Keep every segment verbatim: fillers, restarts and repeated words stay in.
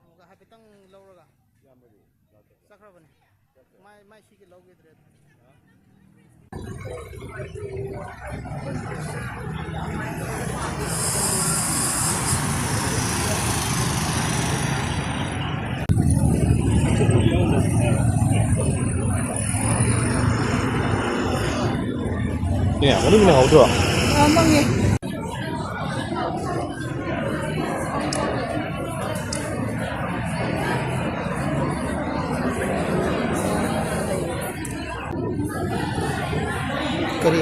ꯑꯃꯨꯛꯀ ꯍꯥꯏꯐꯦꯠꯇꯪ ꯂꯧꯔꯒ ꯆꯠꯈ꯭ꯔꯕꯅꯦ꯫ ꯃꯥꯏ, ꯃꯥꯏ ꯁꯤꯒꯤ ꯂꯧꯈꯤꯗ꯭ꯔꯦ꯫ ꯑꯦ, ꯃꯅꯨꯡ ꯃꯅꯨꯡ ꯍꯧꯗ꯭ꯔꯣ? ꯑ, ꯃꯪꯉꯦ꯫ ꯀꯔꯤ?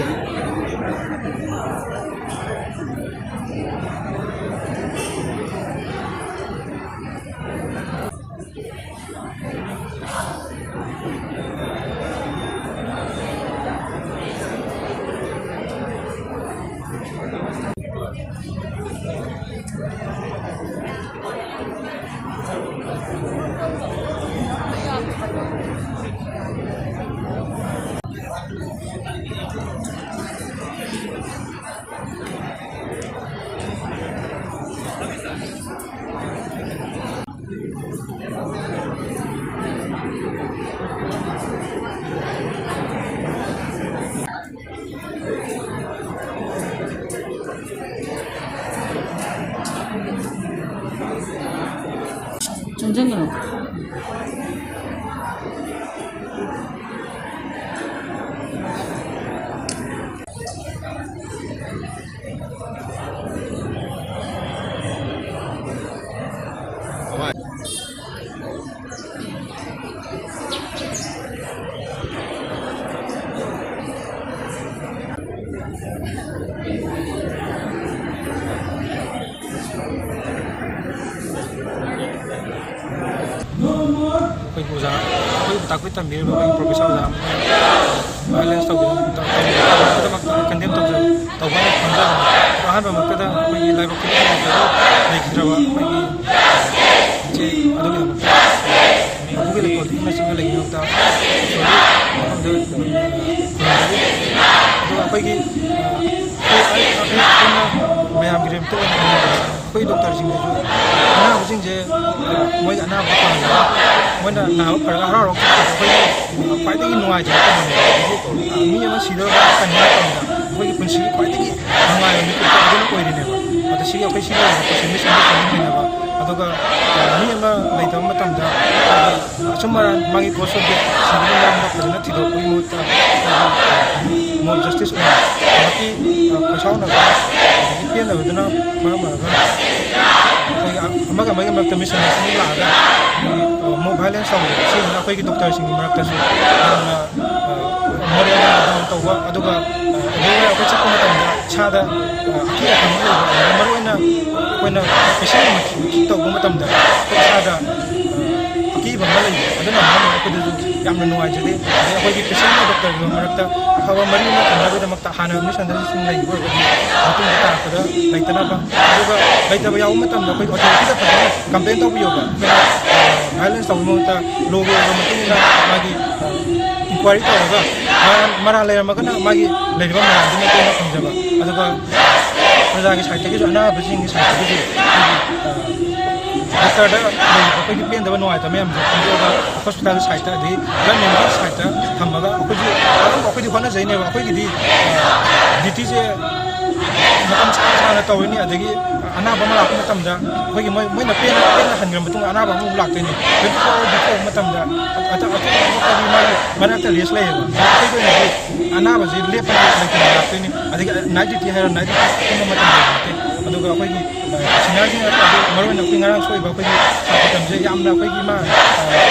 ꯑꯩꯈꯣꯏꯒꯤ ꯑꯣꯖꯥ, ꯑꯩꯈꯣꯏꯕꯨ ꯇꯥꯛꯄꯤ ꯇꯝꯕꯤꯔꯤꯕ ꯑꯩꯈꯣꯏꯒꯤ ꯄ꯭ꯔꯣꯐꯦꯁꯔ ꯑꯣꯖꯥ ꯑꯃ violence ꯇꯧꯕꯤꯔꯝꯕꯗ, ꯇꯧꯕꯤꯔꯝꯕꯗ ꯃꯛꯇ condemn ꯇꯧꯖ-, ꯇꯧꯕ ꯍꯥꯏꯅ ꯈꯪꯖꯕꯅꯤ꯫ ꯑꯗꯣ ꯑꯍꯥꯟꯕ ꯃꯛꯇꯗ ꯑꯩꯈꯣꯏꯒꯤ ꯂꯥꯏꯕꯛ ꯊꯤꯕ ꯂꯩꯈꯤꯗ꯭ꯔꯕ ꯑꯩꯈꯣꯏꯒꯤ ꯏꯆꯦ ꯑꯗꯨꯒꯤꯗꯃꯛꯇ ꯃꯄꯨꯒꯤ ꯂꯩꯀꯣꯜꯗꯒꯤ ꯅꯆꯤꯡꯅ ꯂꯩꯔꯤꯉꯩꯗ ꯏꯁꯣꯔꯒꯤ ꯃꯐꯝꯗ ꯈꯨꯔꯨꯝꯖꯔꯤ꯫ ꯑꯗꯨꯒ ꯑꯩꯈꯣꯏꯒꯤ, ꯑ, ꯑꯩ, ꯑꯩ, ꯑꯩ, ꯑꯩꯅ ꯃꯌꯥꯝꯒꯤ ꯔꯦꯝꯇ ꯑꯣꯏꯅ ꯍꯥꯏꯅꯤꯡꯕꯗ ꯑꯩꯈꯣꯏ ꯗꯣꯛꯇꯔꯁꯤꯡꯗꯁꯨ ꯑꯅꯥꯕꯁꯤꯡꯁꯦ, ꯑ, ꯃꯣꯏꯒꯤ ꯑꯅꯥꯕ ꯄꯥꯝꯃꯤꯕ, ꯃꯣꯏꯅ ꯅꯥꯕ ꯐꯔꯒ ꯍꯔꯥꯎ ꯍꯔꯥꯎ ꯆꯠꯄꯗꯣ ꯑꯩꯈꯣꯏꯒꯤ ꯈ꯭ꯋꯥꯏꯗꯒꯤ ꯅꯨꯡꯉꯥꯏꯖꯕ ꯊꯧꯔꯝꯅꯦꯕ꯫ ꯑꯗꯒꯤ, ꯑ, ꯃꯤ ꯑꯃ ꯁꯤꯗꯧꯔꯕ ꯀꯟꯕ ꯃꯇꯝꯗ ꯑꯩꯈꯣꯏꯒꯤ ꯄꯨꯟꯁꯤꯒꯤ ꯈ꯭ꯋꯥꯏꯗꯒꯤ ꯅꯨꯡꯉꯥꯏꯕ ꯃꯤꯀꯨꯞꯇꯣ ꯑꯗꯨꯅ ꯑꯣꯏꯔꯤꯅꯦꯕ꯫ ꯑꯗꯣ ꯁꯤꯒꯤ ꯑꯩꯈꯣꯏ ꯁꯤꯒꯤ ꯑꯣꯏꯕ ꯄꯣꯠꯁꯦ misunderstanding ꯂꯩꯅꯕ, ꯑꯗꯨꯒ, ꯑ, ꯃꯤ ꯑꯃ ꯂꯩꯇꯕ ꯃꯇꯝꯗ ꯑꯩꯈꯣꯏꯒꯤ ꯑꯆꯨꯝ ꯑꯔꯥꯟ ꯃꯥꯒꯤ cause of death ꯁꯤꯕꯒꯤ ꯃꯔꯝꯗ ꯐꯖꯅ ꯊꯤꯗꯣꯛꯄꯒꯤ ꯃꯍꯨꯠꯇ ꯑꯩꯈꯣꯏꯒꯤ mob justice ꯑꯣꯏꯅ ꯉꯥꯏꯍꯥꯛꯀꯤ, ꯑ, ꯈꯣꯏꯁꯥꯎꯅꯕ ꯑꯗꯒꯤ ꯄꯦꯟꯗꯕꯗꯨꯅ ꯃꯔꯝ ꯑꯣꯏꯔꯒ ꯑꯩꯈꯣꯏꯒꯤ ꯑꯃꯒ ꯑꯃꯒꯤ ꯃꯔꯛꯇ misunderstanding ꯂꯥꯛꯑꯒ ꯑꯩꯈꯣꯏꯒꯤ, ꯑ, mob violence ꯇꯧꯕꯁꯦ ꯁꯤꯁꯤꯅ ꯑꯩꯈꯣꯏꯒꯤ ꯗꯣꯛꯇꯔꯁꯤꯡꯒꯤ ꯃꯔꯛꯇꯁꯨ ꯌꯥꯝꯅ, ꯑ, moral down ꯇꯧꯕ, ꯑꯗꯨꯒ, ꯑ, ꯑꯗꯨꯒ ꯑꯩꯈꯣꯏ ꯆꯠꯄ ꯃꯇꯝꯗ ꯏꯁꯥꯗ, ꯑ, ꯑꯀꯤ ꯑꯈꯪ ꯂꯩꯕ, ꯑꯗꯨꯒ ꯃꯔꯨꯑꯣꯏꯅ ꯑꯩꯈꯣꯏꯅ patient ꯑꯃ treat ꯇꯧꯕ ꯃꯇꯝꯗ ꯑꯩꯈꯣꯏ ꯏꯁꯥꯗ, ꯑ, ꯑꯀꯤꯕ ꯑꯃ ꯂꯩꯕ, ꯑꯗꯨꯅ ꯃꯔꯝ ꯑꯣꯏꯔꯒ ꯑꯩꯈꯣꯏꯗꯁꯨ ꯌꯥꯝꯅ ꯅꯨꯡꯉꯥꯏꯖꯗꯦ꯫ ꯑꯗꯩ ꯑꯩꯈꯣꯏꯒꯤ patient ꯗꯣꯛꯇꯔꯒꯤ ꯃꯔꯛꯇ ꯑꯐꯕ ꯃꯔꯤ ꯑꯃ ꯊꯝꯅꯕꯒꯤꯗꯃꯛꯇ ꯍꯥꯟꯅ misunderstanding ꯂꯩꯈꯤꯕ ꯑꯣꯏꯔꯒꯗꯤ ꯃꯇꯨꯡꯗ ꯇꯥꯔꯛꯄꯗ ꯂꯩꯇꯅꯕ, ꯑꯗꯨꯒ ꯂꯩꯇꯕ ꯌꯥꯎꯕ ꯃꯇꯝꯗ ꯑꯩꯈꯣꯏ authority ꯗ ꯐꯖꯅ complain ꯇꯧꯕꯤꯌꯣꯕ꯫ ꯑꯩꯈꯣꯏꯅ, ꯑ, violence ꯇꯧꯕꯒꯤ ꯃꯍꯨꯠꯇ law ꯒꯤ ꯑꯣꯏꯕ ꯃꯇꯨꯡ ꯏꯟꯅ ꯃꯥꯒꯤ, ꯑ, inquiry ꯇꯧꯔꯒ ꯃꯔꯥꯜ, ꯃꯔꯥꯜ ꯂꯩꯔꯝꯃꯒꯅ ꯃꯥꯒꯤ ꯂꯩꯔꯤꯕ ꯃꯔꯥꯜꯗꯨ ꯃꯇꯦꯡ ꯐꯪꯖꯕ, ꯑꯗꯨꯒ ꯄ꯭ꯔꯖꯥꯒꯤ side ꯇꯒꯤꯁꯨ, ꯑꯅꯥꯕꯁꯤꯡꯒꯤ side ꯇꯒꯤꯁꯨ ꯑꯩꯈꯣꯏꯒꯤ, ꯑ, ꯗꯣꯛꯇꯔꯗ ꯂꯩꯔꯤꯕ ꯑꯩꯈꯣꯏꯒꯤ ꯄꯦꯟꯗꯕ ꯅꯨꯡꯉꯥꯏꯇꯕ ꯃꯌꯥꯝꯁꯦ ꯐꯣꯡꯗꯣꯛꯑꯒ hospital ꯒꯤ side ꯇ, ꯑꯗꯒꯤ government ꯀꯤ side ꯇ ꯊꯝꯃꯒ ꯑꯩꯈꯣꯏꯁꯨ ꯑꯗꯨꯝ ꯑꯩꯈꯣꯏꯗꯤ ꯍꯣꯠꯅꯖꯩꯅꯦꯕ꯫ ꯑꯩꯈꯣꯏꯒꯤꯗꯤ, ꯑ, duty ꯁꯦ ꯃꯇꯝ ꯁꯥꯡ ꯁꯥꯡꯅ ꯇꯧꯔꯤꯅꯤ, ꯑꯗꯒꯤ ꯑꯅꯥꯕ ꯑꯃ ꯂꯥꯛꯄ ꯃꯇꯝꯗ ꯑꯩꯈꯣꯏꯒꯤ ꯃꯣꯏ, ꯃꯣꯏꯅ ꯄꯦꯟꯅ, ꯄꯦꯟꯅ ꯍꯟꯈ꯭ꯔ ꯃꯇꯨꯡꯗ ꯑꯅꯥꯕ ꯑꯃꯃꯨꯛ ꯂꯥꯛꯇꯣꯏꯅꯤ꯫ Twenty four hour duty ꯇꯧꯕ ꯃꯇꯝꯗ ꯑꯇ-, ꯑꯇꯣꯞꯄ ꯀꯔꯤ ꯃꯥꯒꯤ ꯃꯔꯛꯇ rest ꯂꯩꯌꯦꯕ꯫ ꯑꯩꯈꯣꯏꯒꯤ ꯑꯣꯏꯅꯗꯤ ꯑꯅꯥꯕꯁꯤ ꯂꯦꯞꯄꯒꯤ ꯂꯩꯇꯅ ꯂꯥꯛꯇꯣꯏꯅꯤ꯫ ꯑꯗꯒꯤ night duty ꯍꯥꯏꯔꯣ, night duty ꯄꯨꯝꯕ ꯃꯇꯝꯗ ꯅꯠꯇꯦ꯫ ꯑꯗꯨꯒ ꯑꯩꯈꯣꯏꯒꯤ, ꯑ, senior ꯁꯤꯡ, ꯑꯗꯨ ꯃꯔꯨꯑꯣꯏꯅ ꯑꯩꯈꯣꯏ ꯉꯔꯥꯡ ꯁꯣꯛꯏꯕ ꯑꯩꯈꯣꯏꯒꯤ ꯁꯥꯇ꯭ꯔ ꯇꯝꯖꯩ, ꯌꯥꯝꯅ ꯑꯩꯈꯣꯏꯒꯤ ꯃꯥ, ꯑ,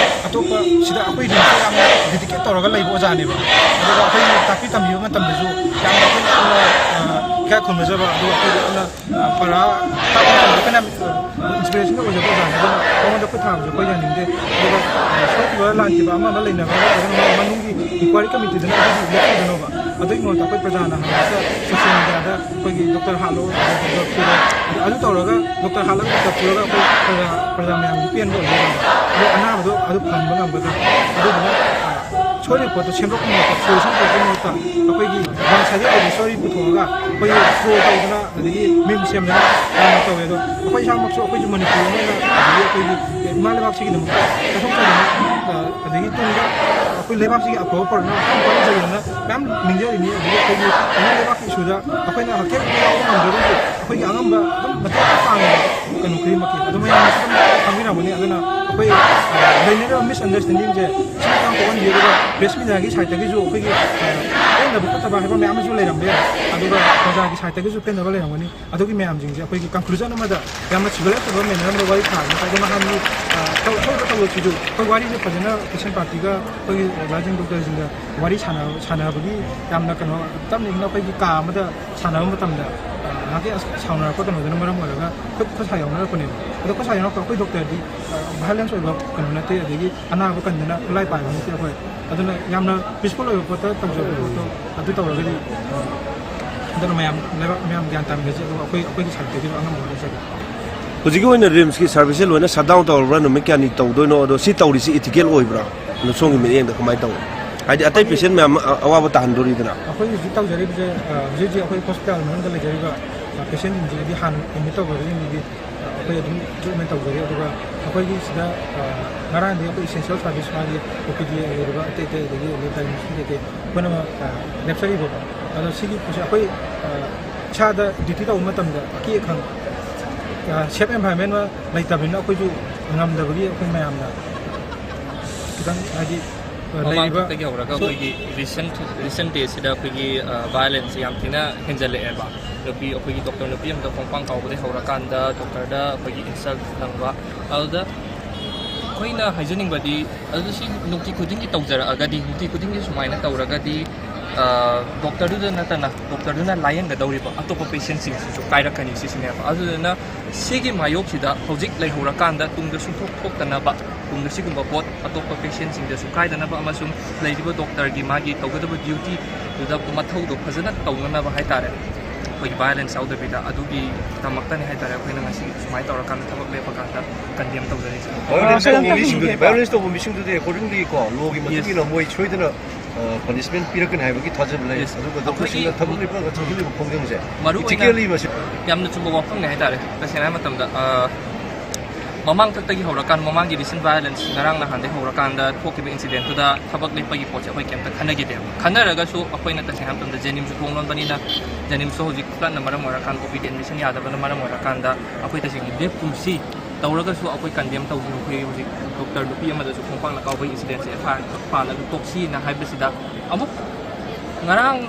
ꯑꯇꯣꯞꯄ ꯁꯤꯗ ꯑꯩꯈꯣꯏ ꯔꯤꯝꯁꯇ ꯌꯥꯝꯅ dedicate ꯇꯧꯔꯒ ꯂꯩꯕ ꯑꯣꯖꯥꯅꯦꯕ꯫ ꯑꯗꯨꯒ ꯑꯩꯈꯣꯏꯒꯤ ꯇꯥꯛꯄꯤ ꯇꯝꯕꯤꯕ ꯃꯇꯝꯗꯁꯨ ꯌꯥꯝꯅ ꯑꯩꯈꯣꯏꯅ ꯌꯥꯝꯅ, ꯑ, ꯏꯀꯥꯏ ꯈꯨꯝꯅꯖꯕ, ꯑꯗꯨꯒ ꯑꯩꯈꯣꯏꯒꯤ ꯌꯥꯝꯅ, ꯑ, ꯄꯔꯥ ꯇꯥꯛꯄ ꯃꯇꯝꯗ ꯑꯩꯈꯣꯏꯅ inspiration ꯒ ꯑꯣꯏꯖꯕ ꯑꯣꯖꯥꯅꯦ꯫ ꯑꯗꯨꯅ ꯃꯉꯣꯟꯗ ꯈꯨꯠ ꯊꯥꯕꯁꯨ ꯑꯩꯈꯣꯏ ꯌꯥꯅꯤꯡꯗꯦ꯫ ꯑꯗꯨꯒ, ꯑ, ꯂꯥꯟꯈꯤꯕ ꯑꯃ ꯑꯃ ꯂꯩꯅꯕ ꯅꯠꯇ꯭ꯔꯒꯅ ꯃꯅꯨꯡꯒꯤ ꯏꯟꯀ꯭ꯋꯥꯏꯔꯤ ꯀꯃꯤꯇꯤꯗꯨꯅ ꯑꯗꯨꯒꯤ ꯂꯦꯞꯆꯗꯅꯕ꯫ ꯑꯗꯨꯒꯤ ꯃꯍꯨꯠꯇ ꯑꯩꯈꯣꯏ ꯄ꯭ꯔꯖꯥꯅ ꯍꯪꯉꯒ ꯁꯣꯁꯤꯌꯦꯜ ꯃꯤꯗꯤꯌꯥꯗ ꯑꯩꯈꯣꯏꯒꯤ ꯗꯣꯛꯇꯔ ꯍꯥꯠꯂꯣ, ꯗꯣꯛꯇꯔ ꯐꯨꯔꯣ, ꯑꯗꯨ ꯇꯧꯔꯒ ꯗꯣꯛꯇꯔ ꯍꯥꯠꯂꯒ ꯗꯣꯛꯇꯔ ꯐꯨꯔꯒ ꯑꯩꯈꯣꯏ ꯄ꯭ꯔꯖꯥ, ꯄ꯭ꯔꯖꯥ ꯃꯌꯥꯝꯒꯤ ꯄꯦꯟꯕ ꯑꯣꯏꯒꯗꯕ꯫ ꯑꯗꯣ ꯑꯅꯥꯕꯗꯣ ꯑꯗꯨ ꯐꯍꯟꯕ ꯉꯝꯒꯗ꯭ꯔꯥ? ꯑꯗꯨꯗꯨꯅ, ꯑ, ꯁꯣꯏꯔꯤꯕ ꯄꯣꯠꯇꯣ ꯁꯦꯝꯗꯣꯛꯄ ꯃꯍꯨꯠꯇ, ꯁꯣꯂꯨꯁꯟ ꯄꯨꯔꯛꯄꯒꯤ ꯃꯍꯨꯠꯇ ꯑꯩꯈꯣꯏꯒꯤ ꯋꯥꯟ ꯁꯥꯏꯗꯦꯠ ꯑꯣꯏꯕ ꯁ꯭ꯇꯣꯔꯤ ꯄꯨꯊꯣꯛꯑꯒ ꯑꯩꯈꯣꯏꯒꯤ ꯇ꯭ꯔꯣꯜ ꯇꯧꯗꯅ ꯑꯗꯒꯤ ꯃꯤꯝ ꯁꯦꯝꯗꯅ ꯌꯥꯝꯅ ꯇꯧꯋꯦ꯫ ꯑꯗꯣ ꯑꯩꯈꯣꯏ ꯏꯁꯥꯃꯛꯁꯨ ꯑꯩꯈꯣꯏꯁꯨ ꯃꯅꯤꯄꯨꯔ ꯑꯃ ꯑꯣꯏꯅ ꯑꯗꯒꯤ ꯑꯩꯈꯣꯏꯒꯤ ꯏꯃꯥ ꯂꯩꯕꯥꯛꯁꯤꯒꯤꯗꯃꯛꯇ ꯆꯠꯊꯣꯛꯆꯗꯅ, ꯑ, ꯑꯗꯒꯤ ꯇꯨꯡꯗ ꯑꯩꯈꯣꯏ ꯂꯩꯕꯥꯛꯁꯤꯒꯤ ꯑꯐꯕ ꯄꯨꯔꯛꯅꯕ ꯃꯌꯥꯝ ꯍꯣꯠꯅꯖꯒꯦꯅ ꯃꯌꯥꯝ ꯅꯤꯡꯖꯔꯤꯅꯤ꯫ ꯑꯗꯒꯤ ꯑꯩꯈꯣꯏꯒꯤ ꯏꯃꯥ ꯂꯩꯕꯥꯛꯀꯤ ꯏꯁꯨꯗ ꯑꯩꯈꯣꯏꯅ ꯍꯛꯊꯦꯡꯅ ꯌꯥꯎꯕ ꯉꯝꯗ꯭ꯔꯒꯁꯨ ꯑꯩꯈꯣꯏꯒꯤ ꯑꯉꯝꯕ ꯑꯗꯨꯝ ꯃꯇꯦꯡ ꯄꯥꯡꯉꯦꯕ꯫ ꯀꯩꯅꯣ ꯈꯨꯗꯤꯡꯃꯛꯀꯤ ꯑꯗꯨ ꯃꯌꯥꯝꯅꯁꯨ ꯑꯗꯨꯝ ꯈꯪꯕꯤꯔꯝꯒꯅꯤ꯫ ꯑꯗꯨꯅ ꯑꯩꯈꯣꯏ, ꯑ, ꯂꯩꯅꯔꯤꯕ ꯃꯤꯁꯑꯟꯗꯔꯁ꯭ꯇꯦꯟꯗꯤꯡꯁꯦ ꯁꯤ ꯃꯇꯥꯡ ꯀꯣꯛꯍꯟꯕꯤꯌꯨ꯫ ꯑꯗꯨꯒ ꯄ꯭ꯔꯦꯁ ꯃꯤꯗꯤꯌꯥꯒꯤ ꯁꯥꯏꯠꯇꯒꯤꯁꯨ ꯑꯩꯈꯣꯏꯒꯤ, ꯑ, ꯄꯦꯟꯗꯕ ꯈꯣꯠꯇꯕ ꯍꯥꯏꯕ ꯃꯌꯥꯝ ꯑꯃꯁꯨ ꯂꯩꯔꯝꯕ ꯌꯥꯏ꯫ ꯑꯗꯨꯒ ꯄ꯭ꯔꯖꯥꯒꯤ ꯁꯥꯏꯠꯇꯒꯤꯁꯨ ꯄꯦꯟꯗꯕ ꯂꯩꯔꯝꯒꯅꯤ꯫ ꯑꯗꯨꯒꯤ ꯃꯌꯥꯝꯁꯤꯡꯁꯦ ꯑꯩꯈꯣꯏꯒꯤ ꯀꯟꯀ꯭ꯂꯨꯖꯟ ꯑꯃꯗ ꯌꯥꯝꯅ ꯁꯤꯚꯤꯂꯥꯏꯁ ꯑꯣꯏꯕ ꯃꯦꯅꯔ ꯑꯃꯗ ꯋꯥꯔꯤ ꯁꯥꯔꯒ ꯉꯁꯥꯏꯒꯤ ꯅꯍꯥꯟꯒꯤ, ꯑ, ꯇꯧ-, ꯊꯣꯛꯏꯕ ꯊꯧꯗꯣꯛꯁꯤꯁꯨ ꯑꯩꯈꯣꯏ ꯋꯥꯔꯤꯁꯦ ꯐꯖꯅ ꯄꯦꯁꯦꯟ ꯄꯥꯔꯇꯤꯒ ꯑꯩꯈꯣꯏꯒꯤ ꯑꯣꯖꯥꯁꯤꯡ ꯗꯣꯛꯇꯔꯁꯤꯡꯒ ꯋꯥꯔꯤ ꯁꯥꯟꯅ-, ꯁꯥꯟꯅꯕꯒꯤ ꯌꯥꯝꯅ ꯀꯩꯅꯣ ꯇꯞꯅ ꯏꯪꯅ ꯑꯩꯈꯣꯏꯒꯤ ꯀꯥ ꯑꯃꯗ ꯁꯥꯟꯅꯕ ꯃꯇꯝꯗ, ꯑ, ꯉꯥꯏꯍꯥꯛꯀꯤ ꯑꯁ-, ꯁꯥꯎꯅꯔꯛꯄ ꯀꯩꯅꯣꯗꯨꯅ ꯃꯔꯝ ꯑꯣꯏꯔꯒ ꯈꯨꯠ, ꯈꯨꯠ ꯁꯥ ꯌꯥꯎꯅꯔꯛꯄꯅꯦꯕ꯫ ꯑꯗꯣ ꯈꯨꯠ ꯁꯥ ꯌꯥꯎꯅꯔꯛꯄ ꯑꯩꯈꯣꯏ ꯗꯣꯛꯇꯔꯗꯤ, ꯑ, ꯚꯥꯏꯂꯦꯟꯁ ꯑꯣꯏꯕ ꯀꯩꯅꯣ ꯅꯠꯇꯦ, ꯑꯗꯒꯤ ꯑꯅꯥꯕ ꯀꯟꯗꯅ ꯈꯨꯠꯂꯥꯏ ꯄꯥꯏꯕ ꯅꯠꯇꯦ ꯑꯩꯈꯣꯏ꯫ ꯑꯗꯨꯅ ꯌꯥꯝꯅ ꯄꯤꯁꯐꯨꯜ ꯑꯣꯏꯕ ꯄꯣꯠꯇ ꯇꯧꯖꯕ ꯄꯣꯠꯇꯣ ꯑꯗꯨ ꯇꯧꯔꯒꯗꯤ, ꯑ, ꯑꯗꯨꯅ ꯃꯌꯥꯝ ꯂꯩꯕꯥꯛ ꯃꯌꯥꯝ ꯒ꯭ꯌꯥꯟ ꯇꯥꯃꯤꯟꯅꯁꯤ꯫ ꯑꯗꯨꯒ ꯑꯩꯈꯣꯏ, ꯑꯩꯈꯣꯏꯒꯤ ꯁꯥꯏꯠꯇꯒꯤꯁꯨ ꯑꯉꯝꯕ ꯍꯣꯠꯅꯖꯒꯦ꯫ ꯍꯧꯖꯤꯛꯀꯤ ꯑꯣꯏꯅ ꯔꯤꯝꯁꯀꯤ ꯁꯥꯔꯚꯤꯁꯁꯦ ꯂꯣꯏꯅ ꯁꯠ ꯗꯥꯎꯟ ꯇꯧꯔꯕ꯭ꯔꯥ? ꯅꯨꯃꯤꯠ ꯀꯌꯥꯅꯤ ꯇꯧꯗꯣꯏꯅꯣ? ꯑꯗꯣ ꯁꯤ ꯇꯧꯔꯤꯁꯤ ꯏꯊꯤꯀꯦꯜ ꯑꯣꯏꯕ꯭ꯔꯥ? ꯑꯗꯣ ꯁꯣꯝꯒꯤ ꯃꯤꯠꯌꯦꯡꯗ ꯀꯃꯥꯏꯅ ꯇꯧꯋꯤ? ꯍꯥꯏꯗꯤ ꯑꯇꯩ ꯄꯦꯁꯦꯟ ꯃꯌꯥꯝ ꯑꯃ ꯑꯋꯥꯕ ꯇꯥꯍꯟꯗꯣꯔꯤꯗꯅ꯫ ꯑꯩꯈꯣꯏ ꯍꯧꯖꯤꯛ ꯇꯧꯖꯔꯤꯕꯁꯦ, ꯑ, ꯍꯧꯖꯤꯛ ꯍꯧꯖꯤꯛ ꯑꯩꯈꯣꯏ ꯍꯣꯁꯄꯤꯇꯥꯜ ꯃꯅꯨꯡꯗ ꯂꯩꯖꯔꯤꯕ, ꯑ, ꯄꯦꯁꯦꯟꯁꯤꯡꯁꯤꯒꯤꯗꯤ ꯍꯥꯟꯅ ꯑꯦꯗꯃꯤꯠ ꯇꯧꯈ꯭ꯔꯕꯁꯤꯡꯒꯤꯗꯤ, ꯑ, ꯑꯩꯈꯣꯏ ꯑꯗꯨꯝ ꯇ꯭ꯔꯤꯠꯃꯦꯟ ꯇꯧꯖꯔꯤ꯫ ꯑꯗꯨꯒ ꯑꯩꯈꯣꯏꯒꯤ ꯁꯤꯗ, ꯑ, ꯉꯔꯥꯡꯗꯤ ꯑꯩꯈꯣꯏ ꯏꯁꯦꯟꯁꯤꯌꯦꯜ ꯁꯥꯔꯚꯤꯁ ꯃꯥꯒꯤ ꯑꯣ ꯄꯤ ꯗꯤ ꯂꯩꯔꯤꯕ ꯑꯇꯩ ꯑꯇꯩ ꯑꯗꯒꯤ ꯗꯥꯏꯒꯅꯣꯁꯤꯁ ꯀꯩꯀꯩ ꯄꯨꯝꯅꯃꯛ, ꯑ, ꯂꯦꯞꯆꯔꯤꯕꯀꯣ꯫ ꯑꯗꯣ ꯁꯤꯒꯤ ꯄꯣꯠꯁꯦ ꯑꯩꯈꯣꯏ, ꯑ, ꯏꯁꯥꯗ ꯗ꯭ꯌꯨꯇꯤ ꯇꯧꯕ ꯃꯇꯝꯗ ꯑꯀꯤ ꯑꯈꯪ, ꯑ, ꯁꯦꯐ ꯑꯦꯟꯚꯥꯏꯔꯟꯃꯦꯟ ꯑꯃ ꯂꯩꯇꯕꯅꯤꯅ ꯑꯩꯈꯣꯏꯁꯨ ꯉꯝꯗꯕꯒꯤ ꯑꯩꯈꯣꯏ ꯃꯌꯥꯝꯅ ꯈꯤꯇꯪ ꯍꯥꯏꯗꯤ, ꯑ, ꯃꯃꯥꯡ ꯂꯩꯔꯤꯕ ꯊꯥꯛꯇꯒꯤ ꯍꯧꯔꯒ ꯁꯣ- ꯑꯩꯈꯣꯏꯒꯤ ꯔꯤꯁꯦꯟ, ꯔꯤꯁꯦꯟ ꯗꯦꯁꯤꯗ ꯑꯩꯈꯣꯏꯒꯤ, ꯑ, ꯚꯥꯏꯑꯣꯂꯦꯟꯁꯁꯦ ꯌꯥꯝ ꯊꯤꯅ ꯍꯦꯟꯖꯜꯂꯛꯑꯦꯕ꯫ ꯅꯨꯄꯤ, ꯑꯩꯈꯣꯏꯒꯤ ꯗꯣꯛꯇꯔ ꯅꯨꯄꯤ ꯑꯃꯗ ꯈꯣꯡꯄꯥꯡ ꯀꯥꯎꯕꯗꯒꯤ ꯍꯧꯔꯀꯥꯟꯗ ꯗꯣꯛꯇꯔꯗ ꯑꯩꯈꯣꯏꯒꯤ ꯏꯟꯁꯜꯠ ꯐꯪꯕ꯫ ꯑꯗꯨꯗ ꯑꯩꯈꯣꯏꯅ ꯍꯥꯏꯖꯅꯤꯡꯕꯗꯤ, ꯑꯗꯨ ꯁꯤ ꯅꯨꯡꯇꯤ ꯈꯨꯗꯤꯡꯒꯤ ꯇꯧꯖꯔꯛꯑꯒꯗꯤ, ꯅꯨꯡꯇꯤ ꯈꯨꯗꯤꯡꯒꯤ ꯁꯨꯃꯥꯏꯅ ꯇꯧꯔꯒꯗꯤ, ꯑ, ꯗꯣꯛꯇꯔꯗꯨꯗ ꯅꯠꯇꯅ ꯗꯣꯛꯇꯔꯗꯨꯅ ꯂꯥꯌꯦꯡꯒꯗꯧꯔꯤꯕ ꯑꯇꯣꯞꯄ ꯄꯦꯁꯦꯟꯁꯤꯡꯁꯤꯁꯨ ꯀꯥꯏꯔꯛꯀꯅꯤ ꯁꯤꯁꯤꯅꯦꯕ꯫ ꯑꯗꯨꯗꯨꯅ ꯁꯤꯒꯤ ꯃꯥꯌꯣꯛꯁꯤꯗ ꯍꯧꯖꯤꯛ ꯂꯩꯍꯧꯔꯀꯥꯟꯗ ꯇꯨꯡꯗ ꯁꯨꯡꯊꯣꯛ ꯊꯣꯛꯇꯅꯕ, ꯇꯨꯡꯗ ꯁꯤꯒꯨꯝꯕ ꯄꯣꯠ ꯑꯇꯣꯞꯄ ꯄꯦꯁꯦꯟꯁꯤꯡꯗꯁꯨ ꯀꯥꯏꯗꯅꯕ ꯑꯃꯁꯨꯡ ꯂꯩꯔꯤꯕ ꯗꯣꯛꯇꯔꯒꯤ ꯃꯥꯒꯤ ꯇꯧꯒꯗꯕ ꯗ꯭ꯌꯨꯇꯤꯗꯨꯗ ꯃꯊꯧꯗꯣ ꯐꯖꯅ ꯇꯧꯅꯅꯕ ꯍꯥꯏꯇꯥꯔꯦ, ꯑꯩꯈꯣꯏꯒꯤ ꯚꯥꯏꯑꯣꯂꯦꯟꯁ ꯌꯥꯎꯗꯕꯤꯗ꯫ ꯑꯗꯨꯒꯤꯗꯃꯛꯇꯅꯤ ꯍꯥꯏꯇꯥꯔꯦ ꯑꯩꯈꯣꯏꯅ ꯉꯁꯤ ꯁꯨꯃꯥꯏꯅ ꯇꯧꯔꯀꯥꯟꯗ ꯊꯕꯛ ꯂꯦꯞꯄꯀꯥꯟꯗ ꯀꯟꯗꯦꯝ ꯇꯧꯖꯔꯤꯁꯦ꯫ ꯚꯥꯏꯑꯣꯂꯦꯟꯁ ꯇꯧꯕ ꯃꯤꯁꯤꯡꯗꯨꯗꯤ, ꯚꯥꯏꯑꯣꯂꯦꯟꯁ ꯇꯧꯕ ꯃꯤꯁꯤꯡꯗꯨꯗꯤ ꯑꯦꯀꯣꯔꯗꯤꯡꯂꯤ ꯀꯣ, ꯂꯣꯒꯤ ꯃꯇꯨꯡ Yes. ꯏꯟꯅ ꯃꯣꯏ ꯁꯣꯏꯗꯅ ꯄꯅꯤꯁꯃꯦꯟ ꯄꯤꯔꯛꯀꯅꯤ ꯍꯥꯏꯕꯒꯤ ꯊꯥꯖꯕ ꯂꯩ꯫ Yes. ꯑꯗꯨꯒ ꯑꯩꯈꯣꯏ ꯗꯣꯛꯇꯔꯁꯤꯡꯅ ꯊꯕꯛ ꯂꯦꯞꯄꯒ ꯊꯣꯛꯈꯤꯕ ꯈꯣꯡꯖꯪꯁꯦ ꯃꯔꯨ ꯑꯣꯏꯅ ꯏꯊꯤꯀꯦꯜꯂꯤ ꯃꯁꯤ ꯌꯥꯝꯅ ꯆꯨꯝꯕ ꯋꯥꯐꯝꯅꯦ ꯍꯥꯏꯇꯥꯔꯦ꯫ ꯇꯁꯦꯡꯅ ꯍꯥꯏ ꯃꯇꯝꯗ, ꯑ, ꯃꯃꯥꯡꯊꯛꯇꯒꯤ ꯍꯧꯔꯀꯥꯟ, ꯃꯃꯥꯡꯒꯤ ꯔꯤꯁꯦꯟ ꯚꯥꯏꯑꯣꯂꯦꯟꯁ ꯉꯔꯥꯡ ꯅꯍꯥꯟꯗꯩ ꯍꯧꯔꯀꯥꯟꯗ ꯊꯣꯛꯈꯤꯕ ꯏꯟꯁꯤꯗꯦꯟꯠꯇꯨꯗ ꯊꯕꯛ ꯂꯦꯞꯄꯒꯤ ꯄꯣꯠꯁꯦ ꯑꯩꯈꯣꯏ ꯀꯩꯝꯇ ꯈꯟꯅꯈꯤꯗꯦꯕ꯫ ꯈꯟꯅꯔꯒꯁꯨ ꯑꯩꯈꯣꯏꯅ ꯇꯁꯦꯡꯅ ꯍꯥꯏ ꯃꯇꯝꯗ ꯖꯦꯅꯤꯝꯁꯁꯨ ꯊꯣꯡ ꯂꯣꯟꯕꯅꯤꯅ, ꯖꯦꯅꯤꯝꯁꯁꯨ ꯍꯧꯖꯤꯛ ꯐ꯭ꯂꯠꯅ ꯃꯔꯝ ꯑꯣꯏꯔꯀꯥꯟꯗ, ꯀꯣꯚꯤꯗ ꯑꯦꯗꯃꯤꯁꯟ ꯌꯥꯗꯕꯅ ꯃꯔꯝ ꯑꯣꯏꯔꯀꯥꯟꯗ ꯑꯩꯈꯣꯏ ꯇꯁꯦꯡꯅ ꯂꯦꯞꯀꯨꯝꯁꯤ ꯇꯧꯔꯒꯁꯨ ꯑꯩꯈꯣꯏ ꯀꯟꯗꯦꯝ ꯇꯧꯈꯤꯕ, ꯑꯩꯈꯣꯏ ꯍꯧꯖꯤꯛ ꯗꯣꯛꯇꯔ ꯅꯨꯄꯤ ꯑꯃꯗꯁꯨ ꯈꯣꯡꯄꯥꯛꯅ ꯀꯥꯎꯕꯒꯤ ꯏꯟꯁꯤꯗꯦꯟꯁꯦ ꯑꯦꯐ ꯑꯥꯏ ꯑꯥꯔ ꯄꯥꯜꯂꯒ ꯇꯣꯛꯁꯤꯅ ꯍꯥꯏꯕꯁꯤꯗ ꯑꯃꯨꯛ ꯉꯔꯥꯡ,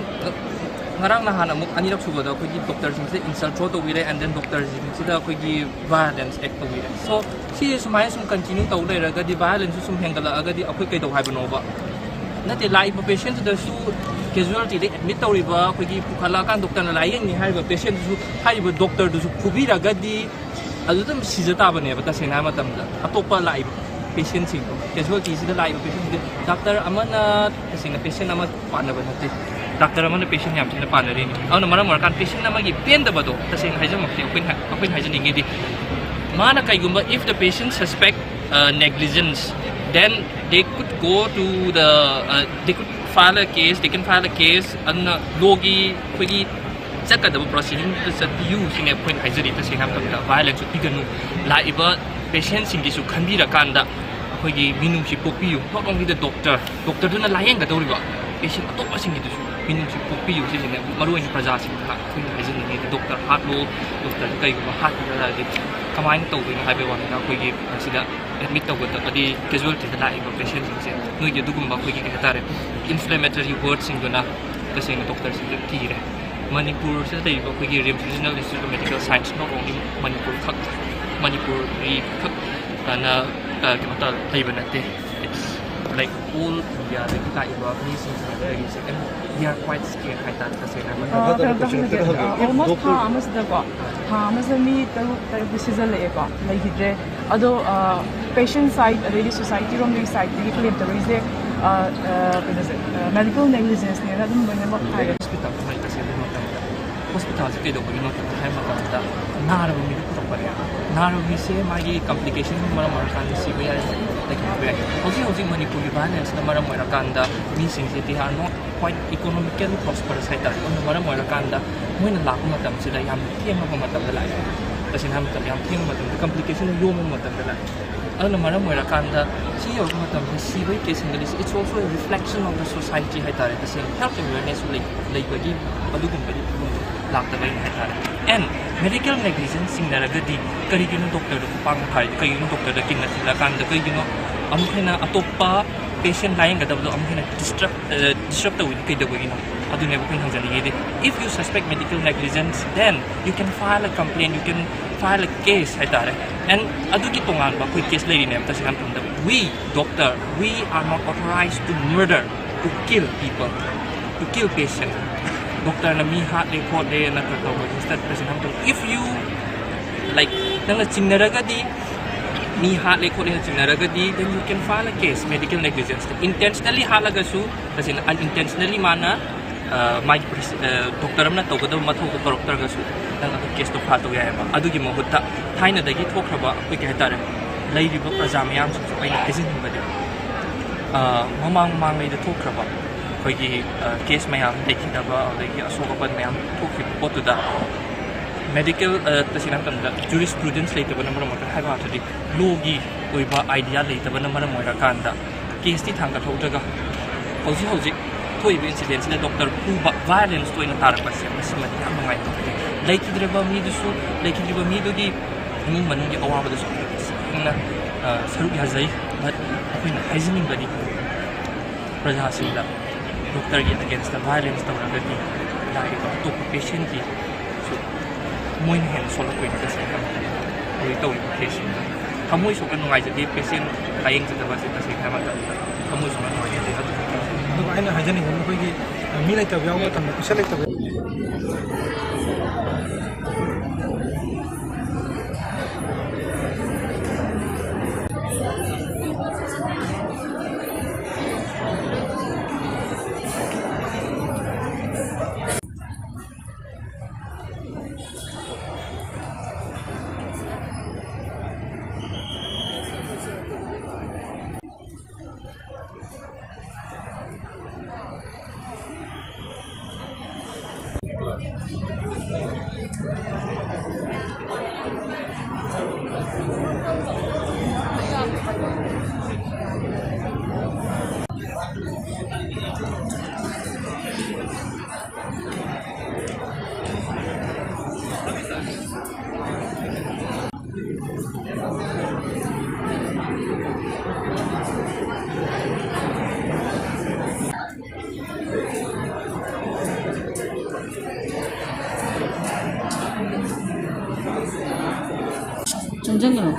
ꯉꯔꯥꯡ ꯅꯍꯥꯟ ꯑꯃꯨꯛ ꯑꯅꯤꯔꯛ ꯁꯨꯕꯗ ꯑꯩꯈꯣꯏꯒꯤ ꯗꯣꯛꯇꯔꯁꯤꯡꯁꯦ ꯏꯟꯁꯜꯠ ꯁꯣ ꯇꯧꯕꯤꯔꯦ, and then ꯗꯣꯛꯇꯔꯁꯤꯡꯁꯤꯗ ꯑꯩꯈꯣꯏꯒꯤ ꯚꯥꯏꯑꯣꯂꯦꯟꯁ ꯑꯦꯛ ꯇꯧꯕꯤꯔꯦ꯫ ꯁꯣ ꯁꯤ ꯁꯨꯃꯥꯏꯅ ꯁꯨꯝ ꯀꯟꯇꯤꯅ꯭ꯌꯨ ꯇꯧ ꯂꯩꯔꯒꯗꯤ, ꯚꯥꯏꯑꯣꯂꯦꯟꯁꯁꯨ ꯁꯨꯝ ꯍꯦꯟꯒꯠꯂꯛꯑꯒꯗꯤ ꯑꯩꯈꯣꯏ ꯀꯩꯗꯧ ꯍꯥꯏꯕꯅꯣꯕ? ꯅꯠꯇꯦ, ꯂꯥꯛꯏꯕ ꯄꯦꯁꯦꯟꯠꯇꯨꯗꯁꯨ, ꯀꯦꯖꯨꯋꯦꯜꯇꯤꯗ ꯑꯦꯗꯃꯤꯠ ꯇꯧꯔꯤꯕ, ꯑꯩꯈꯣꯏꯒꯤ ꯄꯨꯈꯠꯂꯛꯑꯀꯥꯟꯗ ꯗꯣꯛꯇꯔꯅ ꯂꯥꯏꯌꯦꯡꯅꯤ ꯍꯥꯏꯔꯤꯕ ꯄꯦꯁꯦꯟꯠꯇꯨꯁꯨ ꯍꯥꯏꯔꯤꯕ ꯗꯣꯛꯇꯔꯗꯨꯁꯨ ꯐꯨꯕꯤꯔꯒꯗꯤ ꯑꯗꯨ ꯑꯗꯨꯝ ꯁꯤꯖ ꯇꯥꯕꯅꯦꯕ꯫ ꯇꯁꯦꯡꯅ ꯍꯥꯏꯕ ꯃꯇꯝꯗ ꯑꯇꯣꯞꯄ ꯂꯥꯛꯏꯕ ꯄꯦꯁꯦꯟꯠꯁꯤꯡꯗꯣ, ꯀꯦꯖꯨꯋꯦꯜꯇꯤꯁꯤꯗ ꯂꯥꯛꯏꯕ ꯄꯦꯁꯦꯟꯠꯁꯤꯡꯁꯦ ꯗꯥꯛꯇꯔ ꯑꯃꯅ ꯇꯁꯦꯡꯅ ꯄꯦꯁꯦꯟꯠ ꯑꯃ ꯄꯥꯟꯅꯕ ꯅꯠꯇꯦ, ꯗꯥꯛꯇꯔ ꯑꯃꯅ ꯄꯦꯁꯦꯟꯠ ꯌꯥꯝ ꯊꯤꯅ ꯄꯥꯟꯅꯔꯤꯅꯤ꯫ ꯑꯗꯨꯅ ꯃꯔꯝ ꯑꯣꯏꯔꯀꯥꯟꯗ ꯄꯦꯁꯦꯟꯠ ꯑꯃꯒꯤ ꯄꯦꯟꯗꯕꯗꯣ ꯇꯁꯦꯡꯅ ꯍꯥꯏꯖꯃꯛꯇꯤ ꯑꯩꯈꯣꯏꯅ, ꯑꯩꯈꯣꯏꯅ ꯍꯥꯏꯖꯅꯤꯡꯉꯤꯗꯤ, ꯃꯥꯅ ꯀꯩꯒꯨꯝꯕ, if the patient suspect, uh, negligence, then they could go to the, uh, they could file a case, they can file a case. ꯑꯗꯨꯅ ꯂꯣꯒꯤ ꯑꯩꯈꯣꯏꯒꯤ ꯆꯠꯀꯗꯕ ꯄ꯭ꯔꯣꯁꯤꯗꯤꯡꯗꯨꯗ ꯆꯠꯄꯤꯌꯨ ꯁꯤꯅꯦ ꯑꯩꯈꯣꯏꯅ ꯍꯥꯏꯖꯔꯤ꯫ ꯇꯁꯦꯡꯅ ꯍꯥꯏꯕ ꯃꯇꯝꯗ ꯚꯥꯏꯑꯣꯂꯦꯟꯁꯁꯨ ꯄꯤꯒꯅꯨ, ꯂꯥꯛꯏꯕ ꯄꯦꯁꯦꯟꯠꯁꯤꯡꯒꯤꯁꯨ ꯈꯟꯕꯤꯔꯀꯥꯟꯗ ꯑꯩꯈꯣꯏꯒꯤ ꯃꯤꯅꯨꯡꯁꯤ ꯄꯣꯛꯄꯤꯌꯨ꯫ Not only the doctor, ꯗꯣꯛꯇꯔꯗꯨꯅ ꯂꯥꯌꯦꯡꯒꯗꯧꯔꯤꯕ ꯄꯦꯁꯦꯟꯠ ꯑꯇꯣꯞꯄꯁꯤꯡꯒꯤꯗꯨꯁꯨ ꯃꯤꯅꯨꯡꯁꯤ ꯄꯣꯛꯄꯤꯌꯨ꯫ ꯁꯤꯁꯤꯅꯦ ꯃꯔꯨꯑꯣꯏꯅ ꯄ꯭ꯔꯖꯥꯁꯤꯡꯗ ꯑꯩꯈꯣꯏꯅ ꯍꯥꯏꯖꯅꯤꯡꯉꯤ꯫ ꯗꯣꯛꯇꯔ ꯍꯥꯠꯂꯣ, ꯗꯣꯛꯇꯔꯗꯨ ꯀꯩꯒꯨꯝꯕ ꯍꯥꯠꯈꯤꯕ ꯇꯥꯔꯗꯤ ꯀꯃꯥꯏꯅ ꯇꯧꯗꯣꯏꯅꯣ ꯍꯥꯏꯕꯒꯤ ꯋꯥꯅꯤꯗ꯫ ꯑꯩꯈꯣꯏꯒꯤ ꯃꯁꯤꯗ ꯑꯦꯗꯃꯤꯠ ꯇꯧꯕꯗ, ꯑꯗꯤ ꯀꯦꯖꯨꯋꯦꯜꯇꯤꯗ ꯂꯥꯛꯏꯕ ꯄꯦꯁꯦꯟꯠꯁꯤꯡꯁꯦ ꯅꯣꯏꯒꯤ ꯑꯗꯨꯒꯨꯝꯕ ꯑꯩꯈꯣꯏꯒꯤ ꯀꯩ ꯍꯥꯏꯇꯥꯔꯦ, ꯏꯟꯐ꯭ꯂꯦꯃꯦꯇꯔꯤ ꯋꯥꯔꯗꯁꯤꯡꯗꯨꯅ ꯇꯁꯦꯡꯅ ꯗꯣꯛꯇꯔꯁꯤꯡꯁꯦ ꯀꯤꯔꯦ꯫ ꯃꯅꯤꯄꯨꯔꯁꯤꯗ ꯂꯩꯔꯤꯕ ꯑꯩꯈꯣꯏꯒꯤ RIMS Regional Institute of Medical Science, not only Manipur ꯈꯛ, ꯃꯅꯤꯄꯨꯔꯒꯤ ꯈꯛ ꯑꯅ, ꯑ, ꯀꯩꯅꯣ ꯇꯧ ꯂꯩꯕ ꯅꯠꯇꯦ꯫ It's Like, all India ꯗꯒꯤ ꯂꯥꯛꯏꯕ ꯃꯤꯁꯤꯡꯁꯤꯅ ꯂꯩꯔꯤꯁꯦ, and they are quite scared ꯍꯥꯏꯇꯥꯔꯦ, ꯇꯁꯦꯡꯅ ꯍꯥꯏꯔꯕꯗ꯫ ꯑ, ꯀꯩꯅꯣꯝꯇ ꯍꯪꯖꯒꯦ. ꯑ, almost ꯊꯥ ꯑꯃꯁꯤꯗꯀꯣ, ꯊꯥ ꯑꯃꯁꯤꯗ ꯃꯤ ꯇꯔꯨꯛ ꯇꯔꯦꯠꯇꯤ ꯁꯤꯖꯤꯜꯂꯛꯑꯦꯀꯣ, ꯂꯩꯈꯤꯗ꯭ꯔꯦ. ꯑꯗꯣ ꯄꯦꯁꯦꯟ ꯁꯥꯏꯠ ꯑꯗꯩꯗꯤ ꯁꯣꯁꯥꯏꯇꯤ ꯔꯣꯝꯗꯒꯤ ꯁꯥꯏꯠꯇꯒꯤ ꯀ꯭ꯂꯦꯝ ꯇꯧꯔꯛꯏꯁꯦ, ꯑ, ꯑ, ꯀꯩꯅꯣꯁꯦ, ꯃꯦꯗꯤꯀꯦꯜ ꯅꯦꯒ꯭ꯂꯤꯖꯦꯟꯁꯅꯦꯅ ꯑꯗꯨꯝ ꯂꯣꯏꯅꯃꯛ ꯍꯥꯏꯔꯦ. ꯍꯣꯁꯄꯤꯇꯥꯜꯗ ꯂꯩꯕꯁꯦ ꯑꯗꯨ ꯃꯇꯝꯗ ꯍꯣꯁꯄꯤꯇꯥꯜꯁꯦ ꯀꯩꯗꯧꯕꯒꯤꯅꯣ ꯍꯥꯏꯕ ꯃꯇꯝꯗ, ꯅꯥꯔꯕ ꯃꯤꯗꯨ ꯄꯨꯔꯛꯄꯅꯦ. ꯅꯥꯔꯕ ꯃꯤꯁꯦ ꯃꯥꯒꯤ ꯀꯝꯄ꯭ꯂꯤꯀꯦꯁꯟ ꯃꯔꯝ ꯑꯣꯏꯔꯀꯥꯟꯗ ꯁꯤꯕ ꯌꯥꯏ, ꯂꯩꯈꯤꯗꯕ ꯌꯥꯏ. ꯍꯧꯖꯤꯛ ꯍꯧꯖꯤꯛ ꯃꯅꯤꯄꯨꯔꯒꯤ ꯚꯥꯏꯂꯦꯟꯁꯅ ꯃꯔꯝ ꯑꯣꯏꯔꯀꯥꯟꯗ ꯃꯤꯁꯤꯡꯁꯦ they are not quite economically prosperous ꯍꯥꯏꯇꯥꯔꯦ. ꯑꯗꯨꯅ ꯃꯔꯝ ꯑꯣꯏꯔꯀꯥꯟꯗ ꯃꯣꯏꯅ ꯂꯥꯛꯄ ꯃꯇꯝꯁꯤꯗ ꯌꯥꯝ ꯊꯦꯡꯉꯕ ꯃꯇꯝꯗ ꯂꯥꯛꯑꯦ. ꯇꯁꯦꯡꯅ ꯍꯥꯏꯕ ꯃꯇꯝꯗ ꯌꯥꯝ ꯊꯦꯡꯕ ꯃꯇꯝꯗ, ꯀꯝꯄ꯭ꯂꯤꯀꯦꯁꯟꯅ ꯌꯣꯝꯕ ꯃꯇꯝꯗ ꯂꯥꯛꯑꯦ. ꯑꯗꯨꯅ ꯃꯔꯝ ꯑꯣꯏꯔꯀꯥꯟꯗ ꯁꯤ ꯌꯧꯔꯛꯄ ꯃꯇꯝꯗ ꯁꯤꯕꯒꯤ case ꯍꯦꯟꯒꯠꯂꯤꯁꯦ, it's also a reflection of the society ꯍꯥꯏꯇꯥꯔꯦ. ꯇꯁꯦꯡꯅ ꯍꯦꯜꯊ ꯑꯦꯋꯦꯔꯅꯦꯁ ꯂꯩꯕꯒꯤ ꯑꯗꯨꯒꯨꯝꯕꯒꯤ ꯐꯤꯕꯝꯗꯣ ꯂꯥꯛꯇꯕꯒꯤꯅꯤ ꯍꯥꯏꯇꯥꯔꯦ. ꯑꯦꯟ ꯃꯦꯗꯤꯀꯦꯜ ꯅꯦꯒ꯭ꯂꯤꯖꯦꯟꯁ ꯆꯤꯡꯅꯔꯒꯗꯤ ꯀꯔꯤꯒꯤꯅꯣ ꯗꯣꯛꯇꯔꯗ ꯈꯨꯄꯥꯛꯅ ꯊꯥꯔꯤꯗꯣ? ꯀꯔꯤꯒꯤꯅꯣ ꯗꯣꯛꯇꯔꯗ ꯀꯤꯟꯅ ꯊꯤꯜꯂꯀꯥꯟꯗ ꯀꯔꯤꯒꯤꯅꯣ ꯑꯃꯨꯛ ꯍꯦꯟꯅ ꯑꯇꯣꯞꯄ ꯄꯦꯁꯦꯟ ꯂꯥꯌꯦꯡꯒꯗꯕꯗꯣ ꯑꯃꯨꯛ ꯍꯦꯟꯅ ꯗꯤꯁꯇꯔꯕ ꯗꯤꯁꯇꯔꯕ ꯇꯧꯋꯤꯗꯣ ꯀꯩꯗꯧꯕꯒꯤꯅꯣ? ꯑꯗꯨꯅꯦꯕ ꯑꯩꯈꯣꯏꯅ ꯍꯪꯖꯅꯤꯡꯉꯤꯗꯤ. If you suspect medical negligence, then you can file a complaint, you can file a case ꯍꯥꯏꯇꯥꯔꯦ. ꯑꯦꯟ ꯑꯗꯨꯒꯤ ꯇꯣꯉꯥꯟꯕ ꯑꯩꯈꯣꯏ ꯀꯦꯁ ꯂꯩꯔꯤꯅꯦꯕ. ꯇꯁꯦꯡꯅ ꯍꯥꯏꯕ ꯃꯇꯝꯗ, we doctor, we are not authorized to murder, to kill people, to kill patient. ꯗꯣꯛꯇꯔꯅ ꯃꯤ ꯍꯥꯠꯂꯦ ꯈꯣꯠꯂꯦꯅ ꯇꯧꯕ ꯏꯟꯁꯇꯦꯠ. ꯇꯁꯦꯡꯅ ꯍꯥꯏꯕ ꯃꯇꯝꯗ, if you, like, ꯅꯪꯅ ꯆꯤꯡꯅꯔꯒꯗꯤ, ꯃꯤ ꯍꯥꯠꯂꯦ ꯈꯣꯠꯂꯦꯅ ꯆꯤꯡꯅꯔꯒꯗꯤ, then you can file a case, medical negligence. Intentionally ꯍꯥꯠꯂꯒꯁꯨ, ꯇꯁꯦꯡꯅ unintentionally ꯃꯥꯅ, ꯑ, ꯃꯥꯒꯤ ꯄ꯭ꯔꯣꯁꯤ-, ꯑ, ꯗꯣꯛꯇꯔ ꯑꯃꯅ ꯇꯧꯒꯗꯕ ꯃꯊꯧꯗꯣ ꯇꯧꯔꯛꯇ꯭ꯔꯒꯁꯨ, ꯅꯪ ꯑꯗꯨ ꯀꯦꯁꯇꯣ ꯐꯥꯏꯜ ꯇꯧ ꯌꯥꯏꯑꯕ. ꯑꯗꯨꯒꯤ ꯃꯍꯨꯠꯇ ꯊꯥꯏꯅꯗꯒꯤ ꯊꯣꯛꯈ꯭ꯔꯕ ꯑꯩꯈꯣꯏ, ꯀꯩ ꯍꯥꯏꯇꯥꯔꯦ, ꯂꯩꯔꯤꯕ ꯄ꯭ꯔꯖꯥ ꯃꯌꯥꯝꯁꯤꯡꯁꯨ ꯑꯩꯅ ꯍꯥꯏꯖꯅꯤꯡꯕꯗꯤ, ꯑ, ꯃꯃꯥꯡ ꯃꯃꯥꯡꯉꯩꯗ ꯊꯣꯛꯈ꯭ꯔꯕ ꯑꯩꯈꯣꯏꯒꯤ, ꯑ, ꯀꯦꯁ ꯃꯌꯥꯝ, ꯂꯩꯈꯤꯗꯕ ꯑꯗꯒꯤ ꯑꯁꯣꯛ ꯑꯄꯟ ꯃꯌꯥꯝ ꯊꯣꯛꯈꯤꯕ ꯄꯣꯠꯇꯨꯗ, ꯃꯦꯗꯤꯀꯦꯜ, ꯑ, ꯇꯁꯦꯡꯅ ꯍꯥꯏꯕ ꯃꯇꯝꯗ ꯖꯨꯔꯤꯁꯄ꯭ꯔꯨꯗꯦꯟꯁ ꯂꯩꯇꯕꯅ ꯃꯔꯝ ꯑꯣꯏꯔꯒ, ꯍꯥꯏꯕ ꯍꯥꯏꯕꯗꯤ ꯂꯣꯒꯤ ꯑꯣꯏꯕ ꯑꯥꯏꯗꯤꯌꯥ ꯂꯩꯇꯕꯅ ꯃꯔꯝ ꯑꯣꯏꯔꯀꯥꯟꯗ, ꯀꯦꯁꯇꯤ ꯊꯥꯡꯒꯠꯍꯧꯗ꯭ꯔꯒ ꯍꯧꯖꯤꯛ ꯍꯧꯖꯤꯛ ꯊꯣꯛꯏꯕ ꯏꯟꯁꯤꯗꯦꯟꯁꯤꯗ ꯗꯣꯛꯇꯔ ꯐꯨꯕ, ꯚꯥꯏꯂꯦꯟꯁ ꯑꯣꯏꯅ ꯇꯥꯔꯛꯄꯁꯦ, ꯃꯁꯤꯃꯗꯤ ꯌꯥꯝ ꯅꯨꯡꯉꯥꯏꯇꯕ. ꯂꯩꯈꯤꯗ꯭ꯔꯕ ꯃꯤꯗꯨꯁꯨ, ꯂꯩꯈꯤꯗ꯭ꯔꯤꯕ ꯃꯤꯗꯨꯒꯤ ꯏꯃꯨꯡ ꯃꯅꯨꯡꯒꯤ ꯑꯋꯥꯕꯗꯁꯨ ꯑꯩꯈꯣꯏꯅ ꯇꯁꯦꯡꯅ, ꯑ, ꯁꯔꯨꯛ ꯌꯥꯖꯩ. But ꯑꯩꯈꯣꯏꯅ ꯍꯥꯏꯖꯅꯤꯡꯕꯗꯤ, ꯄ꯭ꯔꯖꯥꯁꯤꯡꯗ ꯗꯣꯛꯇꯔꯒꯤ ꯑꯦꯒꯦꯟꯁꯇ ꯚꯥꯏꯂꯦꯟꯁ ꯇꯧꯔꯒꯗꯤ ꯂꯥꯛꯏꯕ ꯑꯇꯣꯞꯄ ꯄꯦꯁꯦꯟꯒꯤꯁꯨ ꯃꯣꯏꯅ ꯍꯦꯟꯅ ꯁꯣꯛꯂꯛꯇꯣꯏꯅꯤ. ꯇꯁꯦꯡꯅ ꯍꯧꯖꯤꯛ ꯇꯧꯔꯤꯕ ꯀꯦꯁꯁꯤꯡꯗ ꯊꯃꯣꯏ ꯁꯣꯛꯅ ꯅꯨꯡꯉꯥꯏꯖꯗꯦ ꯄꯦꯁꯦꯟ ꯂꯥꯌꯦꯡꯖꯗꯕꯁꯦ. ꯇꯁꯦꯡꯅ ꯍꯥꯏꯕ ꯃꯇꯝꯗ ꯊꯃꯣꯏ ꯁꯨꯃꯥꯏꯅ ꯅꯨꯡꯉꯥꯏꯇꯦ꯫ ꯑꯗꯨꯒ ꯑꯩꯅ ꯍꯥꯏꯖꯅꯤꯡꯕ, ꯃꯈꯣꯏꯒꯤ ꯃꯤ ꯂꯩꯇꯕ ꯌꯥꯎꯕ ꯃꯇꯝꯗ, ꯄꯩꯁꯥ ꯂꯩꯇꯕ ꯆꯪꯁꯤꯟꯒꯅꯨ꯫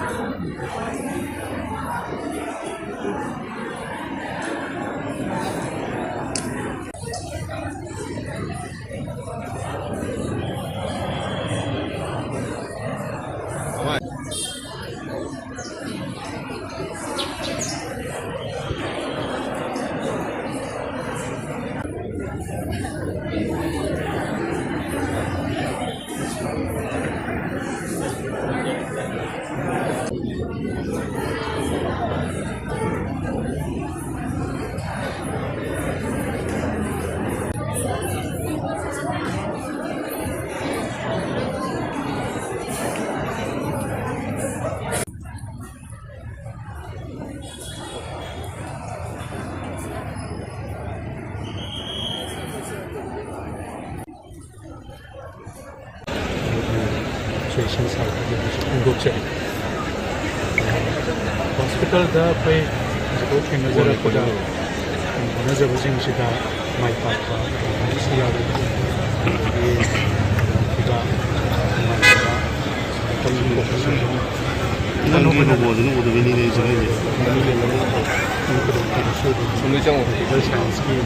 Association side ꯇꯒꯤ ꯑꯩꯈꯣꯏꯁꯨ ꯐꯣꯡꯗꯣꯛꯆꯔꯤ꯫ Hospital ꯗ ꯑꯩꯈꯣꯏ ꯍꯧꯖꯤꯛꯐꯥꯎ ꯊꯦꯡꯅꯖꯔꯛꯄꯗ ꯍꯣꯠꯅꯖꯕꯁꯤꯡꯁꯤꯗ ꯃꯥꯏ ꯄꯥꯛꯄ ꯁꯤ ꯌꯥꯎꯔꯦ꯫ ꯑꯗꯒꯤ ꯐꯤꯕꯝ ꯅꯨꯡꯉꯥꯏꯇꯕ ꯅꯪꯒꯤ ꯂꯣꯒꯣꯁꯤꯅ ꯎꯗꯕꯩꯅꯤꯅꯦ ꯑꯩꯁꯨ ꯍꯥꯏꯁꯦ꯫ ꯈꯨꯗꯣꯡꯊꯤꯕ ꯁꯨꯝꯗꯣꯏ ꯆꯪꯉꯣ꯫ ꯃꯦꯗꯤꯀꯦꯜ ꯁꯥꯏꯟꯁꯀꯤ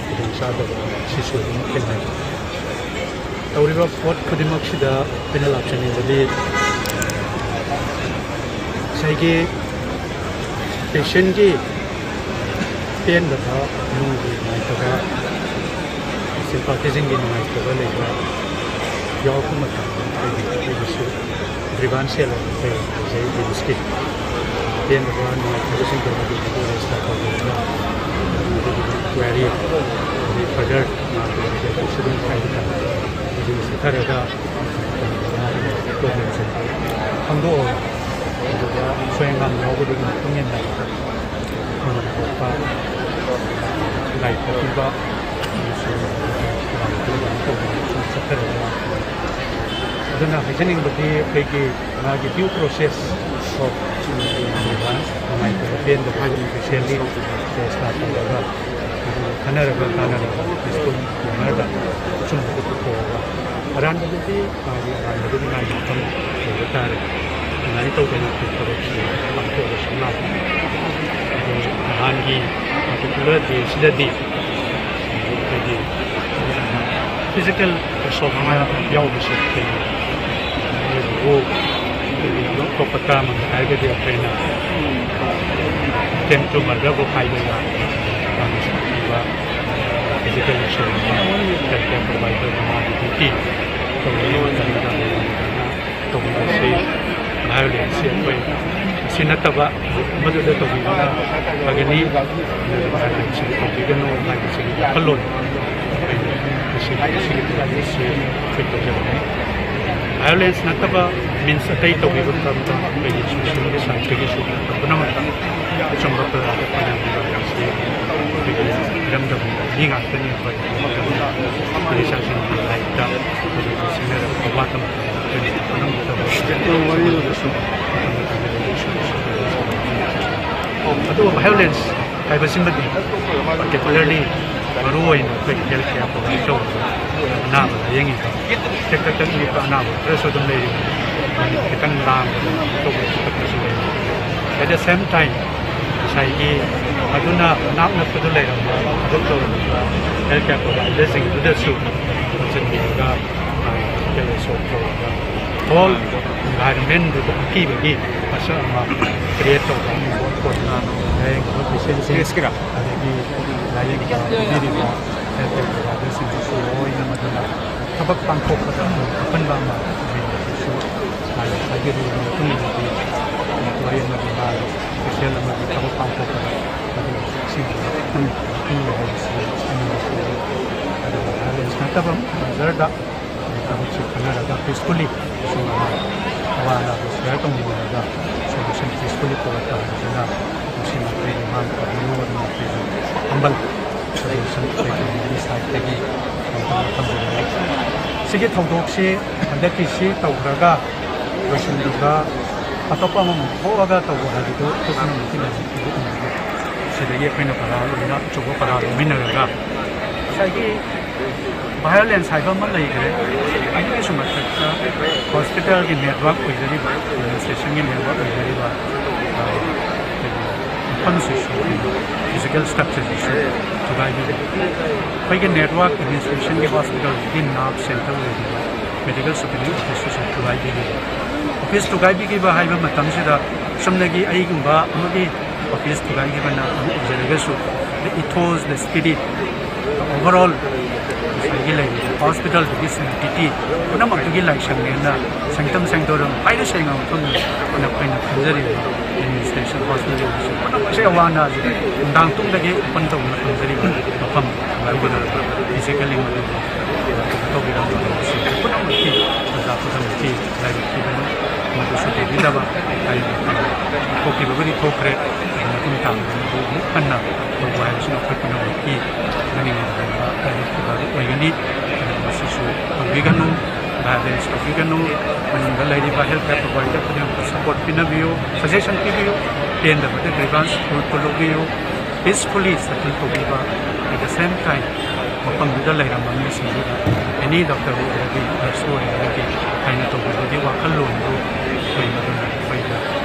ꯈꯨꯗꯣꯡꯆꯥꯗꯕ ꯑꯁꯤꯁꯨ ꯑꯗꯨꯝ ꯊꯦꯡꯅꯩ꯫ ꯇꯧꯔꯤꯕ ꯄꯣꯠ ꯈꯨꯗꯤꯡꯃꯛꯁꯤꯗ ꯑꯩꯈꯣꯏꯅ ꯂꯥꯛꯆꯅꯤꯡꯕꯗꯤ ꯉꯁꯥꯏꯒꯤ ꯄꯦꯁꯦꯟꯒꯤ ꯄꯦꯟꯗꯕ, ꯏꯃꯨꯡꯒꯤ ꯅꯨꯡꯉꯥꯏꯇꯕ, ꯁꯤꯝꯄꯥꯇꯤꯁꯤꯡꯒꯤ ꯅꯨꯡꯉꯥꯏꯇꯕ ꯂꯩꯕ ꯌꯥꯎꯔꯛꯄ ꯃꯇꯝꯗ ꯑꯩꯒꯤ, ꯑꯩꯒꯤꯁꯨ ꯒ꯭ꯔꯤꯚꯥꯟꯁ ꯁꯦꯜ ꯑꯣꯏꯅ ꯂꯩꯖꯩ ꯔꯤꯝꯁꯀꯤ꯫ ꯄꯦꯟꯗꯕ ꯅꯨꯡꯉꯥꯏꯇꯕꯁꯤꯡꯗꯣ ꯑꯗꯨ ꯔꯦꯖꯤꯁꯇꯔ ꯇꯧꯕꯤꯔꯒ ꯏꯟꯀ꯭ꯋꯥꯏꯔꯤ ꯑꯗꯩ ꯐꯔꯗꯔ ꯃꯥꯒꯤ ꯁꯤꯗꯨꯝ ꯍꯥꯏꯕ ꯇꯥꯔꯦ꯫ ꯑꯗꯨ ꯆꯠꯊꯔꯒ ꯄ꯭ꯔꯣꯕ꯭ꯂꯦꯝꯁꯦ ꯈꯪꯗꯣꯛꯑꯒ ꯑꯗꯨꯗ ꯑꯁꯣꯏ ꯑꯉꯥꯝ ꯌꯥꯎꯕꯗꯨꯒꯤ ꯃꯇꯨꯡ ꯏꯟꯅ ꯈꯪꯗꯣꯛꯄ, ꯂꯥꯏ ꯄꯤꯕ ꯑꯃꯁꯨꯡ ꯂꯥꯏ ꯇꯧꯕ ꯁꯨꯝ ꯆꯠꯊꯔꯒ ꯂꯥꯛꯄꯅꯤ꯫ ꯑꯗꯨꯅ ꯍꯥꯏꯖꯅꯤꯡꯕꯗꯤ ꯑꯩꯈꯣꯏꯒꯤ ꯃꯥꯒꯤ due process of ꯅꯨꯡꯉꯥꯏꯇꯕ ꯄꯦꯟꯗꯕ ꯍꯥꯏꯕ ꯏꯁꯄꯤꯁꯦꯜꯂꯤ ꯇꯦꯁ ꯇꯧꯔꯒ ꯑꯗꯨꯒ ꯈꯟꯅꯔꯒ ꯇꯥꯟꯅꯔꯒ ꯄꯤꯁꯐꯨꯜ ꯃꯦꯅꯔꯗ ꯑꯆꯨꯝꯕꯗꯨ ꯄꯨꯊꯣꯛꯑꯒ ꯑꯔꯥꯟꯕꯗꯨꯗꯤ ꯃꯥꯒꯤ ꯑꯔꯥꯟꯕꯗꯨꯗꯤ ꯃꯥꯒꯤ ꯃꯐꯝ ꯂꯩꯕ ꯇꯥꯔꯦ꯫ ꯑꯗꯨꯃꯥꯏꯅ ꯇꯧꯗꯅ ꯑꯩꯈꯣꯏ ꯊꯕꯛꯁꯤ ꯄꯥꯡꯊꯣꯛꯑꯒ ꯁꯨꯝ ꯂꯥꯛꯄꯅꯤ꯫ ꯑꯗꯣ ꯅꯍꯥꯟꯒꯤ ꯄꯥꯔꯇꯤꯀꯨꯂꯔ ꯗꯦꯁꯤꯗꯗꯤ ꯑꯩꯈꯣꯏꯒꯤ ꯐꯤꯖꯤꯀꯦꯜ ꯑꯦꯁꯣꯜꯠ ꯑꯃ ꯌꯥꯎꯕꯁꯦ ꯑꯩꯈꯣꯏꯒꯤ ꯃꯣꯏꯕꯨ ꯑꯩꯈꯣꯏꯒꯤ ꯑꯇꯣꯞꯄ ꯇꯔꯝ ꯑꯃꯗ ꯍꯥꯏꯔꯒꯗꯤ ꯑꯩꯈꯣꯏꯅ ꯑꯦꯇꯦꯝ ꯇꯨ ꯃꯔꯗꯔꯕꯨ ꯍꯥꯏꯕ ꯌꯥꯕ ꯃꯇꯥꯡꯗꯁꯨ ꯄꯤꯕ ꯐꯤꯖꯤꯀꯦꯜ ꯑꯦꯁꯣꯜꯠ ꯑꯃ ꯍꯦꯜꯊ ꯀꯦꯌꯔ ꯄ꯭ꯔꯣꯚꯥꯏꯗꯔ ꯑꯃꯒꯤ ꯗ꯭ꯌꯨꯇꯤ ꯇꯧꯕ ꯃꯇꯝꯗ ꯇꯧꯕꯤꯕꯁꯤ ꯚꯥꯏꯑꯣꯂꯦꯟꯁꯁꯤ ꯑꯩꯈꯣꯏ ꯑꯁꯤ ꯅꯠꯇꯕ ꯃꯗꯨꯗ ꯇꯧꯕꯤꯕꯅ ꯐꯒꯅꯤ, ꯚꯥꯏꯑꯣꯂꯦꯟꯁꯁꯤ ꯇꯧꯕꯤꯒꯅꯨ ꯍꯥꯏꯕꯁꯤꯒꯤ ꯋꯥꯈꯜꯂꯣꯟ ꯑꯩꯈꯣꯏ ꯃꯁꯤꯒꯤ, ꯃꯁꯤꯒꯤ ꯄ꯭ꯔꯣꯖꯦꯛ ꯑꯁꯤ ꯑꯩꯈꯣꯏ ꯇꯧꯖꯕꯅꯤ꯫ ꯚꯥꯏꯑꯣꯂꯦꯟꯁ ꯅꯠꯇꯕ ꯃꯤꯟꯁ ꯑꯇꯩ ꯇꯧꯕꯤꯕ ꯃꯇꯝꯗ ꯑꯩꯈꯣꯏꯒꯤ ꯁꯣꯁꯤꯌꯦꯜꯒꯤ ꯁꯥꯏꯠꯇꯒꯤꯁꯨ ꯄꯨꯝꯅꯃꯛꯇ ꯑꯆꯨꯝꯕ ꯄ꯭ꯔꯖꯥꯗ ꯐꯪꯍꯟꯕꯤꯕ ꯍꯥꯏꯕꯁꯤ ꯑꯩꯈꯣꯏꯒꯤ ꯏꯔꯝꯗꯝꯒꯤ ꯃꯤ ꯉꯥꯛꯇꯅꯤ꯫ ꯑꯩꯈꯣꯏ ꯏꯆꯥꯁꯤꯡꯒꯤ ꯂꯥꯏꯔꯤꯛꯇ ꯍꯧꯖꯤꯛ ꯁꯤꯡꯅꯔꯛꯄ ꯋꯥꯠꯄ ꯃꯇꯝꯗ ꯑꯩꯈꯣꯏꯅ ꯄꯨꯝꯅꯃꯛꯇ ꯑꯗꯨꯒ ꯚꯥꯏꯑꯣꯂꯦꯟꯁ ꯍꯥꯏꯕꯁꯤꯃꯗꯤ ꯄꯥꯔꯇꯤꯀꯨꯂꯔꯂꯤ ꯃꯔꯨ ꯑꯣꯏꯅ ꯑꯩꯈꯣꯏꯒꯤ ꯍꯦꯜꯊ ꯀꯦꯌꯔ ꯄ꯭ꯔꯣꯚꯥꯏꯗ ꯇꯧꯕ ꯑꯅꯥꯕ ꯂꯥꯏꯌꯦꯡꯉꯤꯕ ꯇꯦꯛ ꯇꯛ ꯇꯛ ꯅꯤꯛꯄ ꯑꯅꯥꯕ ꯈꯔꯁꯨ ꯑꯗꯨꯝ ꯂꯩꯔꯤꯕꯅꯤ꯫ ꯈꯤꯇꯪ ꯂꯥꯡꯕ ꯇꯧꯕ ꯈꯣꯠꯄꯁꯨ ꯂꯩ꯫ At the same time ꯉꯁꯥꯏꯒꯤ ꯑꯗꯨꯅ ꯃꯅꯥꯛ ꯅꯛꯄꯗ ꯂꯩꯔꯝꯕ ꯊꯕꯛ ꯇꯧꯔꯝꯕ health care providerꯁꯤꯡꯗꯨꯗꯁꯨ ꯊꯝꯖꯤꯟꯕꯤꯔꯒ, ꯑ, ꯇꯧꯔꯒ whole environmentꯗꯨꯗ ꯑꯀꯤꯕꯒꯤ ꯃꯁꯛ ꯑꯃ create ꯇꯧꯕ ꯑꯃ ꯂꯥꯏꯌꯦꯡꯕ patientꯁꯤꯡ, ꯑꯗꯒꯤ ꯂꯥꯏꯌꯦꯡꯕ ꯄꯤꯕꯤꯔꯤꯕ health care providerꯁꯤꯡꯗꯨꯁꯨ ꯂꯣꯏꯅ ꯃꯗꯨꯅ ꯊꯕꯛ ꯄꯥꯡꯊꯣꯛꯄꯗ ꯑꯄꯟꯕ ꯑꯃ ꯑꯣꯏꯍꯟꯕꯗꯨꯁꯨ ꯍꯥꯏꯖꯔꯤ꯫ ꯃꯇꯨꯡ ꯏꯟꯅꯗꯤ ꯋꯥꯔꯤ ꯑꯃꯗꯤ ꯃꯥꯒꯤ official ꯑꯃꯒꯤ ꯊꯕꯛ ꯄꯥꯡꯊꯣꯛꯄꯗ ꯃꯗꯨ ꯁꯤꯒꯤ ꯄꯤꯕ ꯍꯥꯏꯕꯁꯤ ꯑꯩꯅ ꯂꯧꯁꯤꯜꯂꯤ꯫ ꯑꯗꯨꯒ violence ꯅꯠꯇꯕ ꯃꯦꯖꯔꯗ ꯊꯕꯛꯁꯤ ꯈꯟꯅꯔꯒ peacefully ꯁꯨꯝꯕ ꯑꯋꯥ ꯑꯅꯥꯗꯨ share ꯇꯧꯃꯤꯟꯅꯔꯒ solution peacefully ꯄꯨꯔꯛꯄ ꯍꯥꯏꯕꯁꯤꯅ ꯃꯁꯤꯅ ꯑꯩꯈꯣꯏꯒꯤ ꯃꯥꯡ ꯇꯥꯛꯍꯜꯂꯨ ꯑꯗꯨꯅ ꯑꯩꯈꯣꯏꯒꯤ humble suggestion ꯑꯩꯈꯣꯏꯒꯤ ꯁꯥꯏꯠꯇꯒꯤ ꯊꯝꯖꯔꯤ꯫ ꯁꯤꯒꯤ ꯊꯧꯗꯣꯛꯁꯤ ꯍꯟꯗꯛꯀꯤꯁꯤ ꯇꯧꯈ꯭ꯔꯒ ꯂꯣꯏꯁꯤꯟꯕꯤꯕ ꯑꯇꯣꯞꯄ ꯑꯃꯃꯨꯛ ꯊꯣꯛꯑꯒ ꯇꯧꯕ ꯍꯥꯏꯕꯗꯨ ꯑꯩꯈꯣꯏ ꯄꯨꯝꯅꯃꯛꯀꯤ ꯂꯥꯏꯕꯛ ꯊꯤꯕ ꯑꯣꯏꯖꯒꯦ꯫ ꯁꯤꯗꯒꯤ ꯑꯩꯈꯣꯏꯅ ꯄꯔꯥ ꯂꯣꯏꯅ ꯑꯆꯧꯕ ꯄꯔꯥ ꯂꯧꯃꯤꯟꯅꯔꯒ ꯉꯁꯥꯏꯒꯤ violence ꯍꯥꯏꯕ ꯑꯃ ꯂꯩꯈ꯭ꯔꯦ꯫ ꯑꯗꯨꯒꯤꯁꯨ ꯃꯊꯛꯇ hospitalꯒꯤ network ꯑꯣꯏꯖꯔꯤꯕ, administrationꯒꯤ network ꯑꯣꯏꯖꯔꯤꯕ, ꯑ, ꯑꯩꯈꯣꯏꯒꯤ ꯃꯐꯝꯁꯤꯁꯨ, physical structureꯁꯤꯁꯨ ꯊꯨꯒꯥꯏꯕꯤꯔꯦ꯫ ꯑꯩꯈꯣꯏꯒꯤ network, administrationꯒꯤ hospitalꯒꯤ nerve centre ꯑꯣꯏꯔꯤꯕ medical superintendent officeꯁꯤꯁꯨ ꯊꯨꯒꯥꯏꯕꯤꯔꯦ꯫ Office ꯊꯨꯒꯥꯏꯕꯤꯈꯤꯕ ꯍꯥꯏꯕ ꯃꯇꯝꯁꯤꯗ ꯆꯨꯝꯅꯒꯤ ꯑꯩꯒꯨꯝꯕ ꯑꯃꯒꯤ office ꯊꯨꯒꯥꯏꯈꯤꯕꯅ ꯑꯃ ꯑꯣꯏꯖꯔꯒꯁꯨ, the ethos, the spirit, overall ꯉꯁꯥꯏꯒꯤ ꯂꯩꯔꯤꯕ hospitalꯗꯨꯒꯤ sanctity ꯄꯨꯝꯅꯃꯛꯇꯨꯒꯤ ꯂꯥꯏꯁꯪꯅꯦꯅ ꯁꯦꯡꯇꯝ ꯁꯦꯡꯗꯣꯔꯝ ꯍꯥꯏꯅ ꯁꯦꯡꯅ ꯃꯐꯝꯗ ꯑꯩꯈꯣꯏꯅ ꯈꯟꯖꯔꯤꯕ administration hospitalꯒꯤꯁꯨ ꯄꯨꯝꯅꯃꯛꯁꯦ ꯑꯋꯥ ꯑꯅꯥꯁꯦ ꯅꯨꯡꯗꯥꯡ ꯇꯨꯡꯗꯒꯤ open ꯇꯧꯗꯨꯅ ꯐꯪꯖꯔꯤꯕ ꯃꯐꯝ ꯑꯗꯨꯒ physically ꯃꯗꯨꯕꯨ ꯀꯩꯅꯣ ꯇꯧꯕꯤꯔꯝꯕ ꯍꯥꯏꯕꯁꯤ ꯄꯨꯝꯅꯃꯛꯀꯤ ꯄ꯭ꯔꯖꯥ ꯄꯨꯝꯅꯃꯛꯀꯤ ꯂꯥꯏꯕꯛ ꯊꯤꯕꯅꯤ꯫ ꯃꯗꯨꯁꯨ ꯂꯩꯕꯤꯗꯕ ꯍꯥꯏꯔꯤꯕ ꯊꯣꯛꯈꯤꯕꯕꯨꯗꯤ ꯊꯣꯛꯈ꯭ꯔꯦ꯫ ꯃꯇꯨꯡ ꯇꯥꯕꯗ ꯃꯗꯨ ꯑꯃꯨꯛ ꯍꯟꯅ ꯇꯧꯕ ꯍꯥꯏꯕꯁꯤꯅ ꯑꯩꯈꯣꯏ ꯄꯨꯝꯅꯃꯛꯀꯤ ꯈꯪꯅꯤꯡꯉꯥꯏ ꯑꯣꯏꯕ ꯂꯥꯏꯕꯛ ꯊꯤꯕ ꯑꯣꯏꯒꯅꯤ꯫ ꯑꯗꯨꯅ ꯃꯁꯤꯁꯨ ꯇꯧꯕꯤꯒꯅꯨ, violence ꯇꯧꯕꯤꯒꯅꯨ꯫ ꯃꯅꯨꯡꯗ ꯂꯩꯔꯤꯕ health care provider ꯈꯨꯗꯤꯡꯃꯛꯇ support ꯄꯤꯅꯕꯤꯌꯨ, suggestion ꯄꯤꯕꯤꯌꯨ, ꯄꯦꯟꯗꯕꯗ grievance ꯂꯧꯕꯤꯌꯨ꯫ Peacefully settle ꯇꯧꯕꯤꯕ, at the same time ꯃꯐꯝꯗꯨꯗ ꯂꯩꯔꯝꯕ ꯃꯤꯁꯤꯡꯗꯨꯗ any doctor ꯑꯣꯏꯔꯒꯗꯤ, nurse ꯑꯣꯏꯔꯒꯗꯤ ꯍꯥꯏꯅ ꯇꯧꯕꯤꯕꯒꯤ ꯋꯥꯈꯜꯂꯣꯟꯗꯨ ꯑꯩꯈꯣꯏ ꯃꯗꯨꯅ ꯑꯩꯈꯣꯏꯗ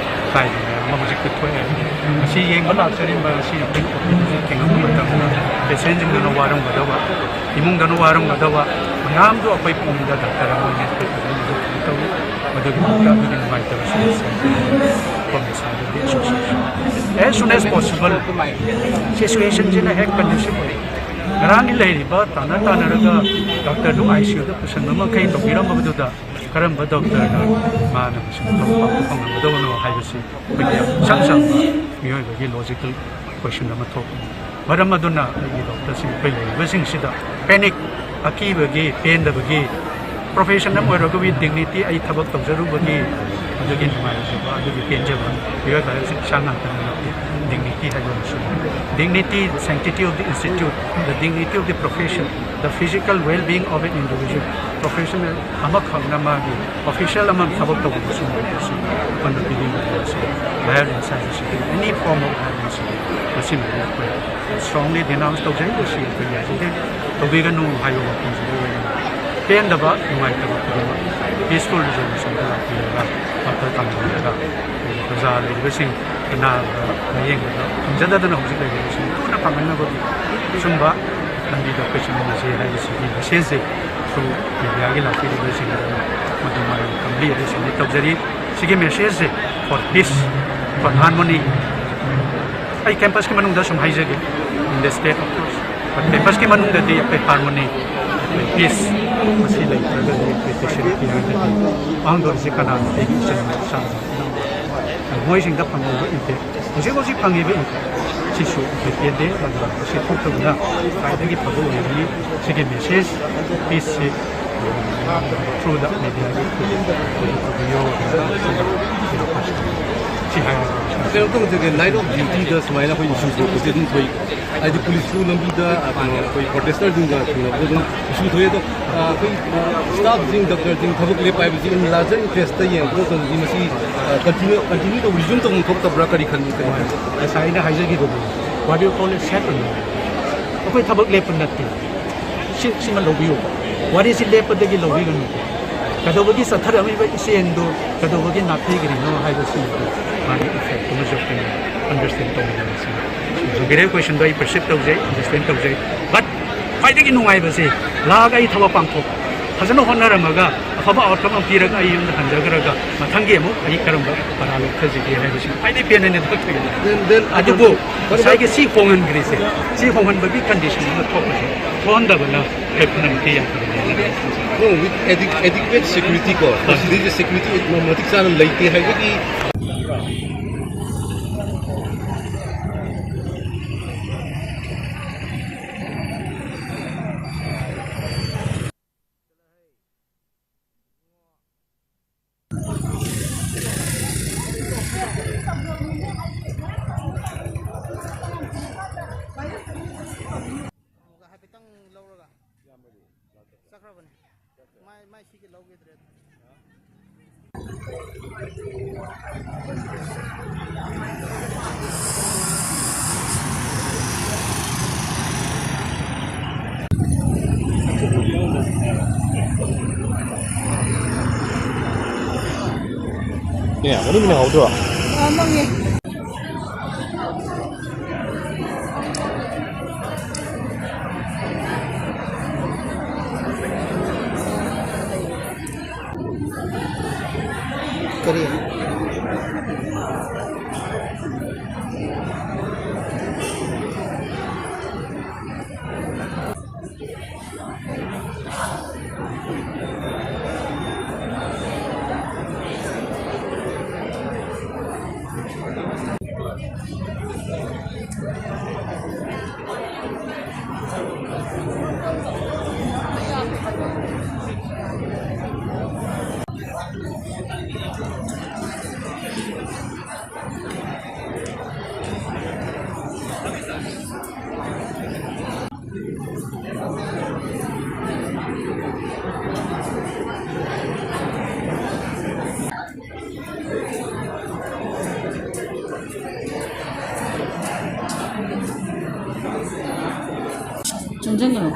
ꯑꯀꯥꯏꯕ ꯃꯌꯥꯝ ꯑꯃ ꯍꯧꯖꯤꯛꯇꯤ ꯊꯣꯛꯑꯦ꯫ ꯃꯁꯤ ꯌꯦꯡꯕ ꯂꯥꯛꯆꯔꯤꯕ ꯑꯁꯤ ꯑꯩꯈꯣꯏ ꯑꯣꯄꯤꯗꯁꯨ ꯊꯦꯡꯅꯕ ꯃꯇꯝꯗ ꯄꯦꯁꯦꯟꯁꯤꯡꯗꯨꯅ ꯋꯥꯔꯝꯒꯗꯕ, ꯏꯃꯨꯡꯗꯨꯅ ꯋꯥꯔꯝꯒꯗꯕ ꯃꯌꯥꯝꯗꯨ ꯑꯩꯈꯣꯏ ꯄꯨꯝꯅꯃꯛꯇ ꯗꯥꯛꯇꯔ ꯑꯃ ꯑꯣꯏꯅ ꯑꯩꯈꯣꯏ ꯐꯖꯅ ꯃꯊꯧ ꯇꯧꯏ꯫ ꯃꯗꯨꯒꯤꯗꯃꯛꯇ ꯑꯗꯨꯒꯤ ꯅꯨꯡꯉꯥꯏꯇꯕꯁꯤ ꯁꯣꯝꯗ ꯁꯥꯗꯨꯅ ꯑꯦꯁ ꯁꯨꯟ ꯑꯦꯁ ꯄꯣꯁꯤꯕꯜ ꯁꯤꯆꯨꯋꯦꯁꯟꯁꯤꯅ ꯍꯦꯛ ꯀꯟꯗ꯭ꯌꯨꯁꯤꯞ ꯑꯣꯏ꯫ ꯉꯔꯥꯡꯒꯤ ꯂꯩꯔꯤꯕ ꯇꯥꯟꯅ ꯇꯥꯟꯅꯔꯒ ꯗꯥꯛꯇꯔꯗꯨ ꯑꯥꯏ ꯁꯤ ꯌꯨꯗ ꯄꯨꯁꯤꯟꯕꯃꯈꯩ ꯇꯧꯕꯤꯔꯝꯕꯗꯨꯗ ꯀꯔꯝꯕ ꯗꯣꯛꯇꯔꯅ ꯃꯥꯅ ꯃꯁꯤꯡ ꯐꯪꯕ ꯐꯪꯉꯝꯒꯗꯕꯅꯣ ꯍꯥꯏꯕꯁꯤ ꯑꯩꯈꯣꯏꯒꯤ ꯏꯁꯝ ꯁꯝꯕ ꯃꯤꯑꯣꯏꯕꯒꯤ ꯂꯣꯖꯤꯀꯦꯜ ꯀꯣꯏꯁꯟ ꯑꯃ ꯊꯣꯛꯄꯅꯤ꯫ ꯃꯔꯝ ꯑꯗꯨꯅ ꯑꯩꯒꯤ ꯗꯣꯛꯇꯔꯁꯤꯡ, ꯑꯩꯈꯣꯏ ꯂꯩꯔꯤꯕꯁꯤꯡꯁꯤꯗ ꯄꯦꯅꯤꯛ, ꯑꯀꯤꯕꯒꯤ, ꯄꯦꯟꯗꯕꯒꯤ, ꯄ꯭ꯔꯣꯐꯦꯁꯟ ꯑꯃ ꯑꯣꯏꯔꯒ with dignity ꯑꯩ ꯊꯕꯛ ꯇꯧꯖꯔꯨꯕꯒꯤ ꯑꯗꯨꯒꯤ ꯅꯨꯡꯉꯥꯏꯖꯕ, ꯑꯗꯨꯒꯤ ꯄꯦꯟꯖꯕ, ꯃꯤꯑꯣꯏꯕ ꯍꯥꯏꯕꯁꯤ ꯏꯁꯥ ꯉꯥꯛꯇꯅ ꯅꯠꯇꯦ꯫ Dignity ꯍꯥꯏꯕ ꯑꯃꯁꯨ ꯂꯩ꯫ Dignity, sanctity of the institute, the dignity of the profession, the physical well-being of an individual, professional ꯑꯃꯈꯛꯅ ꯃꯥꯒꯤ ꯑꯣꯐꯤꯁꯤꯌꯦꯜ ꯑꯃ ꯊꯕꯛ ꯇꯧꯕꯗꯁꯨ ꯃꯣꯏꯗꯁꯨ ꯑꯩꯈꯣꯏꯅ ꯄꯤꯅꯤꯡꯕ ꯍꯥꯏꯕꯁꯤ violence ꯍꯥꯏꯕꯁꯤꯗꯤ, any form of violence ꯁꯤꯗꯤ ꯃꯁꯤꯃꯗꯤ ꯑꯩꯈꯣꯏ strongly denounce ꯇꯧꯖꯩ꯫ ꯃꯁꯤ ꯑꯩꯈꯣꯏ ꯌꯥꯖꯗꯦ, ꯇꯧꯕꯤꯒꯅꯨ ꯍꯥꯏꯕ ꯋꯥꯐꯝꯁꯤꯗ ꯑꯣꯏꯅ ꯄꯦꯟꯗꯕ, ꯅꯨꯡꯉꯥꯏꯇꯕ ꯈꯨꯗꯤꯡꯃꯛ peaceful resolution ꯗ ꯂꯥꯛꯄꯤꯔꯒ ꯋꯥꯈꯜ ꯇꯥꯃꯤꯟꯅꯔꯒ ꯑꯩꯈꯣꯏꯒꯤ ꯄ꯭ꯔꯖꯥ ꯂꯩꯔꯤꯕꯁꯤꯡ ꯑꯅꯥꯕ ꯂꯥꯌꯦꯡꯕꯗ ꯐꯪꯖꯗꯗꯅ ꯍꯧꯖꯤꯛ ꯂꯩꯔꯤꯕꯁꯤꯡ ꯊꯨꯅ ꯐꯪꯍꯟꯅꯕꯒꯤ ꯑꯆꯨꯝꯕ ꯂꯝꯕꯤꯗ ꯑꯩꯈꯣꯏ ꯆꯠꯃꯤꯟꯅꯁꯤ ꯍꯥꯏꯕꯁꯤꯒꯤ ꯃꯦꯁꯦꯖꯁꯦ ꯊ꯭ꯔꯨ ꯃꯦꯗꯤꯌꯥꯒꯤ ꯂꯥꯛꯄꯤꯔꯤꯕꯁꯤꯡ ꯑꯗꯨꯅ ꯃꯗꯨ ꯃꯔꯝ ꯈꯪꯕꯤꯔꯗꯤ ꯁꯕꯃꯤꯠ ꯇꯧꯖꯔꯤ꯫ ꯁꯤꯒꯤ ꯃꯦꯁꯦꯖꯁꯦ for peace, for harmony, ꯑꯩ ꯀꯦꯝꯄꯁꯀꯤ ꯃꯅꯨꯡꯗ ꯁꯨꯝ ꯍꯥꯏꯖꯒꯦ, in the state of course, ꯀꯦꯝꯄꯁꯀꯤ ꯃꯅꯨꯡꯗꯗꯤ ꯑꯩꯈꯣꯏ ꯍꯥꯔꯃꯣꯅꯤ, ꯑꯩꯈꯣꯏ ꯄꯤꯁ ꯃꯁꯤ ꯂꯩꯇ꯭ꯔꯒꯗꯤ ꯑꯩꯈꯣꯏ ꯐꯦꯁꯤꯂꯤꯇꯤ ꯍꯥꯏꯔꯒꯗꯤ ꯃꯥꯡꯗꯧꯔꯤꯁꯦ ꯀꯅꯥꯅꯣ? ꯑꯩꯒꯤ ꯏꯆꯤꯟ ꯏꯅꯥꯎ ꯏꯆꯥꯁꯤꯡ, ꯃꯣꯏꯁꯤꯡꯗ ꯐꯪꯍꯧꯕ ꯏꯝꯄꯦꯛ, ꯍꯧꯖꯤꯛ ꯍꯧꯖꯤꯛ ꯐꯪꯉꯤꯕ ꯏꯝꯄꯦꯛ ꯁꯤꯁꯨ ꯑꯩꯈꯣꯏ ꯄꯦꯟꯗꯦ꯫ ꯑꯗꯨꯅ ꯃꯁꯤ ꯊꯣꯛꯇꯕꯅ ꯈ꯭ꯋꯥꯏꯗꯒꯤ ꯐꯕ ꯑꯣꯏꯒꯅꯤ꯫ ꯁꯤꯒꯤ ꯃꯦꯁꯦꯖ ꯄꯤꯁꯁꯤ ꯊ꯭ꯔꯨꯗ ꯃꯦꯗꯤꯌꯥꯒꯤ ꯊ꯭ꯔꯨꯗ ꯇꯧꯕꯤꯌꯣ꯫ ꯁꯤ ꯍꯥꯏꯔꯒ ꯀꯩꯅꯣ ꯇꯧꯖꯒꯦ, ꯂꯥꯏꯟ ꯑꯣꯐ ꯗ꯭ꯌꯨꯇꯤꯗ ꯁꯨꯃꯥꯏꯅ ꯑꯩꯈꯣꯏ ꯏꯁꯨ ꯊꯣꯛꯄꯁꯦ ꯑꯗꯨꯝ ꯊꯣꯛꯏ, ꯍꯥꯏꯗꯤ ꯄꯨꯂꯤꯁꯁꯨ ꯂꯝꯕꯤꯗ, ꯑ, ꯀꯩꯅꯣ, ꯑꯩꯈꯣꯏ ꯄ꯭ꯔꯣꯇꯦꯁꯇꯔꯁꯤꯡꯒ ꯊꯦꯡꯅꯕꯗ ꯑꯗꯨꯝ ꯏꯁꯨ ꯊꯣꯛꯑꯦ꯫ ꯑꯗꯣ, ꯑ, ꯑꯩꯈꯣꯏ, ꯑ, ꯁ꯭ꯇꯥꯐꯁꯤꯡ, ꯗꯣꯛꯇꯔꯁꯤꯡ ꯊꯕꯛ ꯂꯦꯞꯄ ꯍꯥꯏꯕꯁꯤ in larger interest ꯌꯦꯡꯉꯛꯄ ꯃꯇꯝꯗꯗꯤ ꯃꯁꯤ, ꯑ, ꯀꯟꯇꯤꯅ꯭ꯌꯨ, ꯀꯟꯇꯤꯅ꯭ꯌꯨ ꯇꯧꯕ, ꯔꯤꯖ꯭ꯌꯨꯝ ꯇꯧꯐꯝ ꯊꯣꯛꯇꯕ꯭ꯔꯥ, ꯀꯔꯤ ꯈꯟꯕꯤ, ꯀꯔꯤ ꯈꯟꯕꯤ? ꯉꯁꯥꯏ ꯑꯩꯅ ꯍꯥꯏꯖꯈꯤꯕꯗꯣ, what do you call it, set ꯑꯣꯏꯅ ꯑꯩꯈꯣꯏ ꯊꯕꯛ ꯂꯦꯞꯄ ꯅꯠꯇꯦ꯫ ꯁꯤ, ꯁꯤꯃ ꯂꯧꯕꯤꯌꯨ, ꯋꯥꯔꯤꯁꯤ ꯂꯦꯞꯄꯗꯒꯤ ꯂꯧꯕꯤꯒꯅꯨ꯫ ꯀꯩꯗꯧꯕꯒꯤ ꯆꯠꯊꯔꯝꯃꯤꯕ ꯏꯆꯦꯜꯗꯨ ꯀꯩꯗꯧꯕꯒꯤ ꯅꯥꯊꯩꯈ꯭ꯔꯤꯅꯣ ꯍꯥꯏꯕꯁꯤꯡꯗꯨ ꯃꯥꯒꯤ effect ꯑꯃꯁꯨ ꯑꯩꯈꯣꯏꯅ understand ꯇꯧꯃꯤꯟꯅꯔꯁꯤ꯫ ꯍꯪꯕꯤꯔꯤꯕ question ꯗꯣ ꯑꯩ perceive ꯇꯧꯖꯩ, understand ꯇꯧꯖꯩ, but ꯈ꯭ꯋꯥꯏꯗꯒꯤ ꯅꯨꯡꯉꯥꯏꯕꯁꯤ ꯂꯥꯛꯑꯒ ꯑꯩ ꯊꯕꯛ ꯄꯥꯡꯊꯣꯛ ꯐꯖꯅ ꯍꯣꯠꯅꯔꯝꯃꯒ ꯑꯐꯕ outcome ꯑꯃ ꯄꯤꯔꯒ ꯑꯩ ꯌꯨꯝꯗ ꯍꯟꯖꯈ꯭ꯔꯒ ꯃꯊꯪꯒꯤ ꯑꯃꯨꯛ ꯑꯩ ꯀꯔꯝꯕ ꯄꯔꯥ ꯂꯧꯊꯁꯤꯒꯦ ꯍꯥꯏꯕꯁꯤ ꯈ꯭ꯋꯥꯏꯗꯒꯤ ꯄꯦꯟꯅꯅꯤ ꯊꯕꯛ ꯇꯧꯔꯤꯁꯦ꯫ Then, then ꯑꯗꯨꯕꯨ ꯀꯔꯝꯕ ꯉꯁꯥꯏꯒꯤ ꯁꯤ ꯍꯣꯡꯍꯟꯈ꯭ꯔꯤꯁꯦ, ꯁꯤ ꯍꯣꯡꯍꯟꯕꯒꯤ condition ꯑꯃ ꯊꯣꯛꯄꯁꯦ, ꯊꯣꯛꯍꯟꯗꯕꯅ ꯐꯩ ꯐꯅꯃꯛꯀꯤ ꯌꯥꯝ ꯐꯕꯅꯤ꯫ No, with adequ-, adequate security ꯀꯣ, ꯍꯣꯏ꯫ ꯁꯤꯗꯩꯁꯤꯗ security ꯃꯇꯤꯛ ꯆꯥꯅ ꯂꯩꯇꯦ ꯍꯥꯏꯕꯒꯤ ꯑꯃꯨꯛꯀ ꯍꯥꯏꯐꯦꯠꯇꯪ ꯂꯧꯔꯒ ꯆꯠꯈ꯭ꯔꯕꯅꯦ꯫ ꯃꯥꯏ, ꯃꯥꯏ ꯁꯤꯒꯤ ꯂꯧꯈꯤꯗ꯭ꯔꯦ꯫ ꯀꯩꯅꯣ, ꯃꯅꯨꯡꯒꯤꯅ ꯍꯥꯎꯗ꯭ꯔꯣ? ꯑ, ꯃꯪꯉꯦ꯫ ꯀꯔꯤ? ꯆꯪꯁꯤꯟꯒꯅꯨ꯫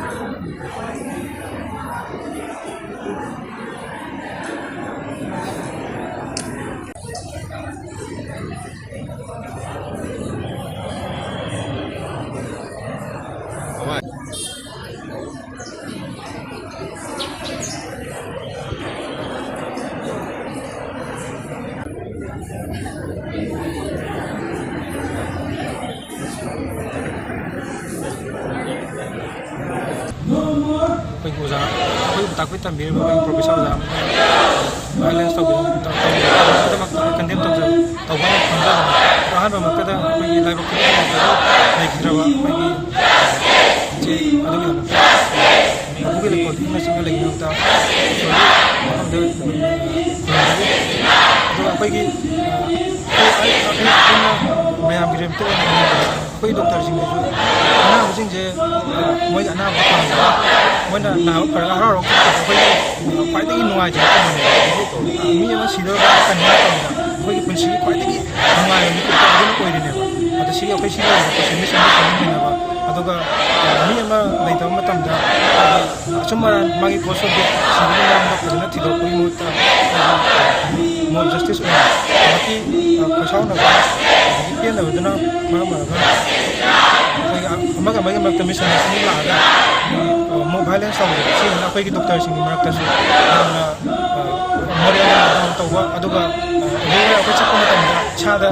ꯑꯣꯖꯥ, ꯑꯩꯈꯣꯏꯕꯨ ꯇꯥꯛꯄꯤ ꯇꯝꯕꯤꯔꯤꯕ ꯑꯩꯈꯣꯏꯒꯤ professor ꯑꯣꯖꯥ ꯑꯃꯅ violence ꯇꯧꯕꯤꯔꯝ-, ꯇꯧꯕꯤꯔꯝꯕꯒꯤꯗꯃꯛꯇ condemn ꯇꯧꯖ-, ꯇꯧꯕ ꯐꯣꯡꯖꯕꯅꯤ꯫ ꯑꯗꯣ ꯑꯍꯥꯟꯕꯃꯛꯇꯗ ꯑꯩꯈꯣꯏꯒꯤ ꯂꯥꯏꯕꯛ ꯊꯤꯕ ꯂꯩꯈꯤꯗ꯭ꯔꯕ ꯑꯩꯈꯣꯏꯒꯤ ꯏꯆꯦ ꯑꯗꯨꯒꯤꯗꯃꯛꯇ ꯃꯄꯨꯒꯤ ꯂꯩꯀꯣꯜ ꯏꯃꯨꯡꯅꯆꯤꯡꯕ ꯂꯩꯈꯤꯗꯃꯛꯇ ꯏꯁꯣꯔꯒꯤ ꯃꯐꯝꯗ ꯈꯨꯔꯨꯝꯖꯔꯤ꯫ ꯑꯗꯨꯒ ꯑꯩꯈꯣꯏꯒꯤ, ꯑ, ꯑꯩ, ꯑꯩ, ꯑꯩꯈꯣꯏꯅ ꯃꯌꯥꯝꯒꯤ ꯔꯦꯝꯇ ꯑꯣꯏꯅ ꯍꯥꯏꯅꯤꯡꯕꯗ ꯑꯩꯈꯣꯏ ꯗꯣꯛꯇꯔꯁꯤꯡꯗꯁꯨ ꯑꯅꯥꯕꯁꯤꯡꯁꯦ, ꯑ, ꯃꯣꯏꯒꯤ ꯑꯅꯥꯕ ꯐꯍꯟꯕ, ꯃꯣꯏꯅ ꯅꯥꯕ ꯐꯔꯒ ꯍꯔꯥꯎ ꯍꯔꯥꯎ ꯆꯠꯄꯁꯦ ꯑꯩꯈꯣꯏꯒꯤ, ꯑ, ꯈ꯭ꯋꯥꯏꯗꯒꯤ ꯅꯨꯡꯉꯥꯏꯖꯕ ꯊꯧꯔꯝꯅꯦꯕ꯫ ꯍꯥꯏꯗꯤ, ꯑ, ꯃꯤ ꯑꯃ ꯁꯤꯗꯧꯔꯕ ꯀꯟꯕ ꯃꯇꯝꯗ ꯑꯩꯈꯣꯏꯒꯤ ꯄꯨꯟꯁꯤꯒꯤ ꯈ꯭ꯋꯥꯏꯗꯒꯤ ꯅꯨꯡꯉꯥꯏꯕ ꯃꯤꯀꯨꯞꯇꯣ ꯑꯗꯨꯅ ꯑꯣꯏꯔꯤꯅꯦꯕ꯫ ꯑꯗꯣ ꯁꯤꯒꯤ ꯑꯩꯈꯣꯏ ꯁꯤꯒꯤ ꯑꯣꯏꯕ question ꯃꯤꯁꯟꯗ ꯁꯦꯝꯃꯤꯟꯅꯕ, ꯑꯗꯨꯒ, ꯑ, ꯃꯤ ꯑꯃ ꯂꯩꯇꯕ ꯃꯇꯝꯗ ꯍꯥꯏꯗꯤ ꯑꯆꯨꯝ ꯑꯔꯥꯟ ꯃꯥꯒꯤ cause of death ꯁꯤꯕꯒꯤ ꯃꯔꯝꯗ ꯐꯖꯅ ꯊꯤꯗꯣꯛꯄꯒꯤ ꯃꯍꯨꯠꯇ ꯑꯩꯈꯣꯏꯒꯤ mob justice ꯑꯣꯏꯅ ꯉꯥꯏꯍꯥꯛꯀꯤ, ꯑ, ꯈꯣꯏꯁꯥꯎꯅꯕ ꯑꯗꯒꯤ ꯄꯦꯟꯗꯕꯗꯨꯅ ꯃꯔꯝ ꯑꯣꯏꯔꯒ ꯑꯩꯈꯣꯏꯒꯤ ꯑꯃꯒ ꯑꯃꯒꯤ ꯃꯔꯛꯇ misunderstanding ꯂꯥꯛꯑꯒ ꯑꯩꯈꯣꯏꯒꯤ, ꯑ, mob violence ꯇꯧꯕꯗꯣ ꯁꯤꯁꯤꯅ ꯑꯩꯈꯣꯏꯒꯤ ꯗꯣꯛꯇꯔꯁꯤꯡꯒꯤ ꯃꯔꯛꯇꯁꯨ ꯌꯥꯝꯅ, ꯑ, moral down ꯇꯧꯕ, ꯑꯗꯨꯒ, ꯑ, ꯑꯩꯈꯣꯏ ꯆꯠꯄ ꯃꯇꯝꯗ ꯏꯁꯥꯗ,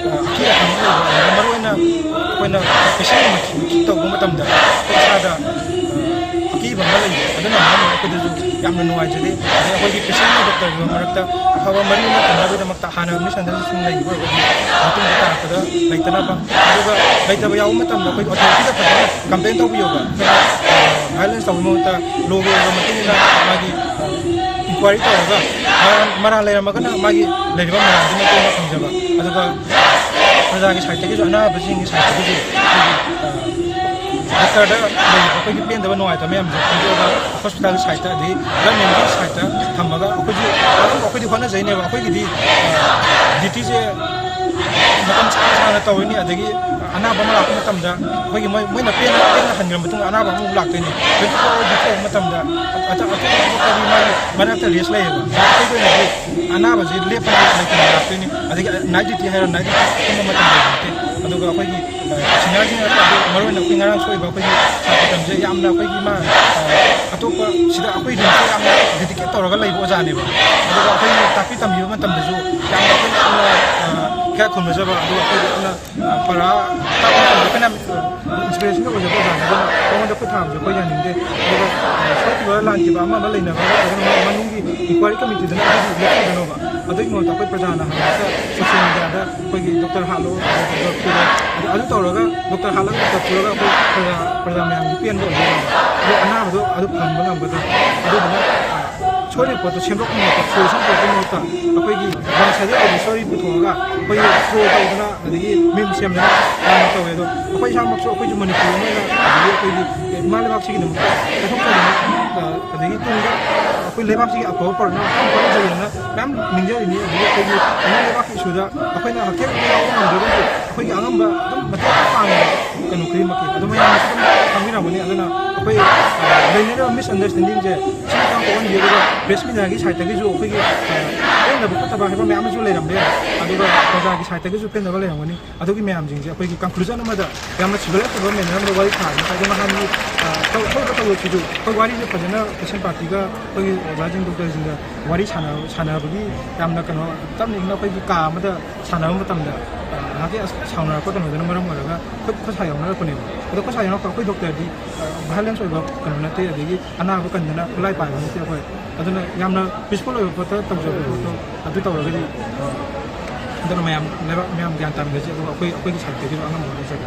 ꯑ, ꯑꯀꯤ ꯑꯈꯪ ꯂꯩꯕ, ꯑꯗꯨꯒ ꯃꯔꯨꯑꯣꯏꯅ ꯑꯩꯈꯣꯏꯅ patient ꯑꯃ treat ꯇꯧꯕ ꯃꯇꯝꯗ ꯑꯩꯈꯣꯏ ꯏꯁꯥꯗ, ꯑ, ꯑꯀꯤꯕ ꯑꯃ ꯂꯩꯕ, ꯑꯗꯨꯅ ꯃꯔꯝ ꯑꯣꯏꯔꯒ ꯑꯩꯈꯣꯏꯗꯁꯨ ꯌꯥꯝꯅ ꯅꯨꯡꯉꯥꯏꯖꯗꯦ꯫ ꯑꯗꯩ ꯑꯩꯈꯣꯏꯒꯤ patient ꯑꯃ ꯗꯣꯛꯇꯔꯒꯤ ꯃꯔꯛꯇ ꯑꯐꯕ ꯃꯔꯤ ꯑꯃ ꯊꯝꯅꯕꯒꯤꯗꯃꯛꯇ ꯍꯥꯟꯅ misunderstanding ꯂꯩꯈꯤꯕ ꯑꯣꯏꯔꯒꯗꯤ ꯃꯇꯨꯡꯗ ꯇꯥꯔꯛꯄꯗ ꯂꯩꯇꯅꯕ, ꯑꯗꯨꯒ ꯂꯩꯇꯕ ꯌꯥꯎꯕ ꯃꯇꯝꯗ ꯑꯩꯈꯣꯏꯒꯤ authorityꯗ ꯐꯖꯅ complain ꯇꯧꯕꯤꯌꯣꯕ꯫ ꯑꯩꯈꯣꯏꯅ, ꯑ, violence ꯇꯧꯕꯒꯤ ꯃꯍꯨꯠꯇ lawꯒꯤ ꯑꯣꯏꯕ ꯃꯇꯨꯡ ꯏꯟꯅ ꯃꯥꯒꯤ, ꯑ, inquiry ꯇꯧꯔꯒ ꯃꯔꯥꯜ, ꯃꯔꯥꯜ ꯂꯩꯔꯝꯃꯒꯅ ꯃꯥꯒꯤ ꯂꯩꯔꯤꯕ ꯃꯔꯥꯜꯗꯨ ꯃꯇꯦꯡ ꯐꯪꯖꯕ, ꯑꯗꯨꯒ ꯄ꯭ꯔꯖꯥꯒꯤ sideꯇꯒꯤꯁꯨ, ꯑꯅꯥꯕꯁꯤꯡꯒꯤ sideꯇꯒꯤꯁꯨ ꯑꯩꯈꯣꯏꯒꯤ, ꯑ, ꯗꯣꯛꯇꯔꯗ ꯂꯩꯔꯤꯕ ꯑꯩꯈꯣꯏꯒꯤ ꯄꯦꯟꯗꯕ ꯅꯨꯡꯉꯥꯏꯇꯕ ꯃꯌꯥꯝꯁꯦ ꯐꯣꯡꯗꯣꯛꯑꯒ hospitalꯒꯤ sideꯇ ꯑꯗꯒꯤ governmentꯀꯤ sideꯇ ꯊꯝꯃꯒ ꯑꯩꯈꯣꯏꯁꯨ ꯑꯗꯨꯝ ꯑꯩꯈꯣꯏꯗꯤ ꯍꯣꯠꯅꯖꯩꯅꯦꯕ꯫ ꯑꯩꯈꯣꯏꯒꯤꯗꯤ, ꯑ, dutyꯁꯦ ꯃꯇꯝ ꯁꯥꯡꯅ ꯁꯥꯡꯅ ꯇꯧꯔꯤꯅꯤ, ꯑꯗꯒꯤ ꯑꯅꯥꯕ ꯑꯃ ꯂꯥꯛꯄ ꯃꯇꯝꯗ ꯑꯩꯈꯣꯏꯒꯤ ꯃꯣꯏ, ꯃꯣꯏꯅ ꯄꯦꯟꯅ, ꯄꯦꯟꯅ ꯍꯟꯈ꯭ꯔ ꯃꯇꯨꯡꯗ ꯑꯅꯥꯕ ꯑꯃꯃꯨꯛ ꯂꯥꯛꯇꯣꯏꯅꯤ꯫ Twenty four hour duty ꯇꯧꯕ ꯃꯇꯝꯗ ꯑꯇ-, ꯑꯇꯣꯞꯄ ꯀꯔꯤ ꯃꯥꯒꯤ ꯃꯔꯛꯇ rest ꯂꯩꯌꯦꯕ꯫ ꯑꯩꯈꯣꯏꯒꯤ ꯑꯣꯏꯅꯗꯤ ꯑꯅꯥꯕꯁꯤ ꯂꯦꯞꯄ ꯂꯩꯇꯅ ꯂꯥꯛꯇꯣꯏꯅꯤ꯫ ꯑꯗꯒꯤ night duty ꯍꯥꯏꯔꯣ, night duty ꯄꯨꯝꯕ ꯃꯇꯝꯗ ꯂꯥꯛꯇꯦ꯫ ꯑꯗꯨꯒ ꯑꯩꯈꯣꯏꯒꯤ, ꯑ, seniorꯁꯤꯡ, ꯑꯗꯨ ꯃꯔꯨꯑꯣꯏꯅ ꯑꯩꯈꯣꯏ ꯉꯔꯥꯡ ꯁꯣꯛꯏꯕ ꯑꯩꯈꯣꯏꯒꯤ ꯁꯥꯇ꯭ꯔ ꯇꯝꯖꯩ, ꯌꯥꯝꯅ ꯑꯩꯈꯣꯏꯒꯤ ꯃꯥ, ꯑ, ꯑꯇꯣꯞꯄ ꯁꯤꯗ ꯑꯩꯈꯣꯏ ꯔꯤꯝꯁꯇ ꯌꯥꯝꯅ dedicate ꯇꯧꯔꯒ ꯂꯩꯕ ꯑꯣꯖꯥꯅꯦꯕ꯫ ꯑꯗꯨꯒ ꯑꯩꯈꯣꯏꯒꯤ ꯇꯥꯛꯄꯤ ꯇꯝꯕꯤꯕ ꯃꯇꯝꯗꯁꯨ ꯌꯥꯝꯅ ꯑꯩꯈꯣꯏꯅ ꯌꯥꯝꯅ, ꯑ, ꯏꯀꯥꯏ ꯈꯨꯝꯅꯖꯕ, ꯑꯗꯨꯒ ꯑꯩꯈꯣꯏꯒꯤ ꯌꯥꯝꯅ, ꯑ, ꯄꯔꯥ ꯇꯥꯛꯄ ꯃꯇꯝꯗ ꯑꯩꯈꯣꯏꯅ ꯌꯥꯝ inspirationꯒꯤ ꯑꯣꯏꯖꯕ ꯑꯣꯖꯥꯅꯤ꯫ ꯑꯗꯨꯅ ꯃꯉꯣꯟꯗ ꯈꯨꯠ ꯊꯥꯕꯁꯨ ꯑꯩꯈꯣꯏ ꯌꯥꯅꯤꯡꯗꯦ꯫ ꯑꯗꯨꯒ, ꯑ, ꯁꯣꯏꯈꯤꯕ ꯂꯥꯟꯈꯤꯕ ꯑꯃ ꯑꯃ ꯂꯩꯅꯕ ꯅꯠꯇ꯭ꯔꯒꯅ ꯃꯅꯨꯡꯒꯤ ꯏꯟꯀ꯭ꯋꯥꯏꯔꯤ ꯀꯃꯤꯇꯤꯗꯨꯅ ꯑꯗꯨꯒꯤ ꯂꯦꯞꯊꯣꯛꯀꯗꯧꯕ꯫ ꯑꯗꯨꯒꯤ ꯃꯍꯨꯠꯇ ꯑꯩꯈꯣꯏ ꯄ꯭ꯔꯖꯥꯅ ꯍꯧꯖꯤꯛꯇ ꯁꯣꯁꯤꯌꯦꯜ ꯃꯦꯗꯤꯌꯥꯗ ꯑꯩꯈꯣꯏꯒꯤ ꯗꯣꯛꯇꯔ ꯍꯥꯠꯂꯣ, ꯗꯣꯛꯇꯔ ꯐꯨꯔꯣ, ꯑꯗꯨ ꯇꯧꯔꯒ ꯗꯣꯛꯇꯔ ꯍꯥꯠꯂꯒ ꯗꯣꯛꯇꯔ ꯐꯨꯔꯒ ꯑꯩꯈꯣꯏ ꯄ꯭ꯔꯖꯥ, ꯄ꯭ꯔꯖꯥ ꯃꯌꯥꯝꯒꯤ ꯄꯦꯟꯕ ꯑꯣꯏꯍꯧꯗꯕ꯫ ꯑꯗꯣ ꯑꯅꯥꯕꯗꯣ ꯑꯗꯨ ꯐꯍꯟꯕ ꯉꯝꯒꯗ꯭ꯔꯥ? ꯑꯗꯨꯗꯨꯅ, ꯑ, ꯁꯣꯏꯔꯤꯕ ꯄꯣꯠꯇꯣ ꯁꯦꯝꯗꯣꯛꯄ ꯃꯍꯨꯠꯇ, ꯁꯣꯏ ꯁꯦꯝꯗꯣꯛꯄꯒꯤ ꯃꯍꯨꯠꯇ ꯑꯩꯈꯣꯏꯒꯤ ꯋꯥꯟ ꯁꯥꯏꯗꯦꯠ ꯑꯣꯏꯕ ꯁꯣꯔꯤ ꯄꯨꯊꯣꯛꯑꯒ ꯑꯩꯈꯣꯏꯒꯤ ꯇ꯭ꯔꯣꯜ ꯇꯧꯗꯅ ꯑꯗꯒꯤ ꯃꯤꯝ ꯁꯦꯝꯗꯅ ꯌꯥꯝꯅ ꯇꯧꯋꯦ꯫ ꯑꯗꯣ ꯑꯩꯈꯣꯏ ꯏꯁꯥꯃꯛꯁꯨ ꯑꯩꯈꯣꯏꯁꯨ ꯃꯅꯤꯄꯨꯔ ꯑꯃ ꯑꯣꯏꯅ ꯑꯗꯒꯤ ꯑꯩꯈꯣꯏꯒꯤ ꯏꯃꯥ ꯂꯩꯕꯥꯛꯁꯤꯒꯤꯗꯃꯛꯇ ꯆꯠꯊꯣꯛꯆꯗꯅ, ꯑ, ꯑꯗꯒꯤ ꯇꯨꯡꯗ ꯑꯩꯈꯣꯏ ꯂꯩꯕꯥꯛꯁꯤꯒꯤ ꯑꯐꯕ ꯄꯨꯔꯛꯅꯕ ꯃꯌꯥꯝ ꯍꯣꯠꯅꯖꯒꯦꯅ ꯃꯌꯥꯝ ꯅꯤꯡꯖꯔꯤꯅꯤ꯫ ꯑꯗꯒꯤ ꯑꯩꯈꯣꯏꯒꯤ ꯏꯃꯥ ꯂꯩꯕꯥꯛꯀꯤ ꯏꯁꯨꯗ ꯑꯩꯈꯣꯏꯅ ꯍꯛꯊꯦꯡꯅ ꯌꯥꯎꯕ ꯉꯝꯗ꯭ꯔꯒꯁꯨ ꯑꯩꯈꯣꯏꯒꯤ ꯑꯉꯝꯕ ꯑꯗꯨꯝ ꯃꯇꯦꯡ ꯄꯥꯡꯉꯦ꯫ ꯀꯩꯅꯣ ꯈꯨꯗꯤꯡꯃꯛꯀꯤ ꯑꯗꯨ ꯃꯌꯥꯝꯅꯁꯨ ꯑꯗꯨꯝ ꯈꯪꯕꯤꯔꯝꯒꯅꯤ꯫ ꯑꯗꯨꯅ ꯑꯩꯈꯣꯏ, ꯑ, ꯂꯩꯅꯔꯤꯕ ꯃꯤꯁꯑꯟꯗꯔꯁꯇꯦꯟꯗꯤꯡꯁꯦ ꯁꯤꯃꯇꯪ ꯀꯣꯛꯍꯟꯕꯤꯌꯨ꯫ ꯑꯗꯨꯒ ꯄ꯭ꯔꯦꯁ ꯃꯤꯗꯤꯌꯥꯒꯤ ꯁꯥꯏꯠꯇꯒꯤꯁꯨ ꯑꯩꯈꯣꯏꯒꯤ, ꯑ, ꯄꯦꯟꯗꯕ ꯈꯣꯠꯇꯕ ꯍꯥꯏꯕ ꯃꯌꯥꯝ ꯑꯃꯁꯨ ꯂꯩꯔꯝꯕ ꯌꯥꯏ꯫ ꯑꯗꯨꯒ ꯄ꯭ꯔꯖꯥꯒꯤ ꯁꯥꯏꯠꯇꯒꯤꯁꯨ ꯄꯦꯟꯗꯕ ꯂꯩꯔꯝꯒꯅꯤ꯫ ꯑꯗꯨꯒꯤ ꯃꯌꯥꯝꯁꯤꯡꯁꯦ ꯑꯩꯈꯣꯏꯒꯤ ꯀꯟꯀ꯭ꯂꯨꯖꯟ ꯑꯃꯗ ꯌꯥꯝꯅ ꯁꯤꯚꯤꯂꯥꯏꯁ ꯑꯣꯏꯕ ꯃꯦꯅꯔ ꯑꯃꯗ ꯋꯥꯔꯤ ꯁꯥꯕ ꯉꯁꯥꯏꯒꯤ ꯅꯍꯥꯟꯒꯤ, ꯑ, ꯊꯧ-, ꯊꯧꯔꯤꯕ ꯊꯧꯗꯣꯛꯁꯤꯁꯨ ꯑꯩꯈꯣꯏ ꯋꯥꯔꯤꯁꯦ ꯐꯖꯅ ꯄꯦꯁꯦꯟ ꯄꯥꯔꯇꯤꯒ ꯑꯩꯈꯣꯏꯒꯤ ꯑꯣꯖꯥꯁꯤꯡ ꯗꯣꯛꯇꯔꯁꯤꯡꯒ ꯋꯥꯔꯤ ꯁꯥꯟꯅ-, ꯁꯥꯟꯅꯕꯒꯤ ꯌꯥꯝꯅ ꯀꯩꯅꯣ ꯇꯞꯅ ꯏꯪꯅ ꯑꯩꯈꯣꯏꯒꯤ ꯀꯥ ꯑꯃꯗ ꯁꯥꯟꯅꯕ ꯃꯇꯝꯗ, ꯑ, ꯉꯥꯏꯍꯥꯛꯀꯤ ꯑꯁ-, ꯁꯥꯎꯅꯔꯛꯄ ꯀꯩꯅꯣꯗꯨꯅ ꯃꯔꯝ ꯑꯣꯏꯔꯒ ꯈꯨꯠ, ꯈꯨꯠ ꯁꯥ ꯌꯥꯎꯅꯔꯛꯄꯅꯦꯕ꯫ ꯑꯗꯣ ꯈꯨꯠ ꯁꯥ ꯌꯥꯎꯅꯔꯛꯄ ꯑꯩꯈꯣꯏ ꯗꯣꯛꯇꯔꯗꯤ, ꯑ, ꯚꯥꯏꯂꯦꯟꯁ ꯑꯣꯏꯕ ꯀꯩꯅꯣ ꯅꯠꯇꯦ, ꯑꯗꯒꯤ ꯑꯅꯥꯕ ꯀꯟꯗꯅ ꯈꯨꯠꯂꯥꯏ ꯄꯥꯏꯕ ꯅꯠꯇꯦ ꯑꯩꯈꯣꯏ꯫ ꯑꯗꯨꯅ ꯌꯥꯝꯅ ꯄꯤꯁꯐꯨꯜ ꯑꯣꯏꯕ ꯄꯣꯠꯇ ꯇꯧꯖꯕ ꯄꯣꯠꯇꯣ ꯑꯗꯨ ꯇꯧꯔꯒꯗꯤ, ꯑ, ꯑꯗꯨꯅ ꯃꯌꯥꯝ ꯂꯩꯕꯥꯛ ꯃꯌꯥꯝ ꯒ꯭ꯌꯥꯟ ꯇꯥꯃꯤꯟꯅꯁꯤ, ꯑꯗꯨꯒ ꯑꯩꯈꯣꯏ, ꯑꯩꯈꯣꯏꯒꯤ ꯁꯥꯏꯠꯇꯒꯤꯁꯨ ꯑꯉꯝꯕ ꯍꯣꯠꯅꯖꯒꯦ꯫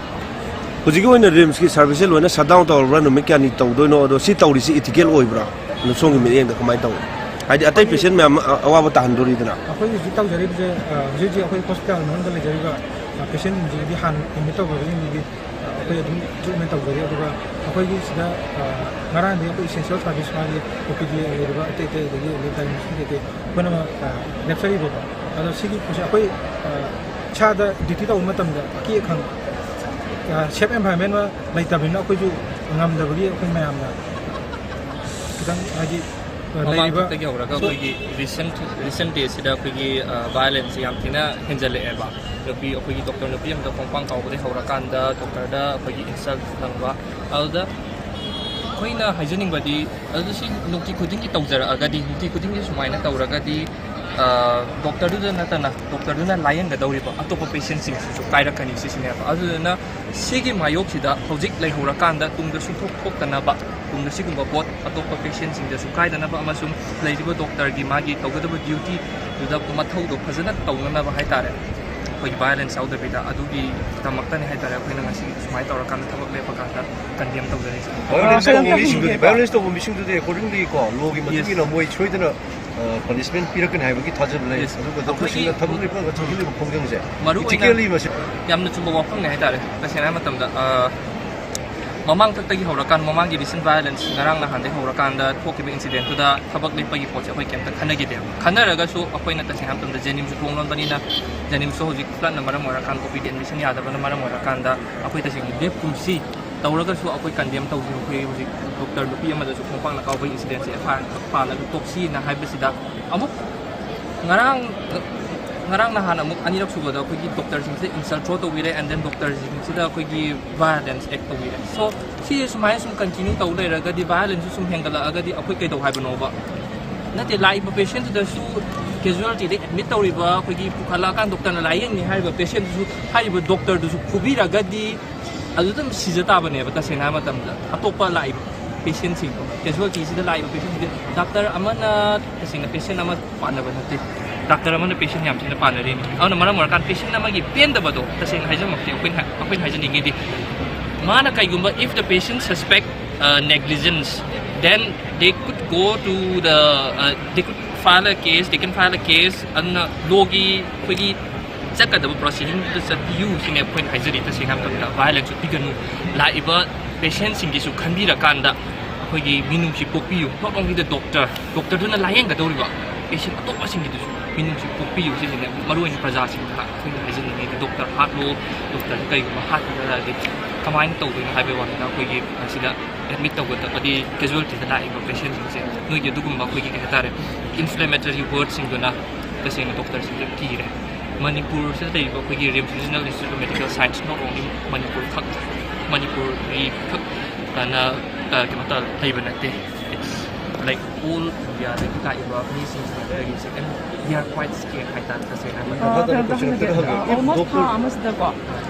ꯍꯧꯖꯤꯛꯀꯤ ꯑꯣꯏꯅ ꯔꯤꯝꯁꯀꯤ ꯁꯥꯔꯚꯤꯁꯁꯦ ꯂꯣꯏꯅ ꯁꯠ ꯗꯥꯎꯟ ꯇꯧꯔꯕ꯭ꯔꯥ? ꯅꯨꯃꯤꯠ ꯀꯌꯥꯅꯤ ꯇꯧꯗꯣꯏꯅꯣ? ꯑꯗꯣ ꯁꯤ ꯇꯧꯔꯤꯁꯤ ꯏꯊꯤꯀꯦꯜ ꯑꯣꯏꯕ꯭ꯔꯥ? ꯑꯗꯣ ꯁꯣꯝꯒꯤ ꯃꯤꯠꯌꯦꯡꯗ ꯀꯃꯥꯏꯅ ꯇꯧꯏ? ꯍꯥꯏꯗꯤ ꯑꯇꯩ ꯄꯦꯁꯦꯟ ꯃꯌꯥꯝ ꯑ-, ꯑꯋꯥꯕ ꯇꯥꯍꯟꯗꯣꯔꯤꯗꯅ꯫ ꯑꯩꯈꯣꯏ ꯍꯧꯖꯤꯛ ꯇꯧꯖꯔꯤꯕꯁꯦ, ꯑ, ꯍꯧꯖꯤꯛ ꯍꯧꯖꯤꯛ ꯑꯩꯈꯣꯏ ꯍꯣꯁꯄꯤꯇꯥꯜ ꯃꯅꯨꯡꯗ ꯂꯩꯖꯔꯤꯕ, ꯑ, ꯄꯦꯁꯦꯟꯁꯤꯡꯁꯤꯒꯤꯗꯤ ꯍꯥꯟꯅ ꯑꯦꯗꯃꯤꯠ ꯇꯧꯈ꯭ꯔꯕꯁꯤꯡꯁꯤꯒꯤ, ꯑ, ꯑꯩꯈꯣꯏ ꯑꯗꯨꯝ ꯇ꯭ꯔꯤꯠꯃꯦꯟ ꯇꯧꯖꯔꯤ꯫ ꯑꯗꯨꯒ ꯑꯩꯈꯣꯏꯒꯤ ꯁꯤꯗ, ꯑ, ꯉꯔꯥꯡꯗꯒꯤ ꯑꯩꯈꯣꯏ ꯏꯁꯦꯟꯁꯤꯌꯦꯜ ꯁꯥꯔꯚꯤꯁ ꯃꯥꯒꯤ ꯑꯣ ꯄꯤ ꯗꯤ ꯂꯩꯔꯤꯕ ꯑꯇꯩ ꯑꯇꯩ ꯑꯗꯒꯤ ꯂꯦꯞ ꯗꯥꯏꯒꯅꯣꯁꯤꯁ ꯀꯩꯀꯩ ꯄꯨꯝꯅꯃꯛ, ꯑ, ꯂꯦꯞꯆꯔꯤꯕꯀꯣ꯫ ꯑꯗꯣ ꯁꯤꯒꯤ ꯄꯣꯠꯁꯦ ꯑꯩꯈꯣꯏ, ꯑ, ꯏꯁꯥꯗ ꯗ꯭ꯌꯨꯇꯤ ꯇꯧꯕ ꯃꯇꯝꯗ ꯑꯀꯤ ꯑꯈꯪ, ꯑ, ꯁꯦꯐ ꯑꯦꯟꯚꯥꯏꯔꯣꯟꯃꯦꯟ ꯑꯃ ꯂꯩꯇꯕꯅꯤꯅ ꯑꯩꯈꯣꯏꯁꯨ ꯉꯝꯗꯕꯒꯤ ꯑꯩꯈꯣꯏ ꯃꯌꯥꯝꯅ ꯈꯤꯇꯪ ꯍꯥꯏꯗꯤ, ꯑ, ꯃꯃꯥꯡ ꯂꯩꯔꯤꯕ ꯊꯥꯗꯒꯤ ꯍꯧꯔꯒ ꯁꯣ- ꯑꯩꯈꯣꯏꯒꯤ ꯔꯤꯁꯦꯟ, ꯔꯤꯁꯦꯟ ꯗꯦꯁꯁꯤꯗ ꯑꯩꯈꯣꯏꯒꯤ, ꯑ, ꯚꯥꯏꯑꯣꯂꯦꯟꯁꯁꯦ ꯌꯥꯝ ꯊꯤꯅ ꯍꯦꯟꯖꯜꯂꯛꯑꯦꯕ꯫ ꯅꯨꯄꯤ, ꯑꯩꯈꯣꯏꯒꯤ ꯗꯣꯛꯇꯔ ꯅꯨꯄꯤ ꯑꯃꯗ ꯈꯣꯡꯄꯥꯡ ꯀꯥꯎꯕꯗꯒꯤ ꯍꯧꯔꯀꯥꯟꯗ ꯗꯣꯛꯇꯔꯗ ꯑꯩꯈꯣꯏꯒꯤ ꯏꯟꯁꯜꯠ ꯐꯪꯕ꯫ ꯑꯗꯨꯗ ꯑꯩꯈꯣꯏꯅ ꯍꯥꯏꯖꯅꯤꯡꯕꯗꯤ, ꯑꯗꯨ ꯁꯤ ꯅꯨꯡꯇꯤ ꯈꯨꯗꯤꯡꯒꯤ ꯇꯧꯖꯔꯛꯑꯒꯗꯤ, ꯅꯨꯡꯇꯤ ꯈꯨꯗꯤꯡꯒꯤ ꯁꯨꯃꯥꯏꯅ ꯇꯧꯔꯒꯗꯤ, ꯑ, ꯗꯣꯛꯇꯔꯗꯨꯗ ꯅꯠꯇꯅ ꯗꯣꯛꯇꯔꯗꯨꯅ ꯂꯥꯌꯦꯡꯒꯗꯧꯔꯤꯕ ꯑꯇꯣꯞꯄ ꯄꯦꯁꯦꯟꯁꯤꯡꯁꯤꯁꯨ ꯀꯥꯏꯔꯛꯀꯅꯤ ꯁꯤꯁꯤꯅꯦꯕ꯫ ꯑꯗꯨꯗꯨꯅ ꯁꯤꯒꯤ ꯃꯥꯌꯣꯛꯁꯤꯗ ꯍꯧꯖꯤꯛ ꯂꯩꯍꯧꯔꯀꯥꯟꯗ ꯇꯨꯡꯗ ꯁꯨꯡꯊꯣꯛ ꯊꯣꯛꯇꯅꯕ, ꯇꯨꯡꯗ ꯁꯤꯒꯨꯝꯕ ꯄꯣꯠ ꯑꯇꯣꯞꯄ ꯄꯦꯁꯦꯟꯁꯤꯡꯗ ꯁꯨꯀꯥꯏꯗꯅꯕ ꯑꯃꯁꯨꯡ ꯂꯩꯔꯤꯕ ꯗꯣꯛꯇꯔꯒꯤ ꯃꯥꯒꯤ ꯇꯧꯒꯗꯕ ꯗ꯭ꯌꯨꯇꯤꯗꯨꯗ ꯃꯊꯧꯗꯣ ꯐꯖꯅ ꯇꯧꯅꯅꯕ ꯍꯥꯏꯇꯥꯔꯦ, ꯑꯩꯈꯣꯏꯒꯤ ꯚꯥꯏꯑꯣꯂꯦꯟꯁ ꯌꯥꯎꯗꯕꯤꯗ꯫ ꯑꯗꯨꯒꯤꯗꯃꯛꯇꯅꯤ ꯍꯥꯏꯇꯥꯔꯦ ꯑꯩꯈꯣꯏꯅ ꯉꯁꯤ ꯁꯨꯃꯥꯏꯅ ꯇꯧꯔꯀꯥꯟꯗ ꯊꯕꯛ ꯂꯦꯞꯄꯀꯥꯟꯗ ꯀꯟꯗꯦꯝ ꯇꯧꯖꯔꯤꯁꯦ꯫ ꯚꯥꯏꯑꯣꯂꯦꯟꯁ ꯇꯧꯕ ꯃꯤꯁꯤꯡꯗꯨꯗꯤ, ꯚꯥꯏꯑꯣꯂꯦꯟꯁ ꯇꯧꯕ ꯃꯤꯁꯤꯡꯗꯨꯗꯤ ꯑꯦꯀꯣꯔꯗꯤꯡꯂꯤ ꯀꯣ, ꯂꯣꯒꯤ ꯃꯇꯨꯡ Yes. ꯏꯟꯅ ꯃꯣꯏ ꯁꯣꯏꯗꯅ ꯄꯅꯤꯁꯃꯦꯟ ꯄꯤꯔꯛꯀꯅꯤ ꯍꯥꯏꯕꯒꯤ ꯊꯥꯖꯕ ꯂꯩ꯫ Yes. ꯑꯗꯨꯒ ꯑꯩꯈꯣꯏꯒꯤ ꯗꯣꯛꯇꯔꯁꯤꯡꯅ ꯊꯕꯛ ꯂꯦꯞꯄꯒ ꯆꯪꯁꯤꯜꯂꯤꯕ ꯈꯣꯡꯖꯪꯁꯦ ꯃꯔꯨ ꯑꯣꯏꯅ ꯏꯊꯤꯀꯦꯜꯂꯤ ꯃꯁꯤ ꯌꯥꯝꯅ ꯆꯨꯝꯕ ꯋꯥꯐꯝꯅꯦ ꯍꯥꯏꯇꯥꯔꯦ꯫ ꯇꯁꯦꯡꯅ ꯍꯥꯏꯕ ꯃꯇꯝꯗ, ꯑ, ꯃꯃꯥꯡꯊꯛꯇꯒꯤ ꯍꯧꯔꯀꯥꯟ, ꯃꯃꯥꯡꯒꯤ ꯔꯤꯁꯦꯟ ꯚꯥꯏꯑꯣꯂꯦꯟꯁ ꯉꯔꯥꯡ ꯅꯍꯥꯟꯗꯒꯤ ꯍꯧꯔꯀꯥꯟꯗ ꯊꯣꯛꯈꯤꯕ ꯏꯟꯁꯤꯗꯦꯟꯠꯇꯨꯗ ꯊꯕꯛ ꯂꯦꯞꯄꯒꯤ ꯄꯣꯠꯁꯦ ꯑꯩꯈꯣꯏ ꯀꯩꯝꯇ ꯈꯟꯅꯈꯤꯗꯦꯕ꯫ ꯈꯟꯅꯔꯒꯁꯨ ꯑꯩꯈꯣꯏꯅ ꯇꯁꯦꯡꯅ ꯍꯥꯏꯕ ꯃꯇꯝꯗ ꯖꯦꯅꯤꯝꯁꯁꯨ ꯊꯣꯡ ꯂꯣꯟꯕꯅꯤꯅ, ꯖꯦꯅꯤꯝꯁꯁꯨ ꯍꯧꯖꯤꯛ ꯐ꯭ꯂꯠꯅ ꯃꯔꯝ ꯑꯣꯏꯔꯀꯥꯟꯗ, ꯀꯣꯚꯤꯗ ꯑꯦꯗꯃꯤꯁꯟ ꯌꯥꯗꯕꯅ ꯃꯔꯝ ꯑꯣꯏꯔꯀꯥꯟꯗ ꯑꯩꯈꯣꯏ ꯇꯁꯦꯡꯅ ꯂꯦꯞꯀꯨꯝꯁꯤ ꯇꯧꯔꯒꯁꯨ ꯑꯩꯈꯣꯏ ꯀꯟꯗꯦꯝ ꯇꯧꯁꯤ꯫ ꯑꯩꯈꯣꯏ ꯍꯧꯖꯤꯛ ꯗꯣꯛꯇꯔ ꯅꯨꯄꯤ ꯑꯃꯗꯁꯨ ꯈꯣꯡꯄꯥꯛꯅ ꯀꯥꯎꯕꯒꯤ ꯏꯟꯁꯤꯗꯦꯟꯁꯦ ꯑꯦꯐ ꯑꯥꯏ ꯑꯥꯔ ꯄꯥꯜꯂꯒ ꯇꯣꯛꯁꯤꯅ ꯍꯥꯏꯕꯁꯤꯗ ꯑꯃꯨꯛ ꯉꯔꯥꯡ, ꯉꯔꯥꯡ ꯅꯍꯥꯟ ꯑꯃꯨꯛ ꯑꯅꯤꯔꯛ ꯁꯨꯕꯗ ꯑꯩꯈꯣꯏꯒꯤ ꯗꯣꯛꯇꯔꯁꯤꯡꯁꯤꯗ ꯏꯟꯁꯜꯠ ꯁꯣ ꯇꯧꯕꯤꯔꯦ, and then ꯗꯣꯛꯇꯔꯁꯤꯡꯁꯤꯗ ꯑꯩꯈꯣꯏꯒꯤ ꯚꯥꯏꯑꯣꯂꯦꯟꯁ ꯑꯦꯛ ꯇꯧꯕꯤꯔꯦ꯫ So, ꯁꯤ ꯁꯨꯃꯥꯏꯅ ꯁꯨꯝ ꯀꯟꯇꯤꯅ꯭ꯌꯨ ꯇꯧ ꯂꯩꯔꯒꯗꯤ, ꯚꯥꯏꯑꯣꯂꯦꯟꯁꯁꯨ ꯁꯨꯝ ꯍꯦꯟꯒꯠꯂꯛꯑꯒꯗꯤ ꯑꯩꯈꯣꯏ ꯀꯩꯗꯧ ꯍꯥꯏꯕꯅꯣꯕ? ꯅꯠꯇꯦ, ꯂꯥꯛꯏꯕ ꯄꯦꯁꯦꯟꯠꯇꯨꯗꯁꯨ, ꯀꯦꯖꯨꯋꯦꯂꯤꯇꯤꯗ ꯑꯦꯗꯃꯤꯠ ꯇꯧꯔꯤꯕ, ꯑꯩꯈꯣꯏꯒꯤ ꯄꯨꯈꯠꯂꯛꯑꯀꯥꯟꯗ ꯗꯣꯛꯇꯔꯅ ꯂꯥꯏꯌꯦꯡꯅꯤ ꯍꯥꯏꯔꯤꯕ ꯄꯦꯁꯦꯟꯠꯇꯨꯁꯨ, ꯍꯥꯏꯔꯤꯕ ꯗꯣꯛꯇꯔꯗꯨꯁꯨ ꯐꯨꯕꯤꯔꯒꯗꯤ ꯑꯗꯨꯗ ꯑꯗꯨꯝ ꯁꯤꯖ ꯇꯥꯕꯅꯦꯕ꯫ ꯇꯁꯦꯡꯅ ꯍꯥꯏꯕ ꯃꯇꯝꯗ ꯑꯇꯣꯞꯄ ꯂꯥꯛꯏꯕ ꯄꯦꯁꯦꯟꯠꯁꯤꯡꯗꯣ, ꯀꯦꯖꯨꯋꯦꯂꯤꯇꯤꯁꯤꯗ ꯂꯥꯛꯏꯕ ꯄꯦꯁꯦꯟꯠꯁꯤꯡꯁꯦ, ꯗꯥꯛꯇꯔ ꯑꯃꯅ ꯇꯁꯦꯡꯅ ꯄꯦꯁꯦꯟꯠ ꯑꯃ ꯄꯥꯟꯅꯕ ꯅꯠꯇꯦ, ꯗꯥꯛꯇꯔ ꯑꯃꯅ ꯄꯦꯁꯦꯟꯠ ꯌꯥꯝ ꯊꯤꯅ ꯄꯥꯟꯅꯔꯤꯅꯤ꯫ ꯑꯗꯨꯅ ꯃꯔꯝ ꯑꯣꯏꯔꯀꯥꯟꯗ ꯄꯦꯁꯦꯟꯠ ꯑꯃꯒꯤ ꯄꯦꯟꯗꯕꯗꯣ ꯇꯁꯦꯡꯅ ꯍꯥꯏꯖꯃꯛꯇꯤ ꯑꯩꯈꯣꯏꯅ, ꯑꯩꯈꯣꯏꯅ ꯍꯥꯏꯖꯅꯤꯡꯉꯤꯗꯤ, ꯃꯥꯅ ꯀꯩꯒꯨꯝꯕ, if the patient suspect, uh, negligence, then they could go to the, uh, they could file a case, they can file a case. ꯑꯗꯨꯅ ꯂꯣꯒꯤ ꯑꯩꯈꯣꯏꯒꯤ ꯆꯠꯀꯗꯕ ꯄ꯭ꯔꯣꯁꯤꯗꯤꯡꯗꯨꯗ ꯆꯠꯄꯤꯌꯨ ꯁꯤꯅꯦ ꯑꯩꯈꯣꯏꯅ ꯍꯥꯏꯖꯔꯤ꯫ ꯇꯁꯦꯡꯅ ꯍꯥꯏꯕ ꯃꯇꯝꯗ ꯚꯥꯏꯑꯣꯂꯦꯟꯁꯁꯨ ꯄꯤꯒꯅꯨ, ꯂꯥꯛꯏꯕ ꯄꯦꯁꯦꯟꯠꯁꯤꯡꯒꯤꯁꯨ ꯈꯟꯕꯤꯔꯀꯥꯟꯗ ꯑꯩꯈꯣꯏꯒꯤ ꯃꯤꯅꯨꯡꯁꯤ ꯄꯣꯛꯄꯤꯌꯨ꯫ Not only the doctor, ꯗꯣꯛꯇꯔꯗꯨꯅ ꯂꯥꯌꯦꯡꯒꯗꯧꯔꯤꯕ ꯄꯦꯁꯦꯟꯠ ꯑꯇꯣꯞꯄꯁꯤꯡꯒꯤꯗꯨꯁꯨ ꯃꯤꯅꯨꯡꯁꯤ ꯄꯣꯛꯄꯤꯌꯨ꯫ ꯁꯤꯁꯤꯅꯦ ꯃꯔꯨꯑꯣꯏꯅ ꯄ꯭ꯔꯖꯥꯁꯤꯡꯗ ꯑꯩꯈꯣꯏꯅ ꯍꯥꯏꯖꯅꯤꯡꯉꯤꯗꯤ, ꯗꯣꯛꯇꯔ ꯍꯥꯠꯂꯣ, ꯗꯣꯛꯇꯔꯁꯦ ꯀꯩꯒꯨꯝꯕ ꯍꯥꯠꯄ ꯇꯥꯔꯗꯤ ꯀꯃꯥꯏꯅ ꯇꯧꯗꯣꯏꯅꯣ ꯍꯥꯏꯕꯒꯤ ꯋꯥꯅꯤꯗ꯫ ꯑꯩꯈꯣꯏꯒꯤ ꯃꯁꯤꯗ ꯑꯦꯗꯃꯤꯠ ꯇꯧꯕꯗ, ꯑꯃꯗꯤ ꯀꯦꯖꯨꯋꯦꯂꯤꯇꯤꯗ ꯂꯥꯛꯏꯕ ꯄꯦꯁꯦꯟꯠꯁꯤꯡꯁꯦ ꯅꯣꯏꯒꯤ ꯑꯗꯨꯒꯨꯝꯕ ꯑꯩꯈꯣꯏꯒꯤ ꯀꯩ ꯍꯥꯏꯇꯥꯔꯦ, ꯏꯟꯐ꯭ꯂꯦꯃꯦꯇꯔꯤ ꯋꯥꯔꯗꯁꯤꯡꯗꯨꯅ ꯇꯁꯦꯡꯅ ꯗꯣꯛꯇꯔꯁꯤꯡꯁꯦ ꯀꯤꯔꯦ꯫ ꯃꯅꯤꯄꯨꯔꯁꯤꯗ ꯂꯩꯔꯤꯕ ꯑꯩꯈꯣꯏꯒꯤ RIMS Regional Institute of Medical Science, not only Manipur ꯈꯛ, ꯃꯅꯤꯄꯨꯔꯒꯤ ꯈꯛ ꯑꯅ, ꯑ, ꯀꯩꯅꯣ ꯇꯧꯔ ꯂꯩꯕ ꯅꯠꯇꯦ꯫ It's Like, all India ꯗꯒꯤ ꯂꯥꯛꯏꯕ ꯃꯤꯁꯤꯡꯁꯤꯅ ꯂꯩꯔꯤꯁꯦ, and they are quite scared ꯍꯥꯏꯇꯥꯔꯦ, ꯇꯁꯦꯡꯅ ꯍꯥꯏꯕꯗ꯫ ꯑ, ꯀꯩꯅꯣꯝꯇ ꯍꯪꯖꯒꯦ, ꯑ, almost ꯊꯥ ꯑꯃꯁꯤꯗꯀꯣ,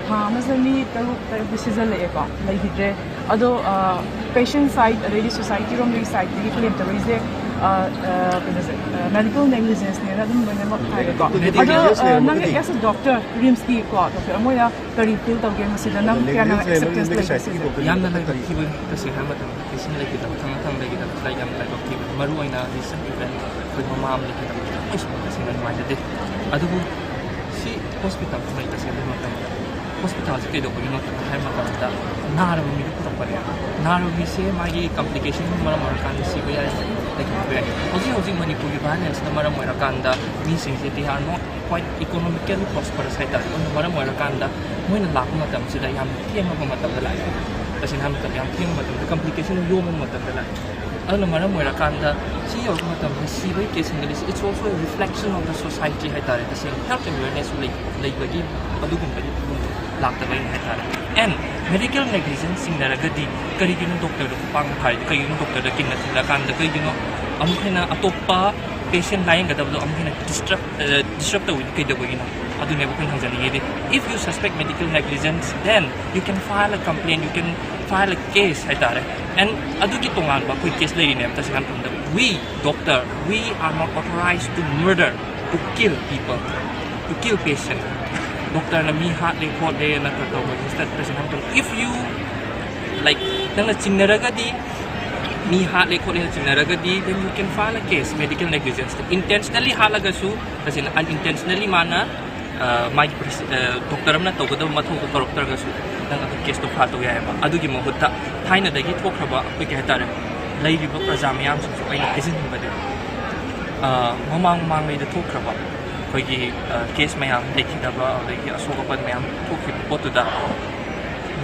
ꯊꯥ ꯑꯃꯁꯤꯗ ꯃꯤ ꯇꯔꯨꯛ ꯇꯔꯦꯠꯇꯤ ꯁꯤꯖꯤꯜꯂꯛꯑꯦꯀꯣ, ꯂꯩꯈꯤꯗ꯭ꯔꯦ꯫ ꯑꯗꯣ ꯄꯦꯁꯦꯟ ꯁꯥꯏꯠ ꯑꯗꯩꯗꯤ ꯁꯣꯁꯥꯏꯇꯤ ꯔꯣꯝꯗꯒꯤ ꯁꯥꯏꯠꯇꯒꯤ ꯀ꯭ꯂꯦꯝ ꯇꯧꯔꯛꯏꯁꯦ, ꯑ, ꯑ, ꯀꯩꯅꯣꯁꯦ, ꯃꯦꯗꯤꯀꯦꯜ ꯅꯦꯒ꯭ꯂꯤꯖꯦꯟꯁꯅꯦꯅ ꯑꯗꯨꯝ ꯂꯣꯏꯅꯃꯛ ꯍꯥꯏꯔꯦꯀꯣ꯫ ꯑꯗꯣ, ꯑ, ꯅꯪ as a doctor, ꯔꯤꯝꯁꯀꯤ ꯀꯣ ꯗꯣꯛꯇꯔ ꯑꯃ ꯑꯣꯏꯅ ꯀꯔꯤ ꯐꯤꯜ ꯇꯧꯒꯦ ꯃꯁꯤꯗ? ꯅꯪ ꯀꯌꯥꯝ ꯌꯥꯝꯅ ꯑꯦꯛꯁꯦꯞꯇꯦꯟꯁ ꯂꯩꯒꯦ ꯁꯤꯁꯦ? ꯌꯥꯝꯅ ꯂꯥꯏꯕꯛ ꯊꯤꯕꯅꯤ, ꯇꯁꯦꯡꯅ ꯍꯥꯏꯕ ꯃꯇꯝꯗ ꯄꯦꯁꯦꯟ ꯂꯩꯈꯤꯗꯕ, ꯊꯪꯅ ꯊꯪꯅ ꯂꯩꯈꯤꯗꯕ, ꯂꯥꯏꯛ ꯌꯥꯝꯅ ꯂꯥꯏꯕꯛ ꯊꯤꯕꯅꯤ꯫ ꯃꯔꯨ ꯑꯣꯏꯅ ꯔꯤꯁꯦꯟ ꯏꯚꯦꯟ ꯑꯩꯈꯣꯏ ꯃꯃꯥ ꯑꯃ ꯂꯩꯈꯤꯗꯕ ꯈꯤꯇꯪ ꯑꯩꯁꯨ ꯇꯁꯦꯡꯅ ꯅꯨꯡꯉꯥꯏꯖꯗꯦ꯫ ꯑꯗꯨꯕꯨ ꯁꯤ ꯍꯣꯁꯄꯤꯇꯥꯜ ꯑꯃ ꯂꯩ, ꯇꯁꯦꯡꯅ ꯍꯥꯏꯕ ꯃꯇꯝꯗ ꯍꯣꯁꯄꯤꯇꯥꯜꯁꯤ ꯀꯩꯗꯧꯕꯒꯤꯅꯣ ꯍꯥꯏꯕ ꯃꯇꯝꯗ, ꯅꯥꯔꯕ ꯃꯤꯗꯨ ꯄꯨꯔꯛꯄꯅꯦ꯫ ꯅꯥꯔꯕ ꯃꯤꯁꯦ ꯃꯥꯒꯤ ꯀꯝꯄ꯭ꯂꯤꯀꯦꯁꯟ ꯃꯔꯝ ꯑꯣꯏꯔꯀꯥꯟꯗ ꯁꯤꯕ ꯌꯥꯏ, ꯂꯩꯈꯤꯗꯕ ꯌꯥꯏ꯫ ꯍꯧꯖꯤꯛ ꯍꯧꯖꯤꯛ ꯃꯅꯤꯄꯨꯔꯒꯤ ꯚꯥꯏꯂꯦꯟꯁꯅ ꯃꯔꯝ ꯑꯣꯏꯔꯀꯥꯟꯗ ꯃꯤꯁꯤꯡꯁꯦ they are not quite economically prosperous ꯍꯥꯏꯇꯥꯔꯦ꯫ ꯑꯗꯨꯅ ꯃꯔꯝ ꯑꯣꯏꯔꯀꯥꯟꯗ ꯃꯣꯏꯅ ꯂꯥꯛꯄ ꯃꯇꯝꯁꯤꯗ ꯌꯥꯝ ꯊꯦꯡꯉꯕ ꯃꯇꯝꯗ ꯂꯥꯛꯑꯦ꯫ ꯇꯁꯦꯡꯅ ꯍꯥꯏꯕ ꯃꯇꯝꯗ ꯌꯥꯝ ꯊꯦꯡꯕ ꯃꯇꯝꯗ, ꯀꯝꯄ꯭ꯂꯤꯀꯦꯁꯟ ꯌꯣꯝꯕ ꯃꯇꯝꯗ ꯂꯥꯛꯑꯦ꯫ ꯑꯗꯨꯅ ꯃꯔꯝ ꯑꯣꯏꯔꯀꯥꯟꯗ ꯁꯤ ꯌꯧꯔꯛꯄ ꯃꯇꯝꯗ ꯁꯤꯕꯒꯤ case ꯍꯦꯟꯒꯠꯂꯤꯁꯦ, it's also a reflection of the society ꯍꯥꯏꯇꯥꯔꯦ꯫ ꯇꯁꯦꯡꯅ ꯍꯦꯜꯊ ꯑꯦꯋꯦꯔꯅꯦꯁ ꯂꯩ-, ꯂꯩꯕꯒꯤ ꯑꯗꯨꯒꯨꯝꯕꯒꯤ ꯂꯥꯛꯇꯕꯒꯤꯅꯤ ꯍꯥꯏꯇꯥꯔꯦ꯫ And medical negligence ꯆꯤꯡꯅꯔꯒꯗꯤ ꯀꯔꯤꯒꯤꯅꯣ ꯗꯣꯛꯇꯔꯗ ꯈꯨꯄꯥꯡ ꯊꯥꯔꯤꯗꯣ? ꯀꯔꯤꯒꯤꯅꯣ ꯗꯣꯛꯇꯔꯗ ꯀꯤꯟꯅ ꯊꯤꯜꯂꯀꯥꯟꯗ ꯀꯔꯤꯒꯤꯅꯣ ꯑꯃꯨꯛ ꯍꯦꯟꯅ ꯑꯇꯣꯞꯄ ꯄꯦꯁꯦꯟ ꯂꯥꯌꯦꯡꯒꯗꯕꯗꯣ ꯑꯃꯨꯛ ꯍꯦꯟꯅ ꯗꯤꯁꯇꯔꯕ, ꯗꯤꯁꯇꯔꯕ ꯇꯧꯔꯤꯗꯣ ꯀꯩꯗꯧꯕꯒꯤꯅꯣ? ꯑꯗꯨꯅꯦꯕ ꯑꯩꯈꯣꯏꯅ ꯍꯪꯖꯅꯤꯡꯉꯤꯗꯤ꯫ If you suspect medical negligence, then you can file a complaint, you can file a case ꯍꯥꯏꯇꯥꯔꯦ꯫ And ꯑꯗꯨꯒꯤ ꯇꯣꯉꯥꯟꯕ ꯑꯩꯈꯣꯏ ꯀꯦꯁ ꯂꯩꯔꯤꯅꯦꯕ꯫ ꯇꯁꯦꯡꯅ ꯍꯥꯏꯕ ꯃꯇꯝꯗ, we doctor, we are not authorized to murder, to kill people, to kill patient. ꯗꯣꯛꯇꯔꯅ ꯃꯤ ꯍꯥꯠꯂꯦ ꯈꯣꯠꯂꯦꯅ ꯇꯧꯕꯁꯤꯗ, ꯇꯁꯦꯡꯅ ꯍꯥꯏꯕ ꯃꯇꯝꯗ, if you, like, ꯅꯪꯅ ꯆꯤꯡꯅꯔꯒꯗꯤ, ꯃꯤ ꯍꯥꯠꯂꯦ ꯈꯣꯠꯂꯦꯅ ꯆꯤꯡꯅꯔꯒꯗꯤ, then you can file a case, medical negligence. Intentionally ꯍꯥꯠꯂꯒꯁꯨ, ꯇꯁꯦꯡꯅ unintentionally ꯃꯥꯅ, ꯑ, ꯃꯥꯒꯤ ꯄ꯭ꯔꯣꯁꯤ-, ꯑ, ꯗꯣꯛꯇꯔ ꯑꯃꯅ ꯇꯧꯒꯗꯕ ꯃꯊꯧꯗꯣ ꯇꯧꯔꯛꯇ꯭ꯔꯒꯁꯨ, ꯅꯪ ꯑꯗꯨꯝ ꯀꯦꯁꯇꯣ ꯐꯥꯏꯜ ꯇꯧ ꯌꯥꯏꯑꯕ꯫ ꯑꯗꯨꯒꯤ ꯃꯍꯨꯠꯇ ꯊꯥꯏꯅꯗꯒꯤ ꯊꯣꯛꯈ꯭ꯔꯕ ꯑꯩꯈꯣꯏ, ꯀꯩ ꯍꯥꯏꯇꯥꯔꯦ, ꯂꯩꯔꯤꯕ ꯄ꯭ꯔꯖꯥ ꯃꯌꯥꯝꯁꯤꯡꯁꯨ ꯑꯩꯅ ꯍꯥꯏꯖꯅꯤꯡꯕꯗꯤ, ꯑ, ꯃꯃꯥꯡ ꯃꯃꯥꯡꯉꯩꯗ ꯊꯣꯛꯈ꯭ꯔꯕ ꯑꯩꯈꯣꯏꯒꯤ, ꯑ, ꯀꯦꯁ ꯃꯌꯥꯝ ꯂꯩꯈꯤꯗꯕ, ꯑꯗꯒꯤ ꯑꯁꯣꯛ ꯑꯄꯟ ꯃꯌꯥꯝ ꯊꯣꯛꯈꯤꯕ ꯄꯣꯠꯇꯨꯗ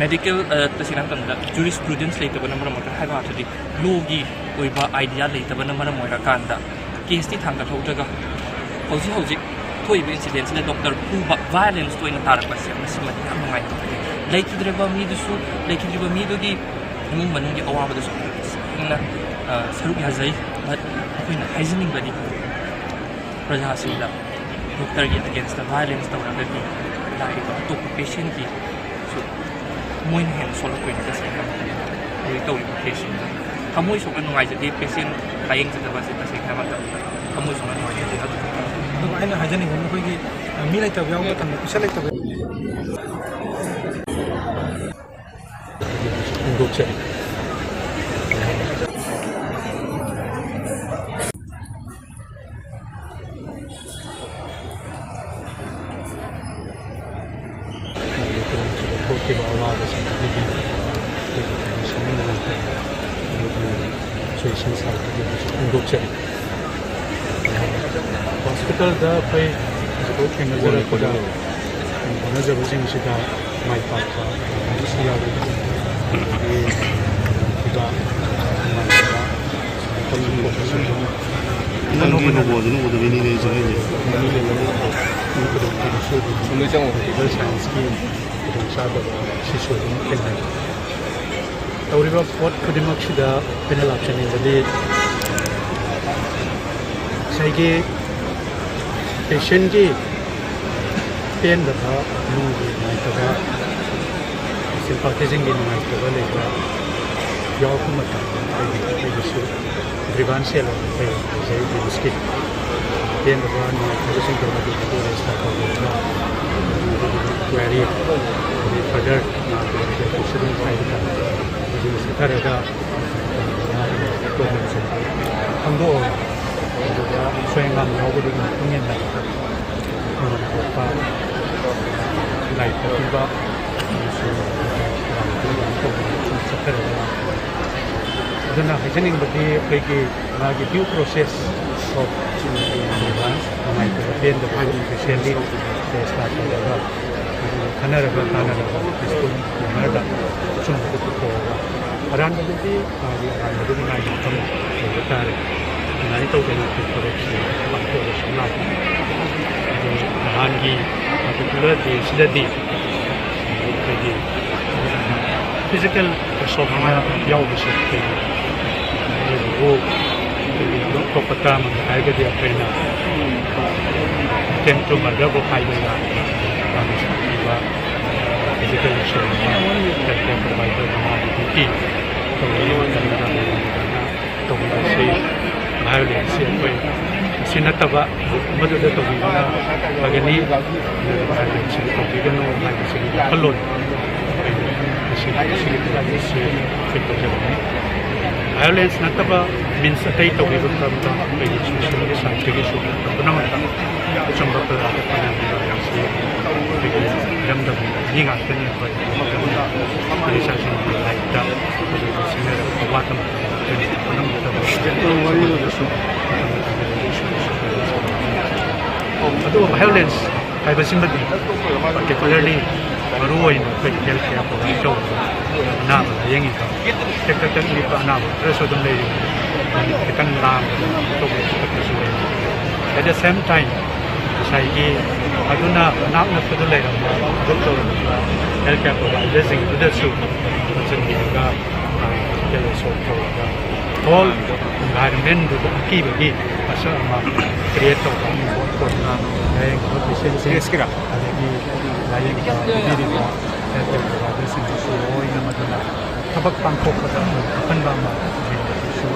ꯃꯦꯗꯤꯀꯦꯜ, ꯑ, ꯇꯁꯦꯡꯅ ꯍꯥꯏꯕ ꯃꯇꯝꯗ ꯖꯨꯔꯤꯁꯄ꯭ꯔꯨꯗꯦꯟꯁ ꯂꯩꯇꯕꯅ ꯃꯔꯝ ꯑꯣꯏꯔꯒ, ꯍꯥꯏꯕ ꯑꯗꯨꯗꯤ ꯂꯣꯒꯤ ꯑꯣꯏꯕ ꯑꯥꯏꯗꯤꯌꯥ ꯂꯩꯇꯕꯅ ꯃꯔꯝ ꯑꯣꯏꯔꯀꯥꯟꯗ ꯀꯦꯁꯇꯤ ꯊꯥꯡꯒꯠꯍꯧꯗ꯭ꯔꯒ ꯍꯧꯖꯤꯛ ꯍꯧꯖꯤꯛ ꯊꯣꯛꯏꯕ ꯏꯟꯁꯤꯗꯦꯟꯁꯤꯗ ꯗꯣꯛꯇꯔ ꯐꯨꯕ, ꯚꯥꯏꯂꯦꯟꯁ ꯑꯣꯏꯅ ꯇꯥꯔꯛꯄꯁꯦ, ꯃꯁꯤꯃꯗꯤ ꯌꯥꯝ ꯅꯨꯡꯉꯥꯏꯇꯕ꯫ ꯂꯩꯈꯤꯗ꯭ꯔꯕ ꯃꯤꯗꯨꯁꯨ, ꯂꯩꯈꯤꯗ꯭ꯔꯤꯕ ꯃꯤꯗꯨꯒꯤ ꯏꯃꯨꯡ ꯃꯅꯨꯡꯒꯤ ꯑꯋꯥꯕꯗꯨꯁꯨ ꯁꯦꯡꯅ, ꯑ, ꯁꯔꯨꯛ ꯌꯥꯖꯩ꯫ ꯑꯩꯈꯣꯏꯅ ꯍꯥꯏꯖꯅꯤꯡꯕꯗꯤ, ꯄ꯭ꯔꯖꯥꯁꯤꯡꯗ ꯗꯣꯛꯇꯔꯒꯤ ꯑꯦꯒꯦꯟꯁꯇ ꯚꯥꯏꯂꯦꯟꯁ ꯇꯧꯔꯒꯗꯤ ꯂꯥꯛꯏꯕ ꯑꯇꯣꯞꯄ ꯄꯦꯁꯦꯟꯒꯤꯁꯨ ꯃꯣꯏꯅ ꯍꯦꯟꯅ ꯁꯣꯛꯂꯛꯇꯣꯏꯅꯤ꯫ ꯇꯁꯦꯡꯅ ꯍꯧꯖꯤꯛ ꯇꯧꯔꯤꯕ ꯀꯦꯁꯁꯤꯡꯗ ꯊꯃꯣꯏ ꯁꯣꯛꯅ ꯅꯨꯡꯉꯥꯏꯖꯗꯦ꯫ ꯄꯦꯁꯦꯟ ꯂꯥꯏꯌꯦꯡꯖꯗꯕ ꯑꯁꯤ ꯇꯁꯦꯡꯅ ꯍꯥꯏꯔꯕ ꯃꯇꯝꯗ ꯊꯃꯣꯏ ꯁꯣꯛꯅ ꯅꯨꯡꯉꯥꯏꯖꯗꯦ꯫ ꯑꯗꯨ ꯑꯗꯨꯒ ꯑꯩꯅ ꯍꯥꯏꯖꯅꯤꯡꯕꯅ ꯑꯩꯈꯣꯏꯒꯤ, ꯑ, ꯃꯤ ꯂꯩꯇꯕ ꯌꯥꯎꯕ ꯃꯇꯝꯗ, ꯄꯩꯁꯥ ꯂꯩꯇꯕ ꯐꯣꯡꯗꯣꯛꯆꯔꯤ꯫ ꯊꯣꯛꯈꯤꯕ ꯑꯋꯥꯕꯁꯤꯡ ꯑꯗꯨꯒꯤ ꯑꯩꯈꯣꯏꯒꯤ ꯀꯩꯅꯣ ꯁꯦꯝꯃꯤꯟꯅꯔꯛꯄ ꯑꯗꯨꯒꯤ ꯁꯣꯏꯁꯟ ꯁꯥꯔꯛꯄꯒꯤ ꯑꯩꯈꯣꯏꯁꯨ ꯐꯣꯡꯗꯣꯛꯆꯔꯤ꯫ ꯍꯣꯁꯄꯤꯇꯥꯜꯗ ꯑꯩꯈꯣꯏ ꯍꯧꯖꯤꯛꯐꯥꯎ ꯊꯦꯡꯅꯖꯔꯛꯄꯗ ꯍꯣꯠꯅꯖꯕꯁꯤꯡꯁꯤꯗ ꯃꯥꯏ ꯄꯥꯛꯄ ꯑꯃꯁꯨ ꯌꯥꯎꯔꯤ꯫ ꯑꯗꯒꯤ ꯈꯨꯗꯣꯡꯊꯤꯕ, ꯅꯨꯡꯉꯥꯏꯇꯕ, ꯁꯨꯃꯥꯏꯅ ꯇꯧꯕ ꯈꯣꯠꯄꯁꯨ ꯑꯗꯨꯝ ꯅꯪꯒꯤ ꯅꯣꯡꯃꯗꯨꯅ ꯎꯗꯕꯤꯅꯤꯅꯦ ꯑꯩꯁꯨ ꯍꯥꯏꯁꯦ꯫ ꯈꯨꯗꯣꯡꯊꯤꯕꯁꯨ ꯑꯗꯨꯝ ꯁꯨꯝ ꯂꯣꯏ ꯆꯪꯉꯣ꯫ ꯃꯦꯗꯤꯀꯦꯜ ꯁꯥꯏꯟꯁꯀꯤ ꯈꯨꯗꯣꯡꯆꯥꯗꯕ ꯁꯤꯁꯨ ꯑꯗꯨꯝ ꯊꯦꯡꯅꯔꯤ꯫ ꯇꯧꯔꯤꯕ ꯄꯣꯠ ꯈꯨꯗꯤꯡꯃꯛꯁꯤꯗ ꯑꯩꯈꯣꯏꯅ ꯂꯥꯛꯆꯅꯤꯡꯕꯗꯤ ꯉꯁꯥꯏꯒꯤ ꯄꯦꯁꯦꯟꯒꯤ ꯄꯦꯟꯗꯕ, ꯏꯃꯨꯡꯒꯤ ꯅꯨꯡꯉꯥꯏꯇꯕ, ꯁꯤꯝꯄꯥꯇꯤꯁꯤꯡꯒꯤ ꯅꯨꯡꯉꯥꯏꯇꯕ ꯂꯩꯕ ꯌꯥꯎꯔꯛꯄ ꯃꯇꯝꯗ ꯑꯩꯒꯤ, ꯑꯩꯒꯤꯁꯨ ꯒ꯭ꯔꯤꯚꯥꯟꯁ ꯁꯦꯜ ꯑꯃ ꯑꯩꯈꯣꯏ ꯂꯩꯖꯩ ꯔꯤꯝꯁꯀꯤ꯫ ꯄꯦꯟꯗꯕ ꯅꯨꯡꯉꯥꯏꯇꯕꯁꯤꯡꯗꯣ ꯑꯗꯨꯗꯒꯤ ꯔꯦꯖꯤꯁꯇꯔ ꯇꯧꯗꯨꯅ ꯑꯗꯨꯒꯤ ꯀ꯭ꯋꯥꯔꯤ ꯑꯗꯩ ꯐꯔꯗꯔ ꯃꯥꯒꯤ ꯑꯦꯄ꯭ꯂꯤꯀꯦꯁꯟ ꯍꯥꯏꯕ ꯇꯥꯔꯦ꯫ ꯑꯗꯨ ꯆꯠꯊꯔꯒ ꯃꯥꯒꯤ ꯄ꯭ꯔꯣꯕ꯭ꯂꯦꯝꯁꯤꯡꯗꯣ ꯈꯪꯗꯣꯛꯑꯒ ꯑꯗꯨꯗ ꯑꯁꯣꯏ ꯑꯉꯥꯝ ꯌꯥꯎꯕꯗꯨꯒꯤ ꯃꯇꯨꯡ ꯏꯟꯅ ꯈꯨꯃꯟ ꯊꯣꯛꯄ ꯂꯥꯏ ꯀꯠꯄꯤꯕ ꯑꯃꯁꯨꯡ ꯂꯥꯏ ꯀꯠꯄꯤꯕ ꯇꯧꯗꯅ ꯁꯨꯝ ꯆꯠꯊꯔꯒ ꯂꯥꯛꯄꯅꯤ꯫ ꯑꯗꯨꯅ ꯍꯥꯏꯖꯅꯤꯡꯕꯗꯤ ꯑꯩꯈꯣꯏꯒꯤ ꯃꯥꯒꯤ due process of ꯅꯨꯡꯉꯥꯏꯇꯕ ꯄꯦꯟꯗꯕ officially ꯔꯦꯖꯤꯁꯇꯥꯔ ꯇꯧꯔꯒ ꯑꯗꯨꯒ ꯈꯟꯅꯔꯒ ꯇꯥꯟꯅꯔꯒ ꯄꯤꯁꯐꯨꯜ ꯃꯦꯅꯔꯗ ꯑꯆꯨꯝꯕꯗꯨ ꯄꯨꯊꯣꯛꯑꯒ ꯑꯔꯥꯟꯕꯗꯨꯗꯤ ꯃꯥꯒꯤ ꯑꯔꯥꯟꯕꯗꯨꯒꯤ ꯃꯥꯒꯤ ꯃꯐꯝ ꯂꯩꯕ ꯇꯥꯔꯦ꯫ ꯑꯗꯨꯃꯥꯏꯅ ꯇꯧꯗꯅ ꯑꯩꯈꯣꯏ ꯊꯕꯛꯁꯤ ꯄꯥꯡꯊꯣꯛꯑꯒ ꯁꯨꯝ ꯂꯥꯛꯄꯅꯤ꯫ ꯑꯗꯨ ꯅꯍꯥꯟꯒꯤ particular day ꯁꯤꯗꯗꯤ ꯑꯩꯈꯣꯏꯒꯤ physical ꯁꯣꯛꯅ ꯌꯥꯎꯕꯁꯦ ꯑꯩꯈꯣꯏꯒꯤ ꯑꯗꯨꯕꯨ ꯑꯇꯣꯞꯄ ꯇꯔꯝ ꯑꯃꯗ ꯍꯥꯏꯔꯒꯗꯤ ꯑꯩꯈꯣꯏꯅ attempt to murder ꯐꯥꯎ ꯍꯥꯏꯕ ꯌꯥꯕ ꯌꯥꯝꯅ ꯁꯥꯊꯤꯕ physical assault ꯑꯃ healthcare provider ꯑꯃ ꯍꯧꯖꯤꯛꯀꯤ ꯇꯧꯔꯤꯕ ꯃꯇꯝꯗ ꯇꯧꯔꯤꯕꯁꯤ violence ꯁꯤ ꯑꯩꯈꯣꯏ ꯑꯁꯤ ꯅꯠꯇꯕ ꯃꯗꯨꯗ ꯇꯧꯕꯤꯕꯅ ꯐꯒꯅꯤ꯫ ꯑꯗꯨꯒ violence ꯁꯤ ꯇꯧꯕꯤꯒꯅꯨ ꯍꯥꯏꯕꯁꯤꯒꯤ ꯋꯥꯈꯜꯂꯣꯟ ꯑꯩꯈꯣꯏ ꯉꯁꯤ ꯑꯁꯤꯒꯤ ꯊꯧꯔꯝ ꯑꯁꯤ ꯑꯩꯈꯣꯏ ꯇꯧꯖꯕꯅꯤ꯫ Violence ꯅꯠꯇꯕ means ꯑꯇꯩ ꯇꯧꯕꯤꯕ ꯃꯇꯝꯗ ꯑꯩꯈꯣꯏꯒꯤ social ꯒꯤ side ꯇꯒꯤꯁꯨ ꯄꯨꯝꯅꯃꯛꯇ ꯑꯆꯨꯝꯕ ꯄꯔꯥꯗ ꯄꯥꯟꯅꯕꯤꯕ ꯍꯥꯏꯕꯁꯤ ꯑꯩꯈꯣꯏꯒꯤ ꯏꯔꯝꯗꯝ ꯃꯤ ꯉꯥꯛꯇꯅꯤ꯫ ꯑꯩꯈꯣꯏ ꯏꯁꯥꯁꯤꯡꯒꯤ ꯂꯥꯏꯔꯤꯛꯇ ꯍꯧꯖꯤꯛ ꯁꯤꯡꯅꯔꯛꯄ ꯋꯥꯠꯄ ꯃꯇꯝꯗ ꯑꯩꯈꯣꯏꯅ ꯄꯨꯝꯅꯃꯛꯇ ꯑꯗꯨꯒ violence ꯍꯥꯏꯕꯁꯤꯃꯗꯤ particularly ꯃꯔꯨ ꯑꯣꯏꯅ ꯑꯩꯈꯣꯏ healthcare provide ꯇꯧꯕꯗ ꯑꯅꯥꯕ ꯂꯥꯌꯦꯡꯉꯤꯕ ꯇꯦꯛ ꯇꯦꯛ ꯇꯦꯛ ꯅꯤꯛꯄ ꯑꯅꯥꯕ ꯈꯔꯁꯨ ꯑꯗꯨꯝ ꯂꯩꯔꯤ꯫ ꯈꯤꯇꯪ ꯂꯥꯡꯕꯗ ꯇꯧꯕ ꯈꯣꯠꯄꯁꯨ ꯂꯩꯔꯤ꯫ At the same time ꯉꯁꯥꯏꯒꯤ ꯑꯗꯨꯅ ꯃꯅꯥꯛ ꯅꯛꯄꯗ ꯂꯩꯔꯝꯕ ꯊꯕꯛ ꯇꯧꯔꯝꯕ healthcare provider ꯁꯤꯡꯗꯨꯗꯁꯨ ꯃꯆꯤꯟꯕꯤꯔꯒ ꯍꯣꯁꯄꯤꯇꯥꯜꯗ ꯁꯣꯛ ꯇꯧꯔꯒ whole environment ꯗꯨꯗ ꯑꯀꯤꯕꯒꯤ ꯃꯁꯛ ꯑꯃ create ꯇꯧꯕ ꯑꯃ ꯄꯣꯠ ꯂꯥꯌꯦꯡꯕ patient ꯁꯤꯡ ꯑꯗꯒꯤ ꯂꯥꯌꯦꯡꯕ ꯄꯤꯕꯤꯔꯤꯕ healthcare provider ꯁꯤꯡꯗꯨꯁꯨ ꯂꯣꯏꯅ ꯃꯗꯨꯅ ꯊꯕꯛ ꯄꯥꯡꯊꯣꯛꯄꯗ ꯑꯩꯈꯣꯏ ꯑꯄꯟꯕ ꯑꯃ ꯂꯩꯔꯕꯁꯨ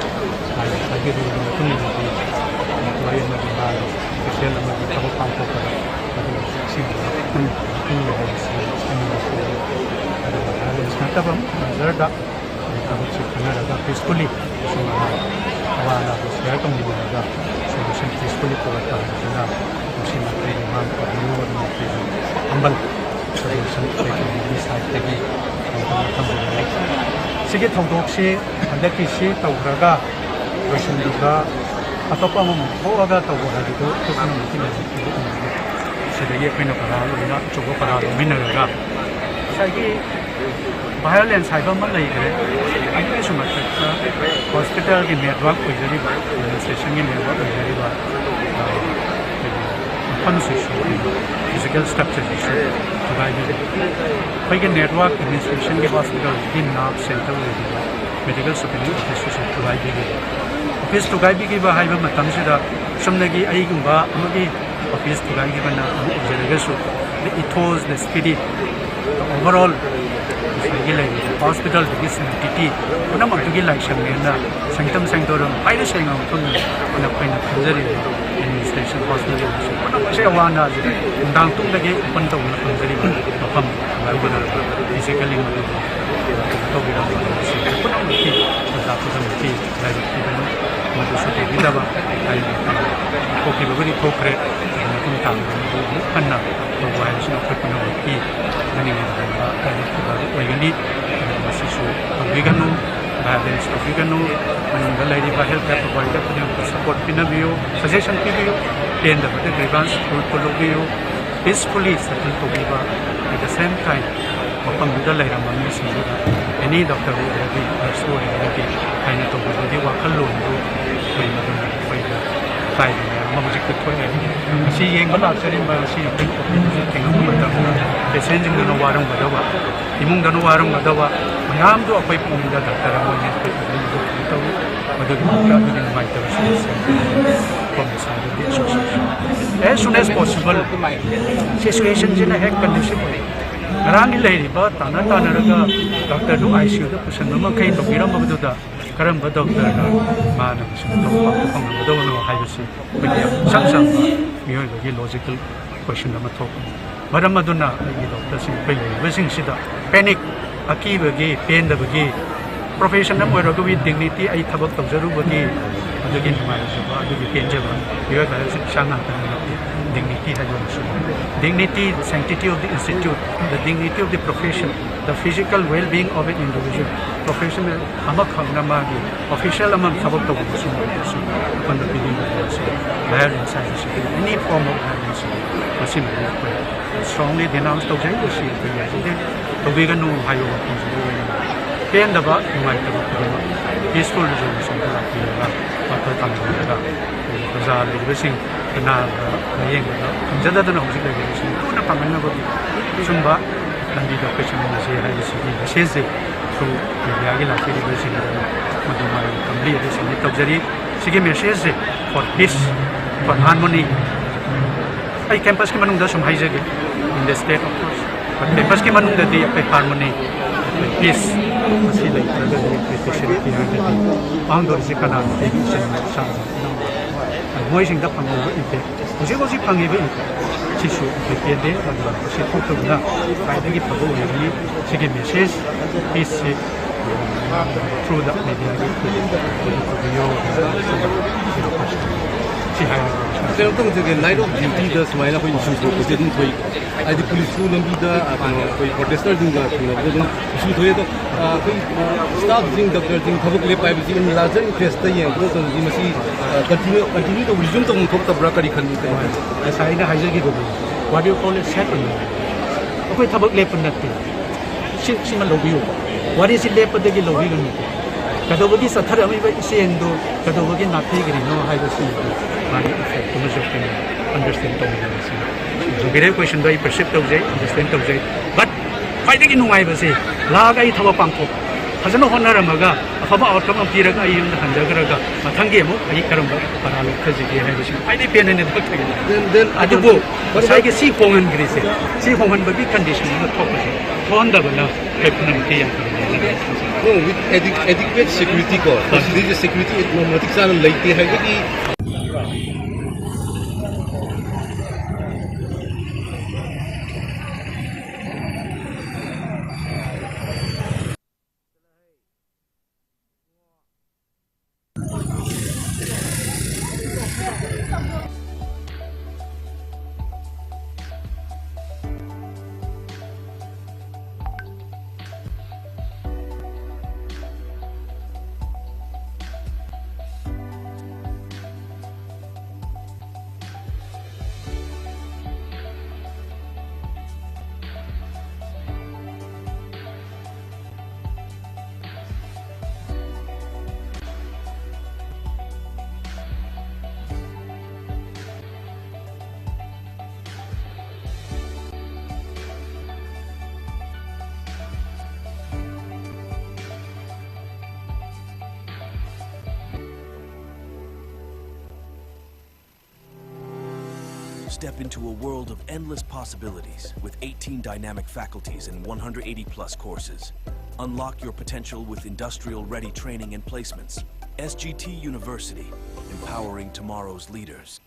ꯉꯁꯥꯏꯒꯤ rule ꯒꯤ ꯃꯇꯨꯡ ꯏꯟꯅꯗꯤ employee ꯑꯃꯒꯤ ꯃꯥꯒꯤ official ꯑꯃꯒꯤ ꯊꯕꯛ ꯄꯥꯡꯊꯣꯛꯄꯗ ꯃꯗꯨꯒꯤ ꯑꯁꯤꯒꯨꯝꯕ ꯄꯤ ꯍꯥꯏꯕꯁꯤ ꯑꯩꯅ ꯂꯧꯖꯩ꯫ ꯑꯗꯨꯒ violence ꯅꯠꯇꯕ ꯃꯦꯖꯔꯗ ꯊꯕꯛꯁꯤ ꯈꯟꯅꯔꯒ peacefully ꯑꯁꯨꯝ ꯑꯋꯥ ꯑꯅꯥꯗꯨ share ꯇꯧꯃꯤꯟꯅꯔꯒ solution peacefully ꯄꯨꯔꯛꯄ ꯍꯥꯏꯕꯁꯤꯅ ꯃꯁꯤꯅ ꯑꯩꯈꯣꯏꯒꯤ ꯃꯥꯡ ꯇꯥꯛꯍꯟꯅꯤꯡꯕ ꯑꯗꯨꯅ ꯑꯩꯈꯣꯏꯒꯤ humble suggestion ꯑꯩꯈꯣꯏꯒꯤ side ꯇꯒꯤ ꯊꯝꯖꯕꯅꯤ꯫ ꯁꯤꯒꯤ ꯊꯧꯗꯣꯛꯁꯤ ꯍꯟꯗꯛꯀꯤꯁꯤ ꯇꯧꯈ꯭ꯔꯒ ꯂꯣꯏꯁꯤꯟꯕꯤꯕ ꯑꯇꯣꯞꯄ ꯑꯃꯃꯨꯛ ꯊꯣꯛꯑꯒ ꯇꯧꯕ ꯍꯥꯏꯕꯗꯨ ꯑꯩꯈꯣꯏ ꯄꯨꯝꯅꯃꯛꯀꯤ ꯂꯥꯏꯕꯛ ꯊꯤꯕ ꯑꯣꯏꯅ ꯁꯤꯗꯒꯤ ꯑꯩꯈꯣꯏꯅ ꯄꯔꯥ ꯂꯣꯏꯅ ꯑꯆꯧꯕ ꯄꯔꯥ ꯂꯧꯃꯤꯟꯅꯔꯒ ꯉꯁꯥꯏꯒꯤ violence ꯍꯥꯏꯕ ꯑꯃ ꯂꯩꯈ꯭ꯔꯦ꯫ ꯑꯗꯨꯒꯤꯁꯨ ꯃꯊꯛꯇ hospital ꯒꯤ network ꯑꯣꯏꯖꯔꯤꯕ, administration ꯒꯤ network ꯑꯣꯏꯖꯔꯤꯕ, ꯑ, ꯑꯩꯈꯣꯏꯒꯤ ꯃꯐꯝꯁꯤꯁꯨ physical structure ꯁꯤꯁꯨ ꯊꯨꯒꯥꯏꯕꯤꯔꯦ꯫ ꯑꯩꯈꯣꯏꯒꯤ network administration ꯒꯤ hospital ꯒꯤ nerve center ꯑꯣꯏꯔꯤꯕ medical superintendent office ꯁꯤꯁꯨ ꯊꯨꯒꯥꯏꯕꯤꯔꯦ꯫ ꯑꯣꯐꯤꯁ ꯊꯨꯒꯥꯏꯕꯤꯈꯤꯕ ꯍꯥꯏꯕ ꯃꯇꯝꯁꯤꯗ ꯆꯨꯝꯅꯒꯤ ꯑꯩꯒꯨꯝꯕ ꯑꯃꯒꯤ ꯑꯣꯐꯤꯁ ꯊꯨꯒꯥꯏꯈꯤꯕꯅ ꯑꯃ ꯑꯣꯏꯖꯔꯒꯁꯨ, the ethos, the spirit, the overall ꯉꯁꯥꯏꯒꯤ ꯂꯩꯔꯤꯕ ꯍꯣꯁꯄꯤꯇꯥꯜꯗꯨꯒꯤ sanctity ꯄꯨꯝꯅꯃꯛꯇꯨꯒꯤ ꯂꯥꯏꯁꯪꯅꯦꯅ ꯁꯦꯡꯇꯝ ꯁꯦꯡꯗꯣꯔꯝ ꯍꯥꯏꯅ ꯁꯦꯡꯅ ꯃꯐꯝꯗ ꯑꯩꯈꯣꯏꯅ ꯈꯟꯖꯔꯤꯕ ꯑꯦꯗꯃꯤꯅꯤꯁꯇ꯭ꯔꯦꯁꯟ ꯍꯣꯁꯄꯤꯇꯥꯜ ꯑꯁꯤ ꯄꯨꯝꯅꯃꯛꯁꯦ ꯑꯋꯥꯅ ꯅꯨꯡꯗꯥꯡ ꯇꯨꯝꯗꯒꯤ ꯑꯣꯄꯟ ꯇꯧꯗꯨꯅ ꯐꯪꯖꯔꯤꯕ ꯃꯐꯝ ꯑꯗꯨꯒ ꯐꯤꯖꯤꯀꯦꯜꯂꯤ ꯃꯗꯨ ꯀꯩꯅꯣ ꯇꯧꯕꯤꯔꯝꯕ ꯑꯁꯤ ꯄꯨꯝꯅꯃꯛꯀꯤ ꯑꯣꯖꯥ ꯈꯨꯗꯤꯡꯃꯛꯀꯤ ꯂꯥꯏꯕꯛ ꯊꯤꯕꯅꯤ꯫ ꯃꯗꯨꯁꯨ ꯇꯧꯕꯤꯗꯕ ꯍꯥꯏꯗꯤ ꯊꯣꯛꯈꯤꯕꯕꯨꯗꯤ ꯊꯣꯛꯈ꯭ꯔꯦ, ꯑꯗꯨ ꯃꯇꯨꯡ ꯇꯥꯕꯗ ꯃꯗꯨ ꯑꯃꯨꯛ ꯍꯟꯅ ꯇꯧꯕ ꯍꯥꯏꯕꯁꯤꯅ ꯑꯩꯈꯣꯏ ꯄꯨꯝꯅꯃꯛꯀꯤ ꯈꯟꯖꯅꯤꯡꯉꯥꯏ ꯑꯣꯏꯕ ꯂꯥꯏꯕꯛ ꯊꯤꯕ ꯑꯣꯏꯒꯅꯤ꯫ ꯑꯗꯨꯅ ꯃꯁꯤꯁꯨ ꯇꯧꯕꯤꯒꯅꯨ, ꯚꯥꯏꯑꯣꯂꯦꯟꯁ ꯇꯧꯕꯤꯒꯅꯨ꯫ ꯃꯅꯨꯡꯗ ꯂꯩꯔꯤꯕ ꯍꯦꯜꯊ ꯀꯦꯌꯔ ꯄ꯭ꯔꯣꯚꯥꯏꯗꯔ ꯈꯨꯗꯤꯡꯃꯛꯇ ꯁꯄꯣꯔꯠ ꯄꯤꯅꯕꯤꯌꯨ, ꯁꯖꯦꯁꯟ ꯄꯤꯕꯤꯌꯨ꯫ ꯄꯦꯟꯗꯕꯗ ꯒ꯭ꯔꯤꯚꯥꯟꯁ ꯐꯨꯔꯨꯞꯇ ꯂꯧꯕꯤꯌꯨ꯫ ꯄꯤꯁꯐꯨꯜꯂꯤ ꯁꯦꯇꯜ ꯇꯧꯕꯤꯕ꯫ At the same time, ꯃꯐꯝꯗꯨꯗ ꯂꯩꯔꯝꯕ ꯃꯤꯁꯤꯡꯗꯨꯗ ꯑꯦꯅꯤ ꯗꯣꯛꯇꯔ ꯑꯣꯏꯔꯒꯗꯤ, ꯅꯔꯁ ꯑꯣꯏꯔꯒꯗꯤ ꯍꯥꯏꯅ ꯇꯧꯕꯤꯕꯒꯤ ꯋꯥꯈꯜꯂꯣꯟꯗꯨ ꯑꯩꯈꯣꯏ ꯃꯗꯨꯅ ꯑꯩꯈꯣꯏꯗ ꯑꯀꯥꯏꯕ ꯃꯌꯥꯝ ꯑꯃ ꯍꯧꯖꯤꯛꯇ ꯊꯣꯛꯑꯦ꯫ ꯃꯁꯤ ꯌꯦꯡꯕ ꯂꯥꯛꯆꯔꯤꯕ ꯉꯁꯤ ꯑꯩꯈꯣꯏ ꯑꯣꯄꯤꯗꯤꯁꯤ ꯊꯦꯡꯅꯕ ꯃꯇꯝꯗ ꯄꯦꯁꯦꯟꯁꯤꯡꯗꯨꯅ ꯋꯥꯔꯝꯒꯗꯕ, ꯏꯃꯨꯡꯗꯅ ꯋꯥꯔꯝꯒꯗꯕ ꯃꯌꯥꯝꯗꯨ ꯑꯩꯈꯣꯏ ꯄꯨꯝꯅꯃꯛ ꯗꯥꯛꯇꯔ ꯑꯃ ꯑꯣꯏꯅ ꯑꯩꯈꯣꯏ ꯄꯨꯝꯅꯃꯛ ꯇꯧꯏ꯫ ꯃꯗꯨꯒꯤꯗꯃꯛꯇ ꯑꯗꯨꯒꯤ ꯅꯨꯡꯉꯥꯏꯇꯕꯁꯤ ꯁꯦꯝꯕ ꯁꯥꯕꯒꯤ association as soon as possible ꯁꯤꯆꯨꯋꯦꯁꯟꯁꯤꯅ ꯍꯦꯛ ꯀꯟꯗꯤꯁꯟ ꯑꯣꯏ꯫ ꯉꯔꯥꯡꯒꯤ ꯂꯩꯔꯤꯕ ꯇꯥꯟꯅ ꯇꯥꯟꯅꯔꯒ ꯗꯥꯛꯇꯔꯗꯨ ꯑꯥꯏ ꯁꯤ ꯌꯨꯗ ꯄꯨꯁꯤꯟꯕꯃꯈꯩ ꯇꯧꯕꯤꯔꯝꯕꯗꯨꯗ ꯀꯔꯝꯕ ꯗꯣꯛꯇꯔꯅ ꯃꯥꯅ ꯃꯁꯤꯗ ꯇꯧꯕ ꯐꯪꯂꯝꯒꯗꯕꯅꯣ ꯍꯥꯏꯕꯁꯤ ꯑꯩꯈꯣꯏꯒꯤ ꯌꯥꯝ ꯏꯆꯝ ꯆꯝꯕ ꯃꯤꯑꯣꯏꯕꯒꯤ ꯂꯣꯖꯤꯀꯦꯜ ꯀꯣꯏꯁꯟ ꯑꯃ ꯊꯣꯛꯄꯅꯤ꯫ ꯃꯔꯝ ꯑꯗꯨꯅ ꯑꯩꯒꯤ ꯗꯣꯛꯇꯔꯁꯤꯡ ꯑꯩꯈꯣꯏ ꯂꯩꯔꯤꯕꯁꯤꯡꯁꯤꯗ ꯄꯦꯅꯤꯛ, ꯑꯀꯤꯕꯒꯤ, ꯄꯦꯟꯗꯕꯒꯤ, ꯄ꯭ꯔꯣꯐꯦꯁꯟ ꯑꯃ ꯑꯣꯏꯔꯒ with dignity ꯑꯩ ꯊꯕꯛ ꯇꯧꯖꯔꯨꯕꯒꯤ ꯑꯗꯨꯒꯤ ꯅꯨꯡꯉꯥꯏꯖꯕ, ꯑꯗꯨꯒꯤ ꯄꯦꯟꯖꯕ, ꯃꯤꯑꯣꯏꯕ ꯍꯥꯏꯕꯁꯤ ꯏꯁꯥ ꯉꯥꯛꯇꯅꯤ꯫ Dignity ꯍꯥꯏꯕ ꯑꯃꯁꯨ, dignity, sanctity of the institute, the dignity of the profession, the physical well-being of an individual, professional ꯑꯃꯈꯛꯅ ꯃꯥꯒꯤ ꯑꯣꯐꯤꯁꯤꯌꯦꯜ ꯑꯃ ꯊꯕꯛ ꯇꯧꯕꯗꯁꯨ ꯑꯣꯏꯔꯒꯁꯨ ꯑꯩꯈꯣꯏꯅ ꯄꯤꯅꯤꯡꯕ ꯄꯣꯠꯁꯦ violence ꯍꯥꯏꯕꯁꯤꯗꯤ any form of violence ꯃꯁꯤꯃꯗꯤ ꯑꯩꯈꯣꯏ strongly denounce ꯇꯧꯖꯩ꯫ ꯃꯁꯤ ꯑꯩꯈꯣꯏ ꯌꯥꯖꯗꯦ, ꯇꯧꯕꯤꯒꯅꯨ ꯍꯥꯏꯕ ꯋꯥꯐꯝꯁꯤꯗ ꯑꯣꯏꯅ ꯄꯦꯟꯗꯕ ꯅꯨꯡꯉꯥꯏꯇꯕ ꯈꯨꯗꯤꯡꯃꯛ ꯄꯤꯁꯐꯨꯜ ꯔꯤꯖꯣꯂꯨꯁꯟꯗ ꯂꯥꯛꯄꯤꯔꯒ ꯋꯥꯈꯜ ꯇꯥꯃꯤꯟꯅꯔꯒ ꯑꯩꯈꯣꯏꯒꯤ ꯄ꯭ꯔꯖꯥ ꯂꯩꯔꯤꯕꯁꯤꯡ ꯑꯅꯥꯕ ꯂꯥꯌꯦꯡꯕꯗ ꯐꯪꯖꯗꯗꯅ ꯍꯧꯖꯤꯛ ꯂꯩꯔꯤꯕꯁꯤꯡ ꯊꯨꯅ ꯐꯪꯍꯟꯅꯕꯒꯤ ꯁꯨꯝꯕ ꯂꯝꯕꯤꯗ ꯑꯩꯈꯣꯏ ꯆꯪꯃꯤꯟꯅꯁꯤ ꯍꯥꯏꯕꯁꯤꯒꯤ ꯃꯦꯁꯦꯖꯁꯦ ꯃꯦꯗꯤꯌꯥꯒꯤ ꯂꯥꯛꯄꯤꯔꯤꯕꯁꯤꯡ ꯑꯗꯨ ꯃꯗꯨ ꯃꯥꯒꯤ ꯐꯦꯃꯤꯂꯤ ꯑꯗꯨ ꯁꯕꯃꯤꯠ ꯇꯧꯖꯔꯤ꯫ ꯁꯤꯒꯤ ꯃꯦꯁꯦꯖꯁꯦ for peace, for harmony, ꯑꯩ ꯀꯦꯝꯄꯁꯀꯤ ꯃꯅꯨꯡꯗ ꯁꯨꯝ ꯍꯥꯏꯖꯒꯦ, in the state of course, but ꯀꯦꯝꯄꯁꯀꯤ ꯃꯅꯨꯡꯗꯗꯤ ꯑꯩꯈꯣꯏ ꯍꯥꯔꯃꯣꯅꯤ, ꯑꯩꯈꯣꯏ ꯄꯤꯁ ꯑꯁꯤ ꯂꯩꯇ꯭ꯔꯒꯗꯤ ꯑꯩꯈꯣꯏ ꯐꯦꯁꯤꯂꯤꯇꯤ ꯍꯥꯏꯔꯒꯗꯤ ꯃꯥꯡꯗꯧꯔꯤꯁꯦ ꯀꯅꯥꯅꯣ? ꯑꯩꯒꯤ ꯏꯆꯤꯟ ꯏꯅꯥꯎ ꯏꯆꯥꯁꯤꯡ ꯏꯅꯥꯎ ꯃꯣꯏꯁꯤꯡꯗ ꯐꯪꯍꯧꯕ ꯏꯝꯄꯦꯛ, ꯍꯧꯖꯤꯛ ꯍꯧꯖꯤꯛ ꯐꯪꯉꯤꯕ ꯏꯝꯄꯦꯛ ꯁꯤꯁꯨ ꯑꯩꯈꯣꯏ ꯄꯦꯟꯗꯦ꯫ ꯑꯗꯨꯅ ꯃꯁꯤ ꯊꯣꯛꯇꯕꯅ ꯈ꯭ꯋꯥꯏꯗꯒꯤ ꯐꯕ ꯑꯣꯏꯔꯝꯒꯅꯤ꯫ ꯁꯤꯒꯤ ꯃꯦꯁꯦꯖ ꯄꯤꯁꯁꯤ through the media ꯁꯤ ꯍꯥꯏꯔꯒ ꯀꯩꯅꯣ ꯇꯧꯖꯒꯦ, ꯅꯥꯏꯠ ꯑꯣꯐ ꯗ꯭ꯌꯨꯇꯤꯗ ꯁꯨꯃꯥꯏꯅ ꯑꯩꯈꯣꯏ ꯏꯁꯨ ꯊꯣꯛꯄꯁꯦ ꯑꯗꯨꯝ ꯊꯣꯛꯏ꯫ ꯍꯥꯏꯗꯤ ꯄꯨꯂꯤꯁꯁꯨ ꯂꯝꯕꯤꯗ, ꯑ, ꯀꯩꯅꯣ, ꯑꯩꯈꯣꯏ ꯄ꯭ꯔꯣꯇꯦꯁꯇꯔꯁꯤꯡꯒ ꯊꯦꯡꯅꯕꯗ ꯑꯗꯨꯝ ꯏꯁꯨ ꯊꯣꯛꯑꯦ꯫ ꯑꯗꯣ, ꯑ, ꯑꯩꯈꯣꯏ, ꯑ, ꯁ꯭ꯇꯥꯐꯁꯤꯡ, ꯗꯣꯛꯇꯔꯁꯤꯡ ꯊꯕꯛ ꯂꯦꯞꯄ ꯍꯥꯏꯕꯁꯤ in larger interest ꯌꯦꯡꯉꯛꯄ ꯃꯇꯝꯗꯗꯤ ꯃꯁꯤ, ꯑ, ꯀꯟꯇꯤꯅ꯭ꯌꯨ, ꯀꯟꯇꯤꯅ꯭ꯌꯨ ꯇꯧꯕ, ꯔꯤꯖ꯭ꯌꯨꯝ ꯇꯧꯐꯝ ꯊꯣꯛꯇꯕ꯭ꯔꯥ, ꯀꯔꯤ ꯈꯜꯂꯤ? ꯉꯁꯥꯏ ꯑꯩꯅ ꯍꯥꯏꯖꯈꯤꯕꯗꯣ, what you call it, set ꯑꯩꯈꯣꯏ ꯊꯕꯛ ꯂꯦꯞꯄ ꯅꯠꯇꯦ꯫ ꯁꯤ, ꯁꯤꯃ ꯂꯧꯕꯤꯌꯨ꯫ ꯋꯥꯔꯤꯁꯤ ꯂꯦꯞꯄꯗꯒꯤ ꯂꯧꯕꯤꯒꯅꯨ꯫ ꯀꯩꯗꯧꯕꯒꯤ ꯆꯠꯊꯔꯛꯂꯤꯕ ꯏꯆꯦꯜꯗꯨ ꯀꯩꯗꯧꯕꯒꯤ ꯅꯥꯊꯩꯒꯅꯤꯅꯣ ꯍꯥꯏꯕꯁꯤ ꯃꯥꯒꯤ ꯏꯐꯦꯛꯇꯨꯃꯁꯨ ꯑꯩꯈꯣꯏꯅ ꯑꯟꯗꯔꯁ꯭ꯇꯦꯟ ꯇꯧꯃꯤꯟꯅꯔꯁꯤ꯫ ꯖꯨꯕꯤꯂꯦꯟ ꯀꯣꯏꯁꯟꯗꯣ ꯑꯩ ꯄ꯭ꯔꯤꯁꯤꯞ ꯇꯧꯖꯩ, ꯑꯟꯗꯔꯁ꯭ꯇꯦꯟ ꯇꯧꯖꯩ꯫ But ꯈ꯭ꯋꯥꯏꯗꯒꯤ ꯅꯨꯡꯉꯥꯏꯕꯁꯦ ꯂꯥꯛꯑꯒ ꯑꯩ ꯊꯕꯛ ꯄꯥꯡꯊꯣꯛ ꯐꯖꯅ ꯍꯣꯠꯅꯔꯝꯃꯒ ꯑꯐꯕ ꯑꯥꯎꯠꯀꯝ ꯑꯃ ꯄꯤꯔꯒ ꯑꯩ ꯌꯨꯝꯗ ꯍꯟꯖꯈ꯭ꯔꯒ ꯃꯊꯪꯒꯤ ꯑꯃꯨꯛ ꯑꯩ ꯀꯔꯝꯕ ꯄꯔꯥ ꯂꯧꯊꯖꯒꯦ ꯍꯥꯏꯕꯁꯤ ꯈ꯭ꯋꯥꯏꯗꯒꯤ ꯄꯦꯟꯅ ꯊꯕꯛ ꯊꯥꯒꯠꯂꯤ꯫ Then, then ꯑꯗꯨꯕꯨ ꯉꯁꯥꯏꯒꯤ ꯁꯤ ꯍꯣꯡꯍꯟꯈ꯭ꯔꯤꯁꯦ, ꯁꯤ ꯍꯣꯡꯍꯟꯕꯒꯤ ꯀꯟꯗꯤꯁꯟ ꯑꯃ ꯊꯣꯛꯄꯁꯦ, ꯊꯣꯛꯍꯟꯗꯕꯅ ꯑꯩꯈꯣꯏ ꯄꯨꯝꯅꯃꯛꯀꯤ ꯌꯥꯝ ꯐꯕ꯫ No, with adequate security ꯀꯣ, ꯁꯤꯗꯩꯁꯦ ꯁꯦꯀ꯭ꯌꯨꯔꯤꯇꯤ ꯃꯇꯤꯛ ꯆꯥꯅ ꯂꯩꯇꯦ ꯍꯥꯏꯕꯒꯤ Step into a world of endless possibilities with eighteen dynamic faculties and one hundred eighty plus courses. Unlock your potential with industrial ready training and placements. S G T University, empowering tomorrow's leaders.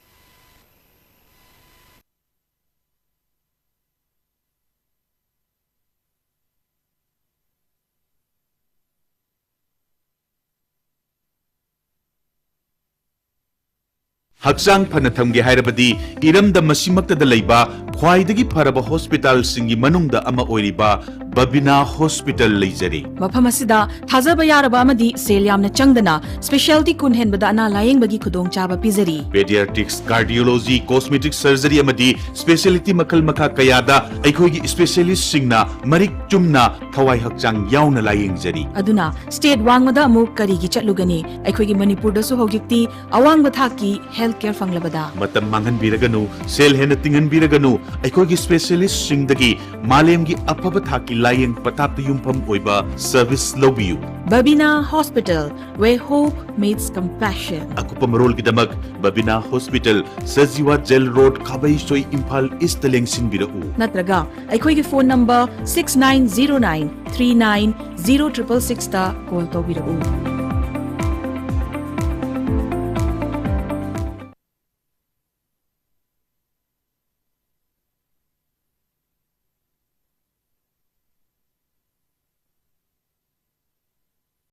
ꯍꯛꯆꯥꯡ ꯐꯅ ꯊꯝꯒꯦ ꯍꯥꯏꯔꯕꯗꯤ ꯏꯔꯝꯗꯝ ꯑꯁꯤꯃꯛꯇꯗ ꯂꯩꯕ ꯈ꯭ꯋꯥꯏꯗꯒꯤ ꯐꯔꯕ ꯍꯣꯁꯄꯤꯇꯥꯜꯁꯤꯡꯒꯤ ꯃꯅꯨꯡꯗ ꯑꯃ ꯑꯣꯏꯔꯤꯕ ꯕꯕꯤꯅꯥ ꯍꯣꯁꯄꯤꯇꯥꯜ ꯂꯩꯖꯔꯤ꯫ ꯃꯐꯝ ꯑꯁꯤꯗ ꯊꯥꯖꯕ ꯌꯥꯔꯕ ꯑꯃꯗꯤ ꯁꯦꯜ ꯌꯥꯝꯅ ꯆꯪꯗꯅ ꯁ꯭ꯄꯦꯁꯤꯌꯦꯜꯇꯤ ꯀꯨꯟ ꯍꯦꯟꯕꯗ ꯑꯅꯥ ꯂꯥꯌꯦꯡꯕꯒꯤ ꯈꯨꯗꯣꯡꯆꯥꯕ ꯄꯤꯖꯔꯤ꯫ Pediatrics, Cardiology, Cosmetic Surgery ꯑꯃꯗꯤ specialty ꯃꯈꯜ ꯃꯈꯥ ꯀꯌꯥꯗ ꯑꯩꯈꯣꯏꯒꯤ ꯏꯁꯄꯦꯁꯤꯌꯦꯂꯤꯁꯁꯤꯡꯅ ꯃꯔꯤꯛ ꯆꯨꯝꯅ ꯊꯋꯥꯏ ꯍꯛꯆꯥꯡ ꯌꯥꯎꯅ ꯂꯥꯌꯦꯡꯖꯔꯤ꯫ ꯑꯗꯨꯅ ꯁ꯭ꯇꯦꯠ ꯋꯥꯡꯃꯗ ꯑꯃꯨꯛ ꯀꯔꯤꯒꯤ ꯆꯠꯂꯨꯒꯅꯤ? ꯑꯩꯈꯣꯏꯒꯤ ꯃꯅꯤꯄꯨꯔꯗꯁꯨ ꯍꯧꯖꯤꯛꯇꯤ ꯑꯋꯥꯡꯕ ꯊꯥꯛꯀꯤ ꯍꯦꯜꯊ ꯀꯦꯌꯔ ꯐꯪꯂꯕꯗ꯫ ꯃꯇꯝ ꯃꯥꯡꯍꯟꯕꯤꯔꯒꯅꯨ, ꯁꯦꯜ ꯍꯦꯟꯅ ꯇꯤꯡꯍꯟꯕꯤꯔꯒꯅꯨ, ꯑꯩꯈꯣꯏꯒꯤ ꯁ꯭ꯄꯦꯁꯤꯌꯦꯂꯤꯁꯁꯤꯡꯗꯒꯤ ꯃꯥꯂꯦꯝꯒꯤ ꯑꯐꯕ ꯊꯥꯛꯀꯤ ꯂꯥꯌꯦꯡ ꯄꯊꯥꯞꯇ ꯌꯨꯝꯐꯝ ꯑꯣꯏꯕ ꯁꯔꯚꯤꯁ ꯂꯧꯕꯤꯌꯨ꯫ Babina Hospital, where hope meets compassion. ꯑꯀꯨꯞꯄ ꯃꯔꯣꯜꯒꯤꯗꯃꯛ Babina hospital, Sajiwa jail road, Khabeisoi, Imphal east ꯂꯦꯡꯁꯤꯟꯕꯤꯔꯛꯎ꯫ ꯅꯠꯇ꯭ꯔꯒ ꯑꯩꯈꯣꯏꯒꯤ phone number six nine zero nine three nine zero triple six ꯇ ꯀꯣꯜ ꯇꯧꯕꯤꯔꯛꯎ꯫